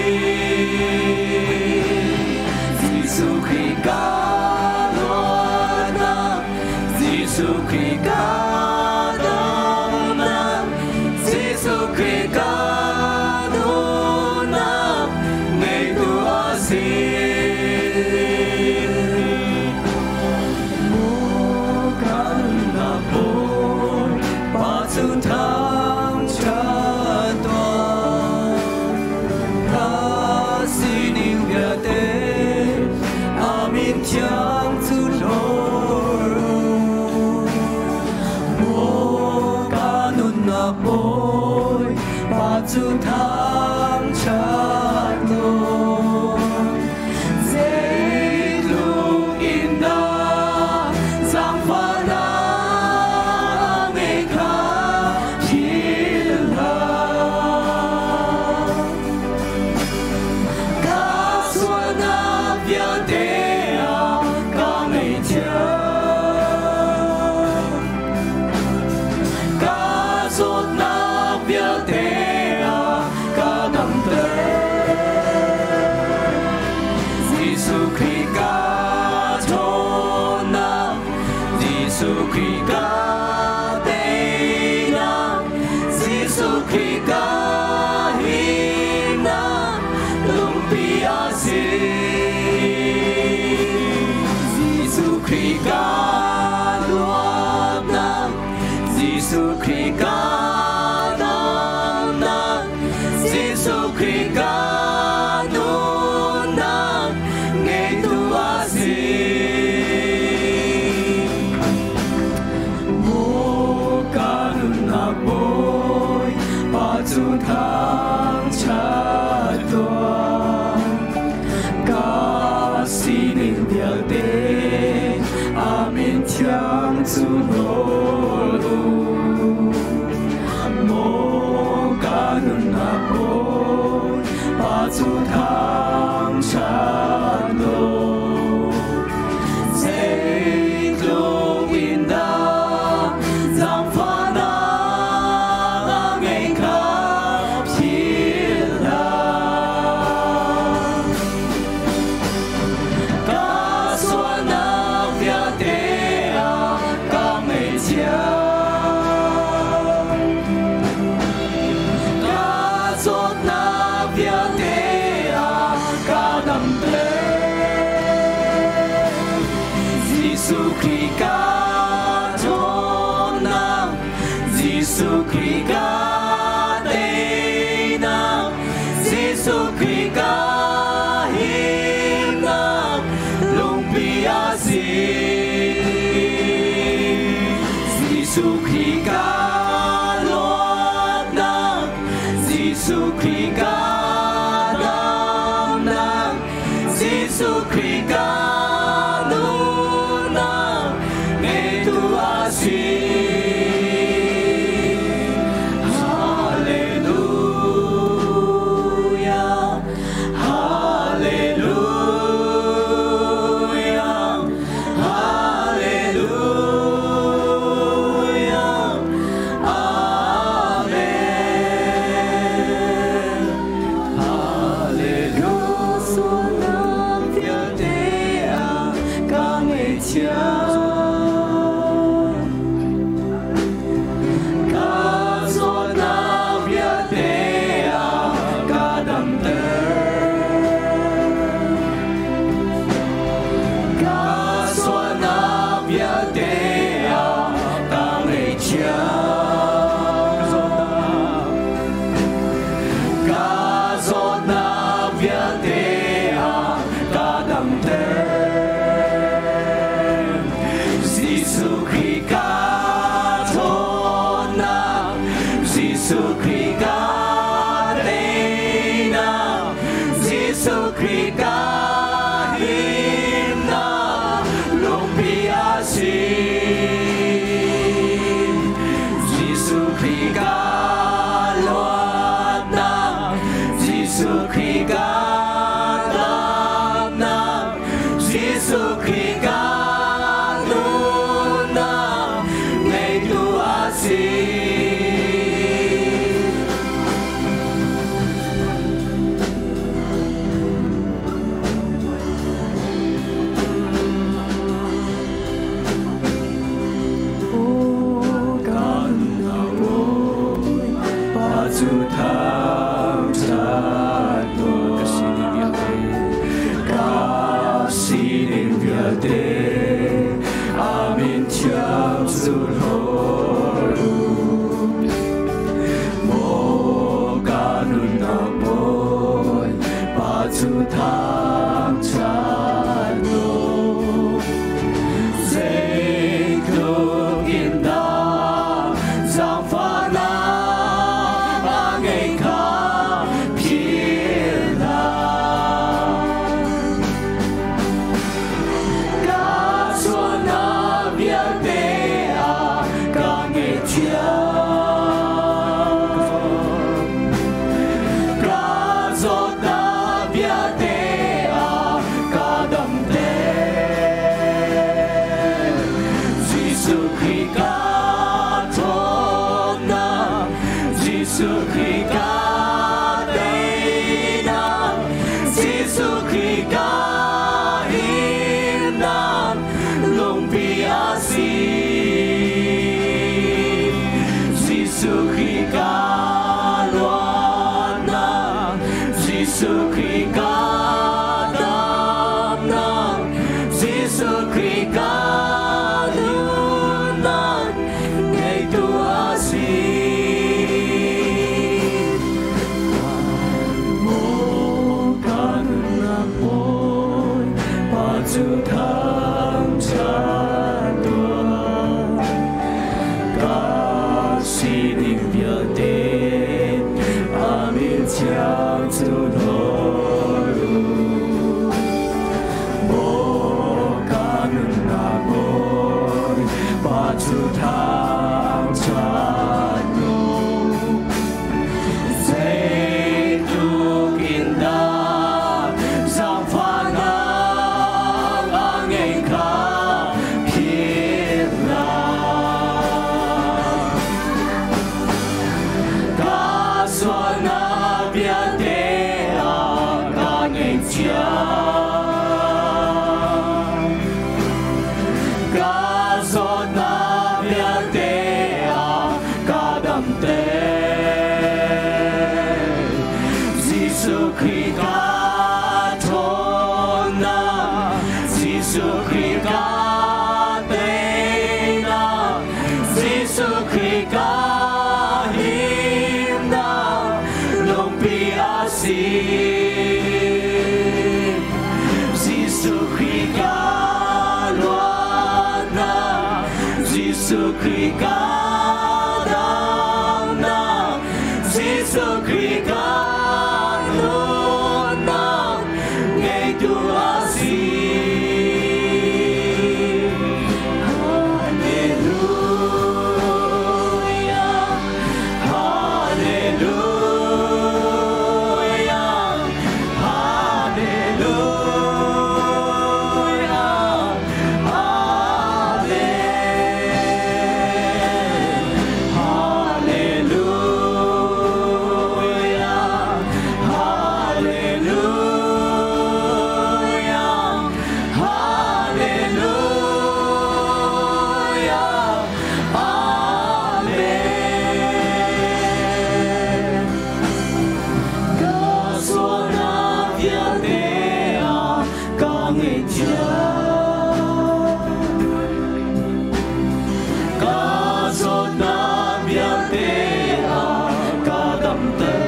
Jesuh Khrih ka luatnak Jesuh Khrih ka damnak Jesuh Khrih ka nunnak ngeitu a si Kan Bawi Pa cu thangṭhat tuah ka sining vialte a min thiang cu hlawr u. Maw ka nunnak Bawi Pa cu thangṭhat tuah Zeitluk in dah zaangfahnak ngei kha philh hlah. Ka sualnak vialte ah ka ngaihthiam. Ka zawtnak vialte ah ka damter. Jesuh Khrih ka ṭhawnnak, Jesuh Khrih ka teinak, Jesuh Khrih ka himnak, lungpi a si. Jesuh Khrih ka luatnak, Jesuh Khrih ka damnak, Jesuh Khrih ka nunnak, ngeitu a si. Maw ka cu nawl u. Maw ka nunnak Bawi Pa cu thangṭhat law. Zeitluk in dah zaangfahnak a ngeih kha philh hlah. Ka sualnak vialte ah ka ngaihthiam. Ka zawtnak vialte ah ka damter. Jesuh Khrih ka ṭhawnnak, Jesuh Khrih ka teinak, Jesuh Khrih ka himnak, lungpi a si. Jesuh Khrih ka luatnak, Jesuh Khrih ka damnak, Jesuh Khrih ka nunnak, ngeitu a si. Hallelujah, Hallelujah, Hallelujah, Amen. Hallelujah. Sualnak vialte ah ka ngaihthiam. Ka zawtnak vialte ah ka damter. Ka sualnak vialte ah ka ngaihthiam. Ka zawtnak vialte ah ka damter. Jesuh Khrih ka ṭhawnnak, Jesuh Khrih ka teinak, Jesuh Khrih ka himnak, lungpi a si. Jesuh Khrih ka luatnak, Jesuh Khrih ka damnak, Jesuh Khrih ka nunnak, ngeitu a si. Pa cu thangṭhat law ka sining vialte, ka sining vialte, Amin thiang cu hlawr u. Maw ka nunnak Bawi, Pa cu thangṭhat law. Zeitluk in dah zaangfahnak a ngeih kha philh hlah. Ka sualnak vialte ah ka ngaihthiam. Ka zawtnak vialte ah ka damter. Jesuh Khrih ka ṭhawnnak, Jesuh Khrih ka teinak, Jesuh Khrih ka himnak, lungpi a si. Jesuh Khrih ka luatnak, Jesuh Khrih ka damnak, Jesuh Khrih ka nunnak, ngeitu a si. Pa cu thangṭhat u. Zeitluk in dah zaangfahnak a ngeih kha philh hlah. Ka sualnak vialte ah ka ngaihchia. Ka zawtnak vialte ah ka damter. Jesuh Khrih ka ṭhawnnak, Jesuh Khrih ka teinak, Jesuh Khrih ka himnak, lungpi a si. Jesuh Khrih ka luatnak, Jesuh Khrih ka damnak, Jesuh Khrih ka nunnak, ngeitu a si. Hallelujah, Hallelujah, Hallelujah, Amen. Hallelujah, Hallelujah, Hallelujah, Amen. Ka sualnak vialte ah ka ngaihthiam. Ka zawtnak vialte ah ka damter.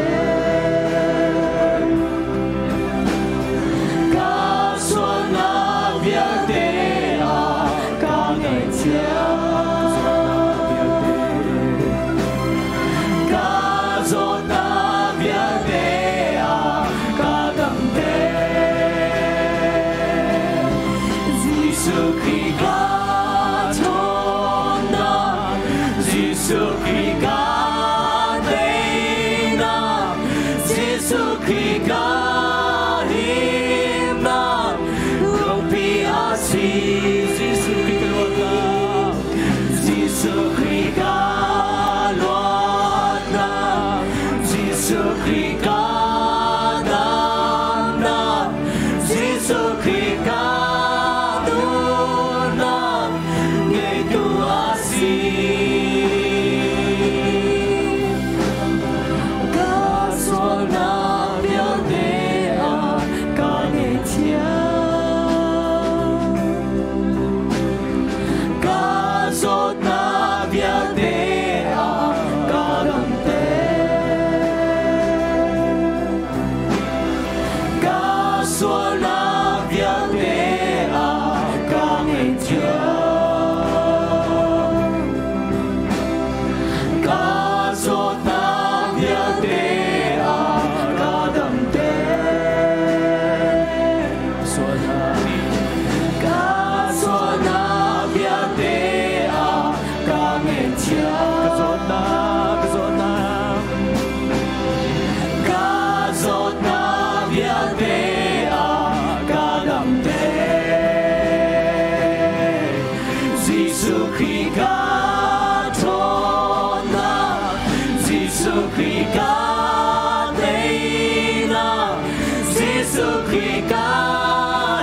Ka sualnak vialte ah ka ngaihthiam. Ka zawtnak vialte ah ka damter. Jesuh Khrih ka ṭhawnnak, Jesuh Khrih ka teinak, Jesuh Khrih ka himnak, lungpi a si. Jesuh Khrih ka luatnak, Jesuh Khrih ka luatnak, Jesuh Khrih ka damnak, Jesuh Khrih ka nunnak, ngeitu a si. Ka sualnak vialte ah ka ngaihthiam. Ka zawtnak vialte ah ka damter. Ka sualnak vialte ah ka ngaihthiam. Ka zawtnak vialte ah ka damter. Ka sualnak vialte ah ka ngaihthiam. Ka zawtnak, ka zawtnak. Ka zawtnak vialte ah ka damter. Jesuh Khrih ka ṭhawnnak, Jesuh Khrih ka teinak, Jesuh Khrih ka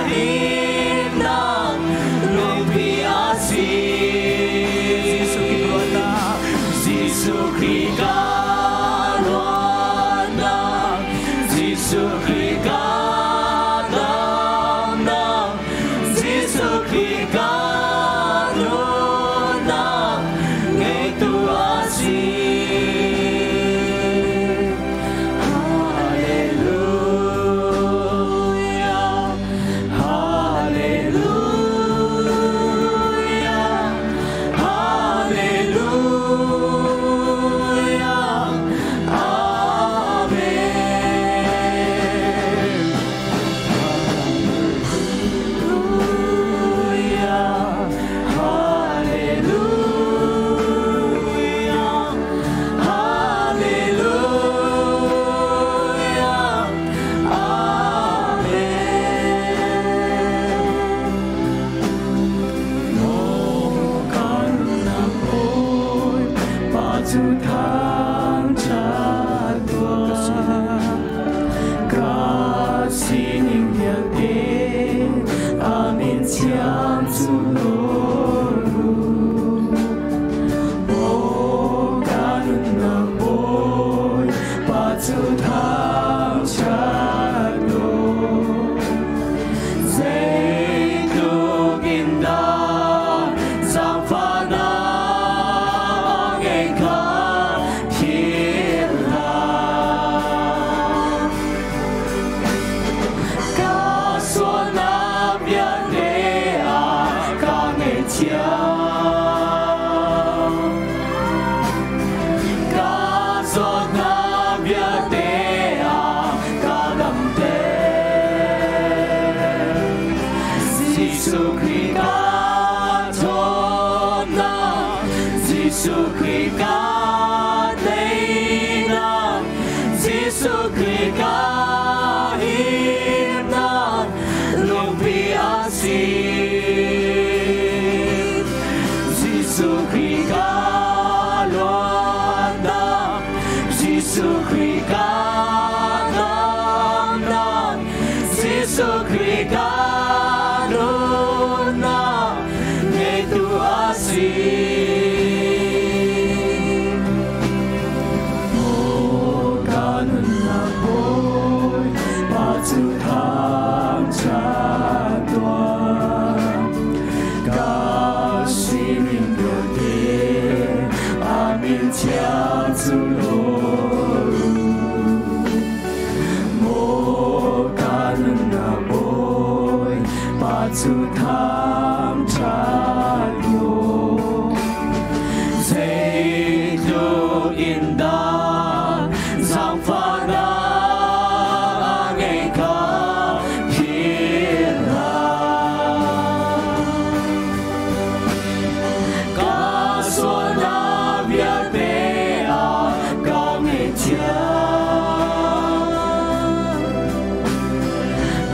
himnak, lungpi a si. Jesuh Khrih ka luatnak. ka philh hlah. Ka sualnak vialte ah ka ngaihthiam. Ka zawtnak vialte ah ka damter. Jesuh Khrih ka ṭhawnnak, Jesuh Khrih ka teinak, Jesuh Khrih ka himnak, lungpi a si. Jesuh Khrih ka luatnak, Jesuh Khrih ka damnak, Jesuh Khrih ka nunnak ngeitu a si. Maw ka nunnak Bawi, Pa cu thangṭhat tuah. Ka sining vialte a min thiang cu lawr u. Maw ka nunnak Bawi, Pa cu thangṭhat tuah. Zeitluk in dah zaangfahnak a ngeih kha philh hlah. Ka sualnak vialte ah ka ngaihthiam.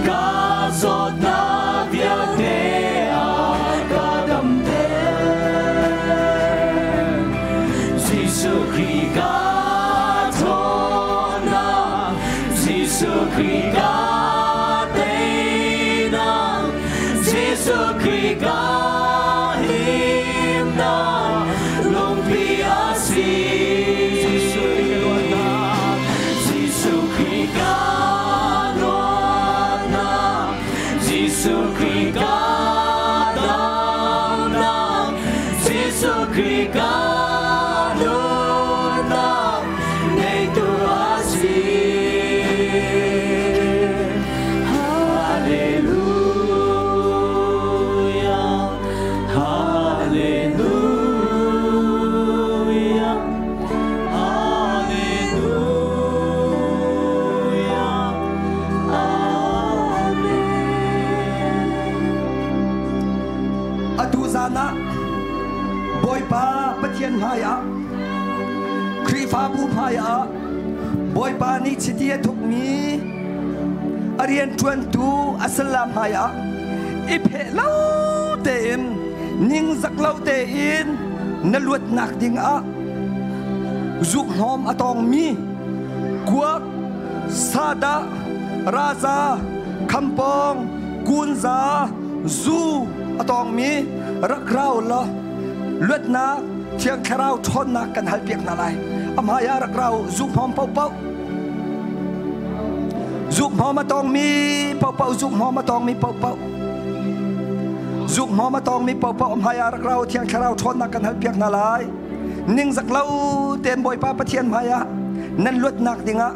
Ka zawtnak vialte ah ka damter. Jesuh Khrih ka ṭhawnnak, Jesuh Khrih ka teinak, Jesuh Khrih ka himnak, lungpi a si. Jesuh Khrih ka luatnak, Jesuh Khrih ka luatnak, Jesuh Khrih ka damnak, Jesuh Khrih ka nunnak, ngeitu a si. Hallelujah, Hallelujah, Hallelujah, Amen. Atu zan ah Bawipa Pathian hmaiah Khrihfabu hmaiah Bawipa nih chiti a thukmi a rianṭuantu a sallam hmaiah i pheh lo tein ningzak lo tein na luatnak dingah zukhnawm a tawngmi kuak, sadah, raza, khampawng, kunza, zu a tawngmi rak rau law luatnak Thiang Thlarau ṭhawnnak kan halpiak hna lai. A hmaiah rak rau zukhmawm paohpaoh zukhmawm a tawngmi paohpaoh zukhmawm a tawngmi paohpaoh zukhmawm a tawngmi paohpaoh a hmaiah rak rau Thiang Thlarau ṭhawnnak kan halpiak hna lai. Ningzak lo tein Bawipa Pathian hmaiah nan luatnak dingah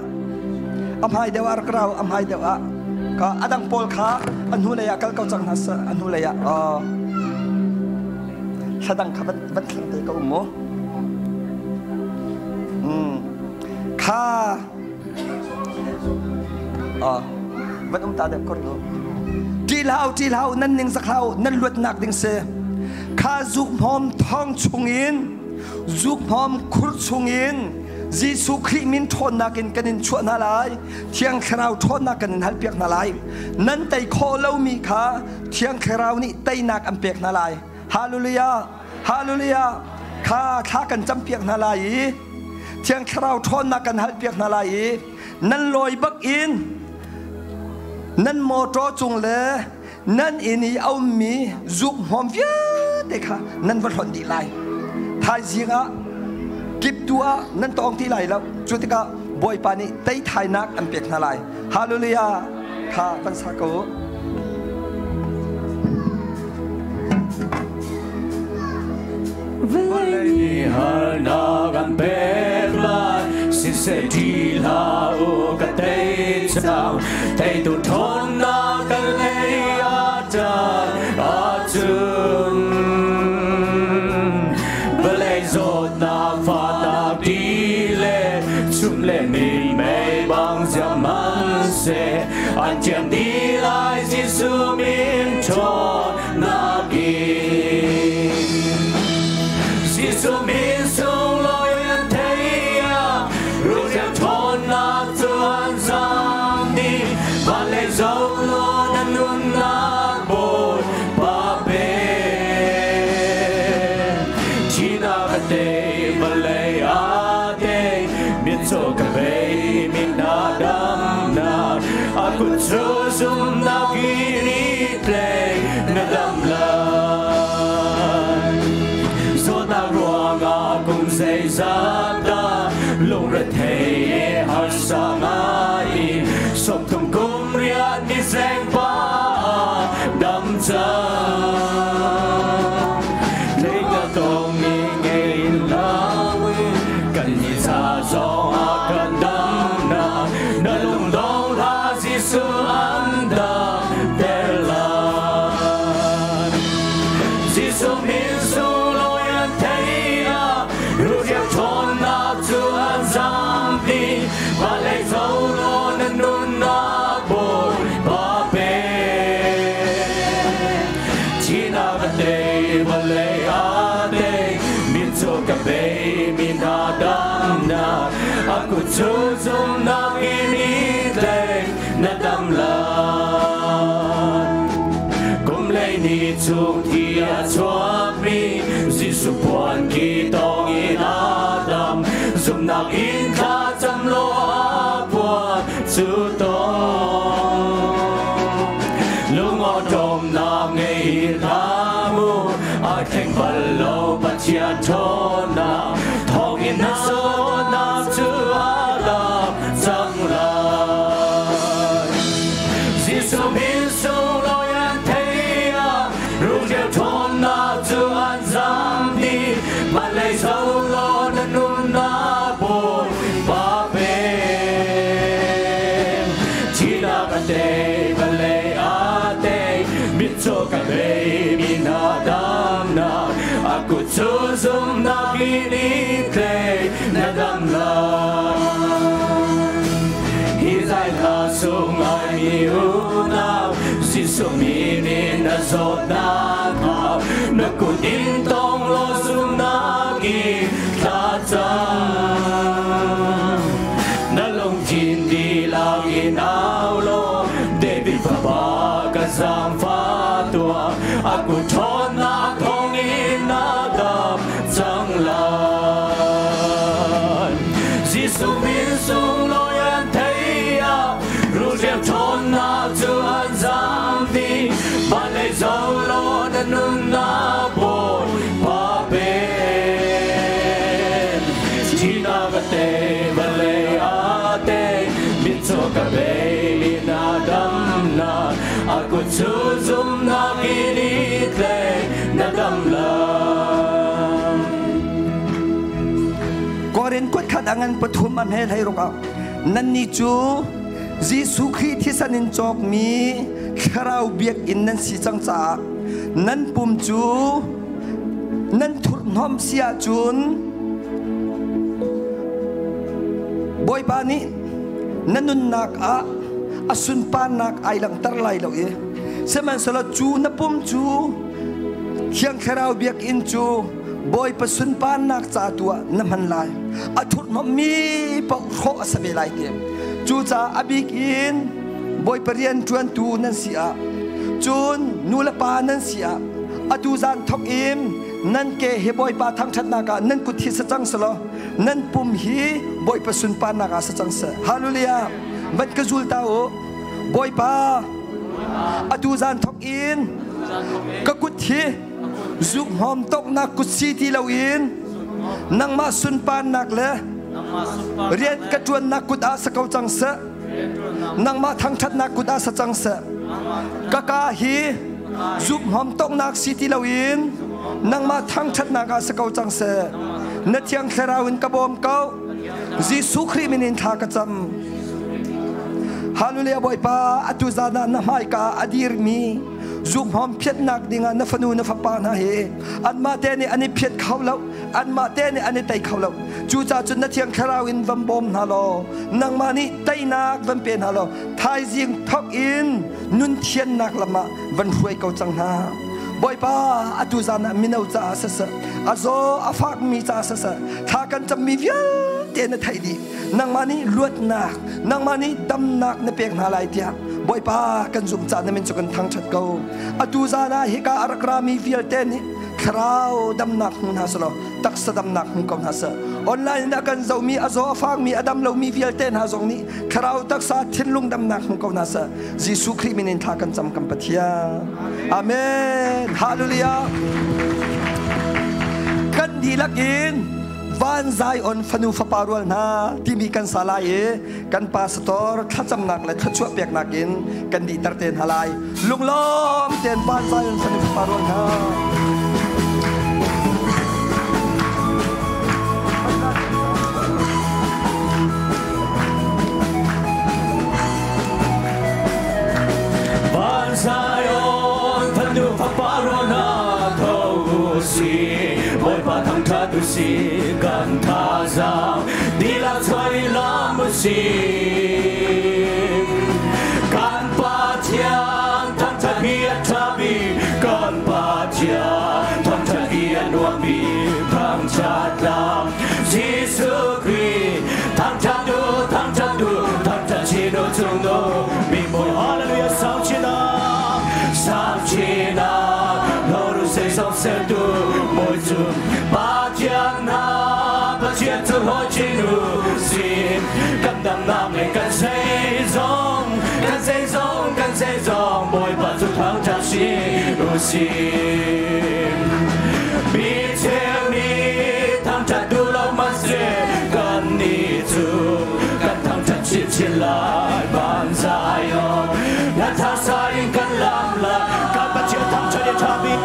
a hmai deuh ah rak rau a hmai deuh ah ka adang pawl kha a hnulei ah kal ko cang hna seh a hnulei ah thladang kha van thleng te ko mu kha van um ta deuh ko rih ṭih hlah ṭih hlah nan ning zak hlah nan luatnak ding si kha zukhmawm thong chungin zukhmawm khur chungin Jesuh Khrih min ṭhawnnak in kan in chuah hna lai Thiang Thlarau ṭhawnnak kan in halpiak hna lai nan tei khawh lomi kha Thiang Thlarau nih teinak an pek hna lai. Hallelujah! Hallelujah! Kha thla kan campiak hna lai i Thiang Thlarau ṭhawnnak kan halpiak hna lai i nan lawi bak in nan motor cung le nan inn i a ummi zukhmawm vialte kha nan va hlonh dih lai. Thaizing ah kiptu ah nan tawng ti lai lo. Cu tikah Bawipa nih teithainak an pek hna lai. Hallelujah! Kha van sa ko. Vawlei nih harnak an seh ṭih hlah u ka tei cang teitu ṭhawnnak ka lei ah ṭan ahcun vawlei zawtnak fahnak ti le chum le minmei bang ziahmanhseh an ṭiam dih lai Jesuh min ṭhawnnak in. Jesuh min sunglawi an thei ah rulhreu ṭhawnnak cu an zam dih. Van lei zoh law na nunnak Bawipa pe. Thihnak a tei, vawlei a tei, mitcaw ka bei, mi hna damnak a kut cu zumhnak in i tlei na dam lai. Zawtnak ruangah kum zeizat dah lungrethei i harsa ngai in 30 kum riat mizeng pa dam cang. Leiga tongmi ngei loin kan ni ca zong ah kan damnak na lungdong hlah Jesuh an damter lai. Jesuh min sunglawi an thei ah rulhreu ṭhawnnak cu an zam dih. Vawlei zo law na nunnak Bawipa pe. Thihnak a tei, vawlei a tei, mitcaw ka bei, mi hna damnak a kut cu zumhnak in i tlei na dam lai. Kum hleihnih chung thi a chuakmi Jesuh puan ki tawng in a dam, zumhnak in thla cam law a puan cu tawng. Lungawṭawmnak ngei hlah mu, a thleng bal lo Pathian ṭhawnnak, thawngin na zawtnak cu a dam cang lai. Jesuh min sunglawi an thei ah rulhreu ṭhawnnak cu an zam dih. Hmailei zoh law na nunnak Bawipa pe. Thihnak a tei, vawlei a tei, mitcaw ka bei, mi hna damnak a kut cu zumhnak in i tlei na dam lai. Hi zai hla sung ai mi unau, Jesuh min in na zawtnak hau, na kut in tong law zumhnak in thla cam. Na lungthin dihlak in au law, David fapa ka zaangfah tuah, a kut ṭhawnnak thawngin na dam cang lai. Jesuh min sunglawi an thei ah rulhreu ṭhawnnak cu an zam dih. Hmailei zoh law na nunnak Bawipa pe. Thihnak a tei, vawlei a tei, mitcaw ka bei, mi hna damnak a kut cu zumhnak in i tlei na dam lai. Korin kuat khat a ngan pathum a hme hlei ruk ah nannih cu Jesuh Khrih thisen in cawkmi thlarau biakinn nan si cang caah nan pum cu nan thurhhnawmh si ahcun Bawipa nih na nunnak ah a sunparnak ai langhter lai lo i sihmanhsehlaw cu na pum cu Thiang Thlarau biakinn cu Bawipa sunparnak ca tu ah na hman lai. A thurhhnawmhmi paoh hrawh a si ve lai ti. Cucaah a bik in Bawipa rian ṭuantu nan si ah, cun nu le pa nan si ah, atu zan thawk in nan ke hi Bawipa thangṭhatnak ah nan kut hi sa cang selaw nan pum hi Bawipa sunparnak ah sa cang seh. Hallelujah! Van ka zul ta u. Bawipa, atu zan thawk in ka kut hi zukhnawm toknak kut si ti loin nangmah sunparnak le rian ka ṭuannak kut ah sa ko cang seh. Nangmah thangṭhatnak kut ah sa cang seh. Ka ka hi zukhnawm toknak si ti loin nangmah thangṭhatnak ah sa ko cang seh. Na thiang thlarau in ka bawm ko. Jesuh Khrih min in thla ka cam. Hallelujah Bawipa, atu zan ah na hmaika a dirmi zukhmawm phiatnak dingah na fanu na fapa hna hi anmah te nih an i phiat kho lo, anmah te nih an i tei kho lo. Cucaah cun na Thiang Thlarau in van bawm hna law, nangmah nih teinak van pe hna law, thaizing thawk in nun thiannak lam ah van hruai ko cang hna. Bawipa, atu zan ah mino caah siseh, a zaw a fakmi caah siseh, thla kan cammi vialte na theih dih. Nangmah nih luatnak, nangmah nih damnak na pek hna lai tiah Bawipa kan zumh caah na min cu kan thangṭhat ko. Atu zan ah hika a rak rami vialte nih thlarau damnak hmu hna selaw taksa damnak hmu ko hna seh. Online in a kan zohmi, a zaw a fakmi, a dam lomi vialte hna zong nih thlarau taksa thinlung damnak hmu ko hna seh. Jesuh Khrih min in thla kan cam kan Pathian. Amen. Hallelujah. Kan dihlak in Van Zion fanu fapa rual hna timi kan sa lai i kan pastor thlacamnak le thluachuah peknak in kan dihter te hna lai. Lunglawm tein Van Zion fanu fapa rual hna. Van Zion fanu fapa rual hna tho u si Bawipa thangṭhat u si kan thazaang dihlak chuah in lam u si kan Pathian thangṭhat hi a ṭha bik kan Pathian thangṭhat hi a nuam bik thangṭhat lam Jesuh Khrih thangṭhat u thangṭhat u thangṭhat chin u cung nu mi bawi hallelujah sang chin ah sang chin ah Loru zeizong sertu Bawi cu Pathian hna Pathian cu hawi chin u si kan damnak le kan zeizong kan zeizong kan zeizong Bawipa cu thangṭhat si u si mi cheu nih thangṭhat duh lo hmanhseh kannih cu kan thangṭhat chinchin lai van Zion na thasa in kan lam lai kan Pathian thangṭhat hi a ṭha bik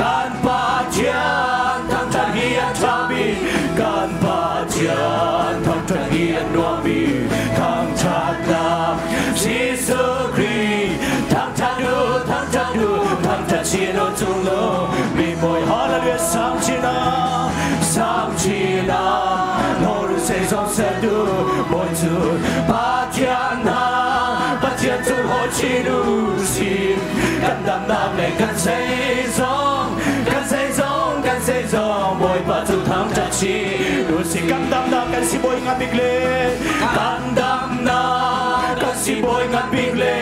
kan Pathian thangṭhat hi a ṭha bik kan Pathian thangṭhat hi a nuam bik thangṭhat lam Jesuh Khrih thangṭhat u thangṭhat u thangṭhat chin u cung nu mi bawi hallelujah sang chin ah sang chin ah Noru zeizong sertu Bawi cu Pathian hna Pathian cu hawi chin u si kan damnak le kan zeizong kan zeizong kan zeizong Bawipa cu thangṭhat chin u si kan damnak kan si bawi ngan bik le kan damnak kan si bawi ngan bik le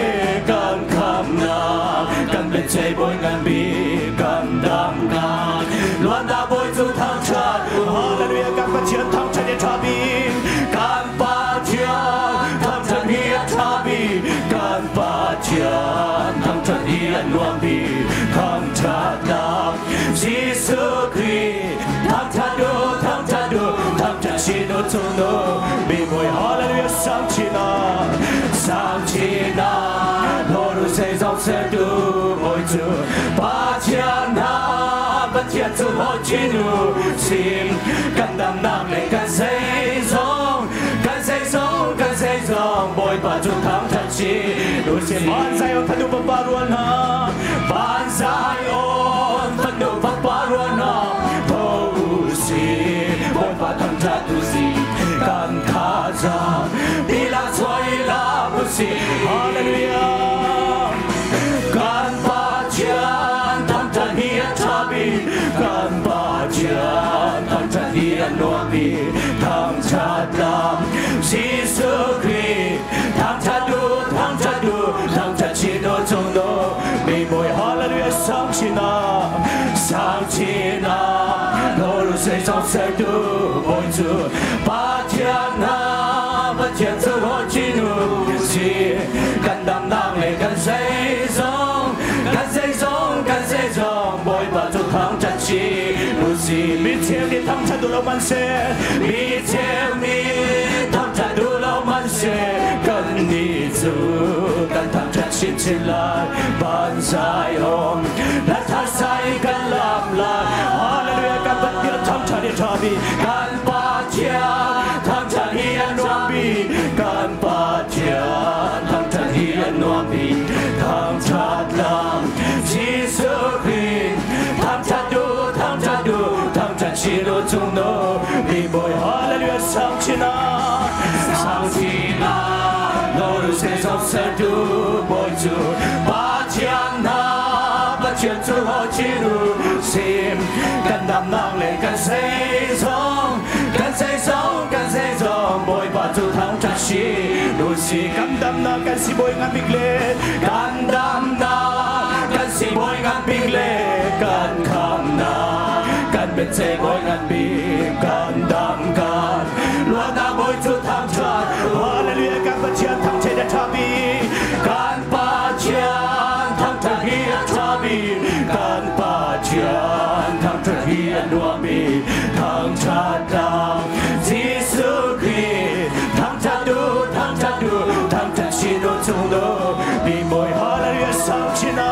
kan khamnak kan biachei bawi ngan bik kan damnak luannak bawi cu thangṭhat Hallelujah kan Pathian thangṭhat hi a ṭha bik kan Pathian thangṭhat hi a ṭha bik kan Pathian thangṭhat hi a nuam bik thangṭhatnak Jesuh Khrih thangṭhat u thangṭhat u thangṭhat chin u cung u mi bawi hallelujah sang chin ah sang chin ah Lord zeizong sertu bawi cu Pathian hna Pathian cu hawi chin u sim kan damnak le kan zeizong kan zeizong kan zeizong Bawipa cu thangṭhat chin u si Van Zion fanu fapa rual hna Van Zion fanu fapa rual hna tho u si Bawipa thangṭhat u si kan thazaang dihlak chuah lam u si Hallelujah kan Pathian thangṭhat hi a ṭha bik kan Pathian thangṭhat hi a nuam bik thangṭhat lam Jesuh Khrih thangṭhat u thangṭhat u thangṭhat chin u cung nu mi bawi hallelujah sang chin ah sang chin ah Lord zeizong sertu bawi cu Pathian hna Pathian cu hawi chin u si kan damnak le kan zeizong kan zeizong kan zeizong Bawipa cu thangṭhat chin u si mi cheu nih thangṭhat duh lo hmanhseh mi cheu nih thangṭhat duh lo hmanhseh kannih cu kan thangṭhat chinchin lai van Zion na thasai kan lam lai hallelujah kan Pathian thangṭhat i ṭha bik kan Pathian chinu chung no mi boy hallelujah sang china sang china no se zo se tu boy chu pa chian na pa chian chu ho chinu sim kan dam nang le kan se zong kan se zong kan se zong boy pa chu thang cha shi nu si kan dam na kan si boy ngan big le kan dam na kan si boy ngan big le kan kham na kan bet che boy ngan big kan dam kan lua na boy chu thang cha hallelujah kan pa chian thang che da tha bi kan pa chian thang cha hi a tha bi kan pa chian thang cha hi a nuam bi thang cha ta Jesu Christ thang cha du thang cha du thang cha chi no chung do bi boy hallelujah sang china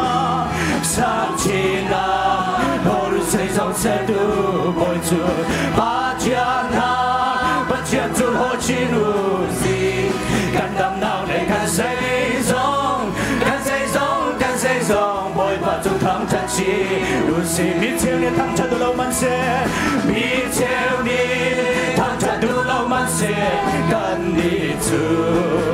sang china horu sei zong se du boy chu pa chian ha pa chian chu ho chi nu si kan dam nang le kan sei zong kan sei zong kan sei zong boy pa chu thang cha chi nu si mi cheu ne thang cha du lo man se mi cheu ni thang cha du lo man se kan ni chu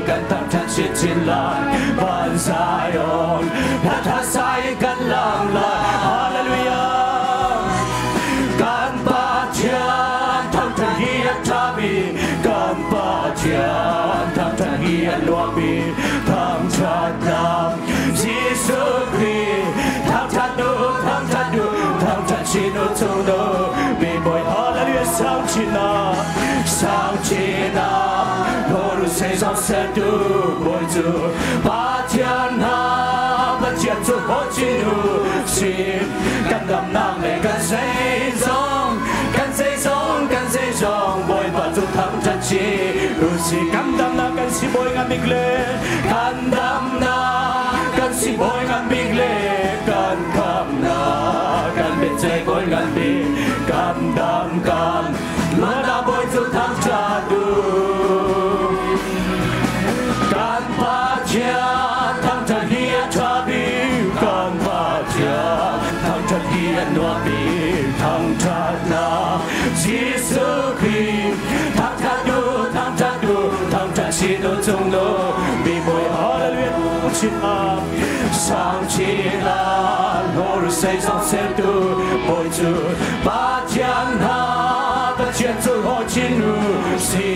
kan thang cha chi chi lai ban Zion na tha sai kan lam lai hallelujah kan pa chian thang cha hi a tha bi kan pa chian thang cha hi a nuam bi thang cha nam Jesu Christ thang cha du thang cha du thang cha chi no chung do bi boy hallelujah sang chi na sang chi na horu se zong se tu boy chu pa chian ha pa chian chu ho chi nu si kan dam nang le kan se zong kan se zong kan se zong boy pa chu thang cha chi nu si kan dam na kan si boy ngan big le kan dam na kan si boy ngan big le kan kham na kan bet che boy ngan bi kan dam kan lo na boy chu thang cha du kan pa chian thang cha hi a cha bi kan pa chian thang cha hi a nuam bi thang cha na Jesu Christ thang cha du thang cha du thang cha chi no chung no bi boy hallelujah chi na sang chi na horu sei zong se tu boy chu pa chian ha pa chian chu ho chi nu si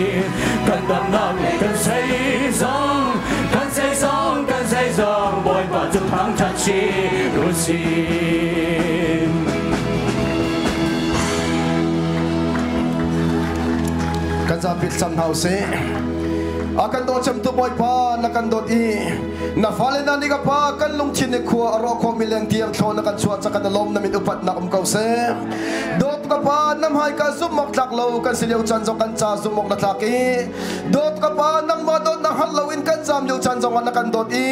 kan dam nam le kan sei zong kan sei zong kan sei zong boy pa chu thang cha chi nu si kan zapi sam hau se akan do cham tu boy pa na kan dot i na fale na ni ka pa kan lung chin ni khua ro kho mi leng tiang thlo na kan chua chakan lom na min upat na um kau se dot ka pa nam hai ka zum mok tlak lo kan sileu chan jong kan cha zum mok na tlak i dot ka pa nang ma dot na hal lo in kan jam liu chan jong na kan dot i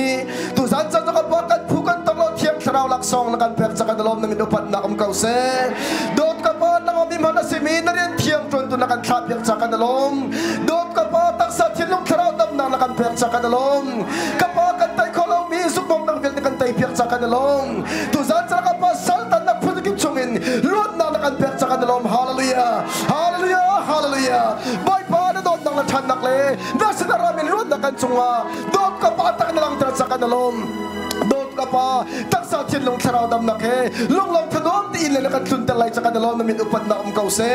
tu zan chan ka pa kan phu kan tong lo thiang thlarau lak song na kan pek chakan lom na min upat na um kau se dot ka pa nang mi man simi na rian thiang tron tu na kan thla piak chakan lom dot ka pa taksa thinlung thlarau dam na na kan pek chakan lom ka pa kan tai kholo mi sukmom nang vel kan tai piak chakan lom tu zan chan ka pa saltan na phun kim chungin luat na na kan pek chakan lom hallelujah hallelujah hallelujah boy pa na dot nang na than nak le na sina ramin luat na kan chunga dot ka pa tak na lang tra chakan lom dot ka pa taksa thinlung thlarau dam nak he lunglong thanom ti in le na kan thlun tel lai chakan lom na min upat na um kau se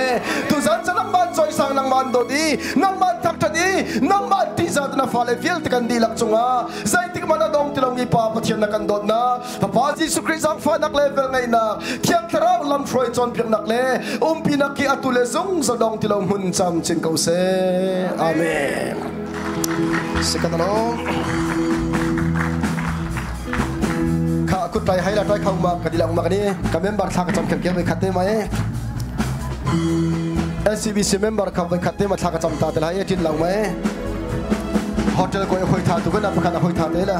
tu zan chan man choi sang nang man dot i nang man thak than i nang man ti za na fa le vial te kan di lak chunga zai tik mana dong tilong ni pa pathian na kan dot na papa Jesu Christ ang fa nak level ngai na thiang thlarau lam throi chon piak nak le umpi nak ki atule zung za dong tilong hun cham chin kau se amen sekanalo kha kut tai hai la tai khau ma kadilang ma kani ka member thla ka cham khem kem khate mai SCBC member kham vai khate ma thla ka cham ta tel hai tin lang mai hotel ko hoi tha tu kan apakhan hoi tha te la.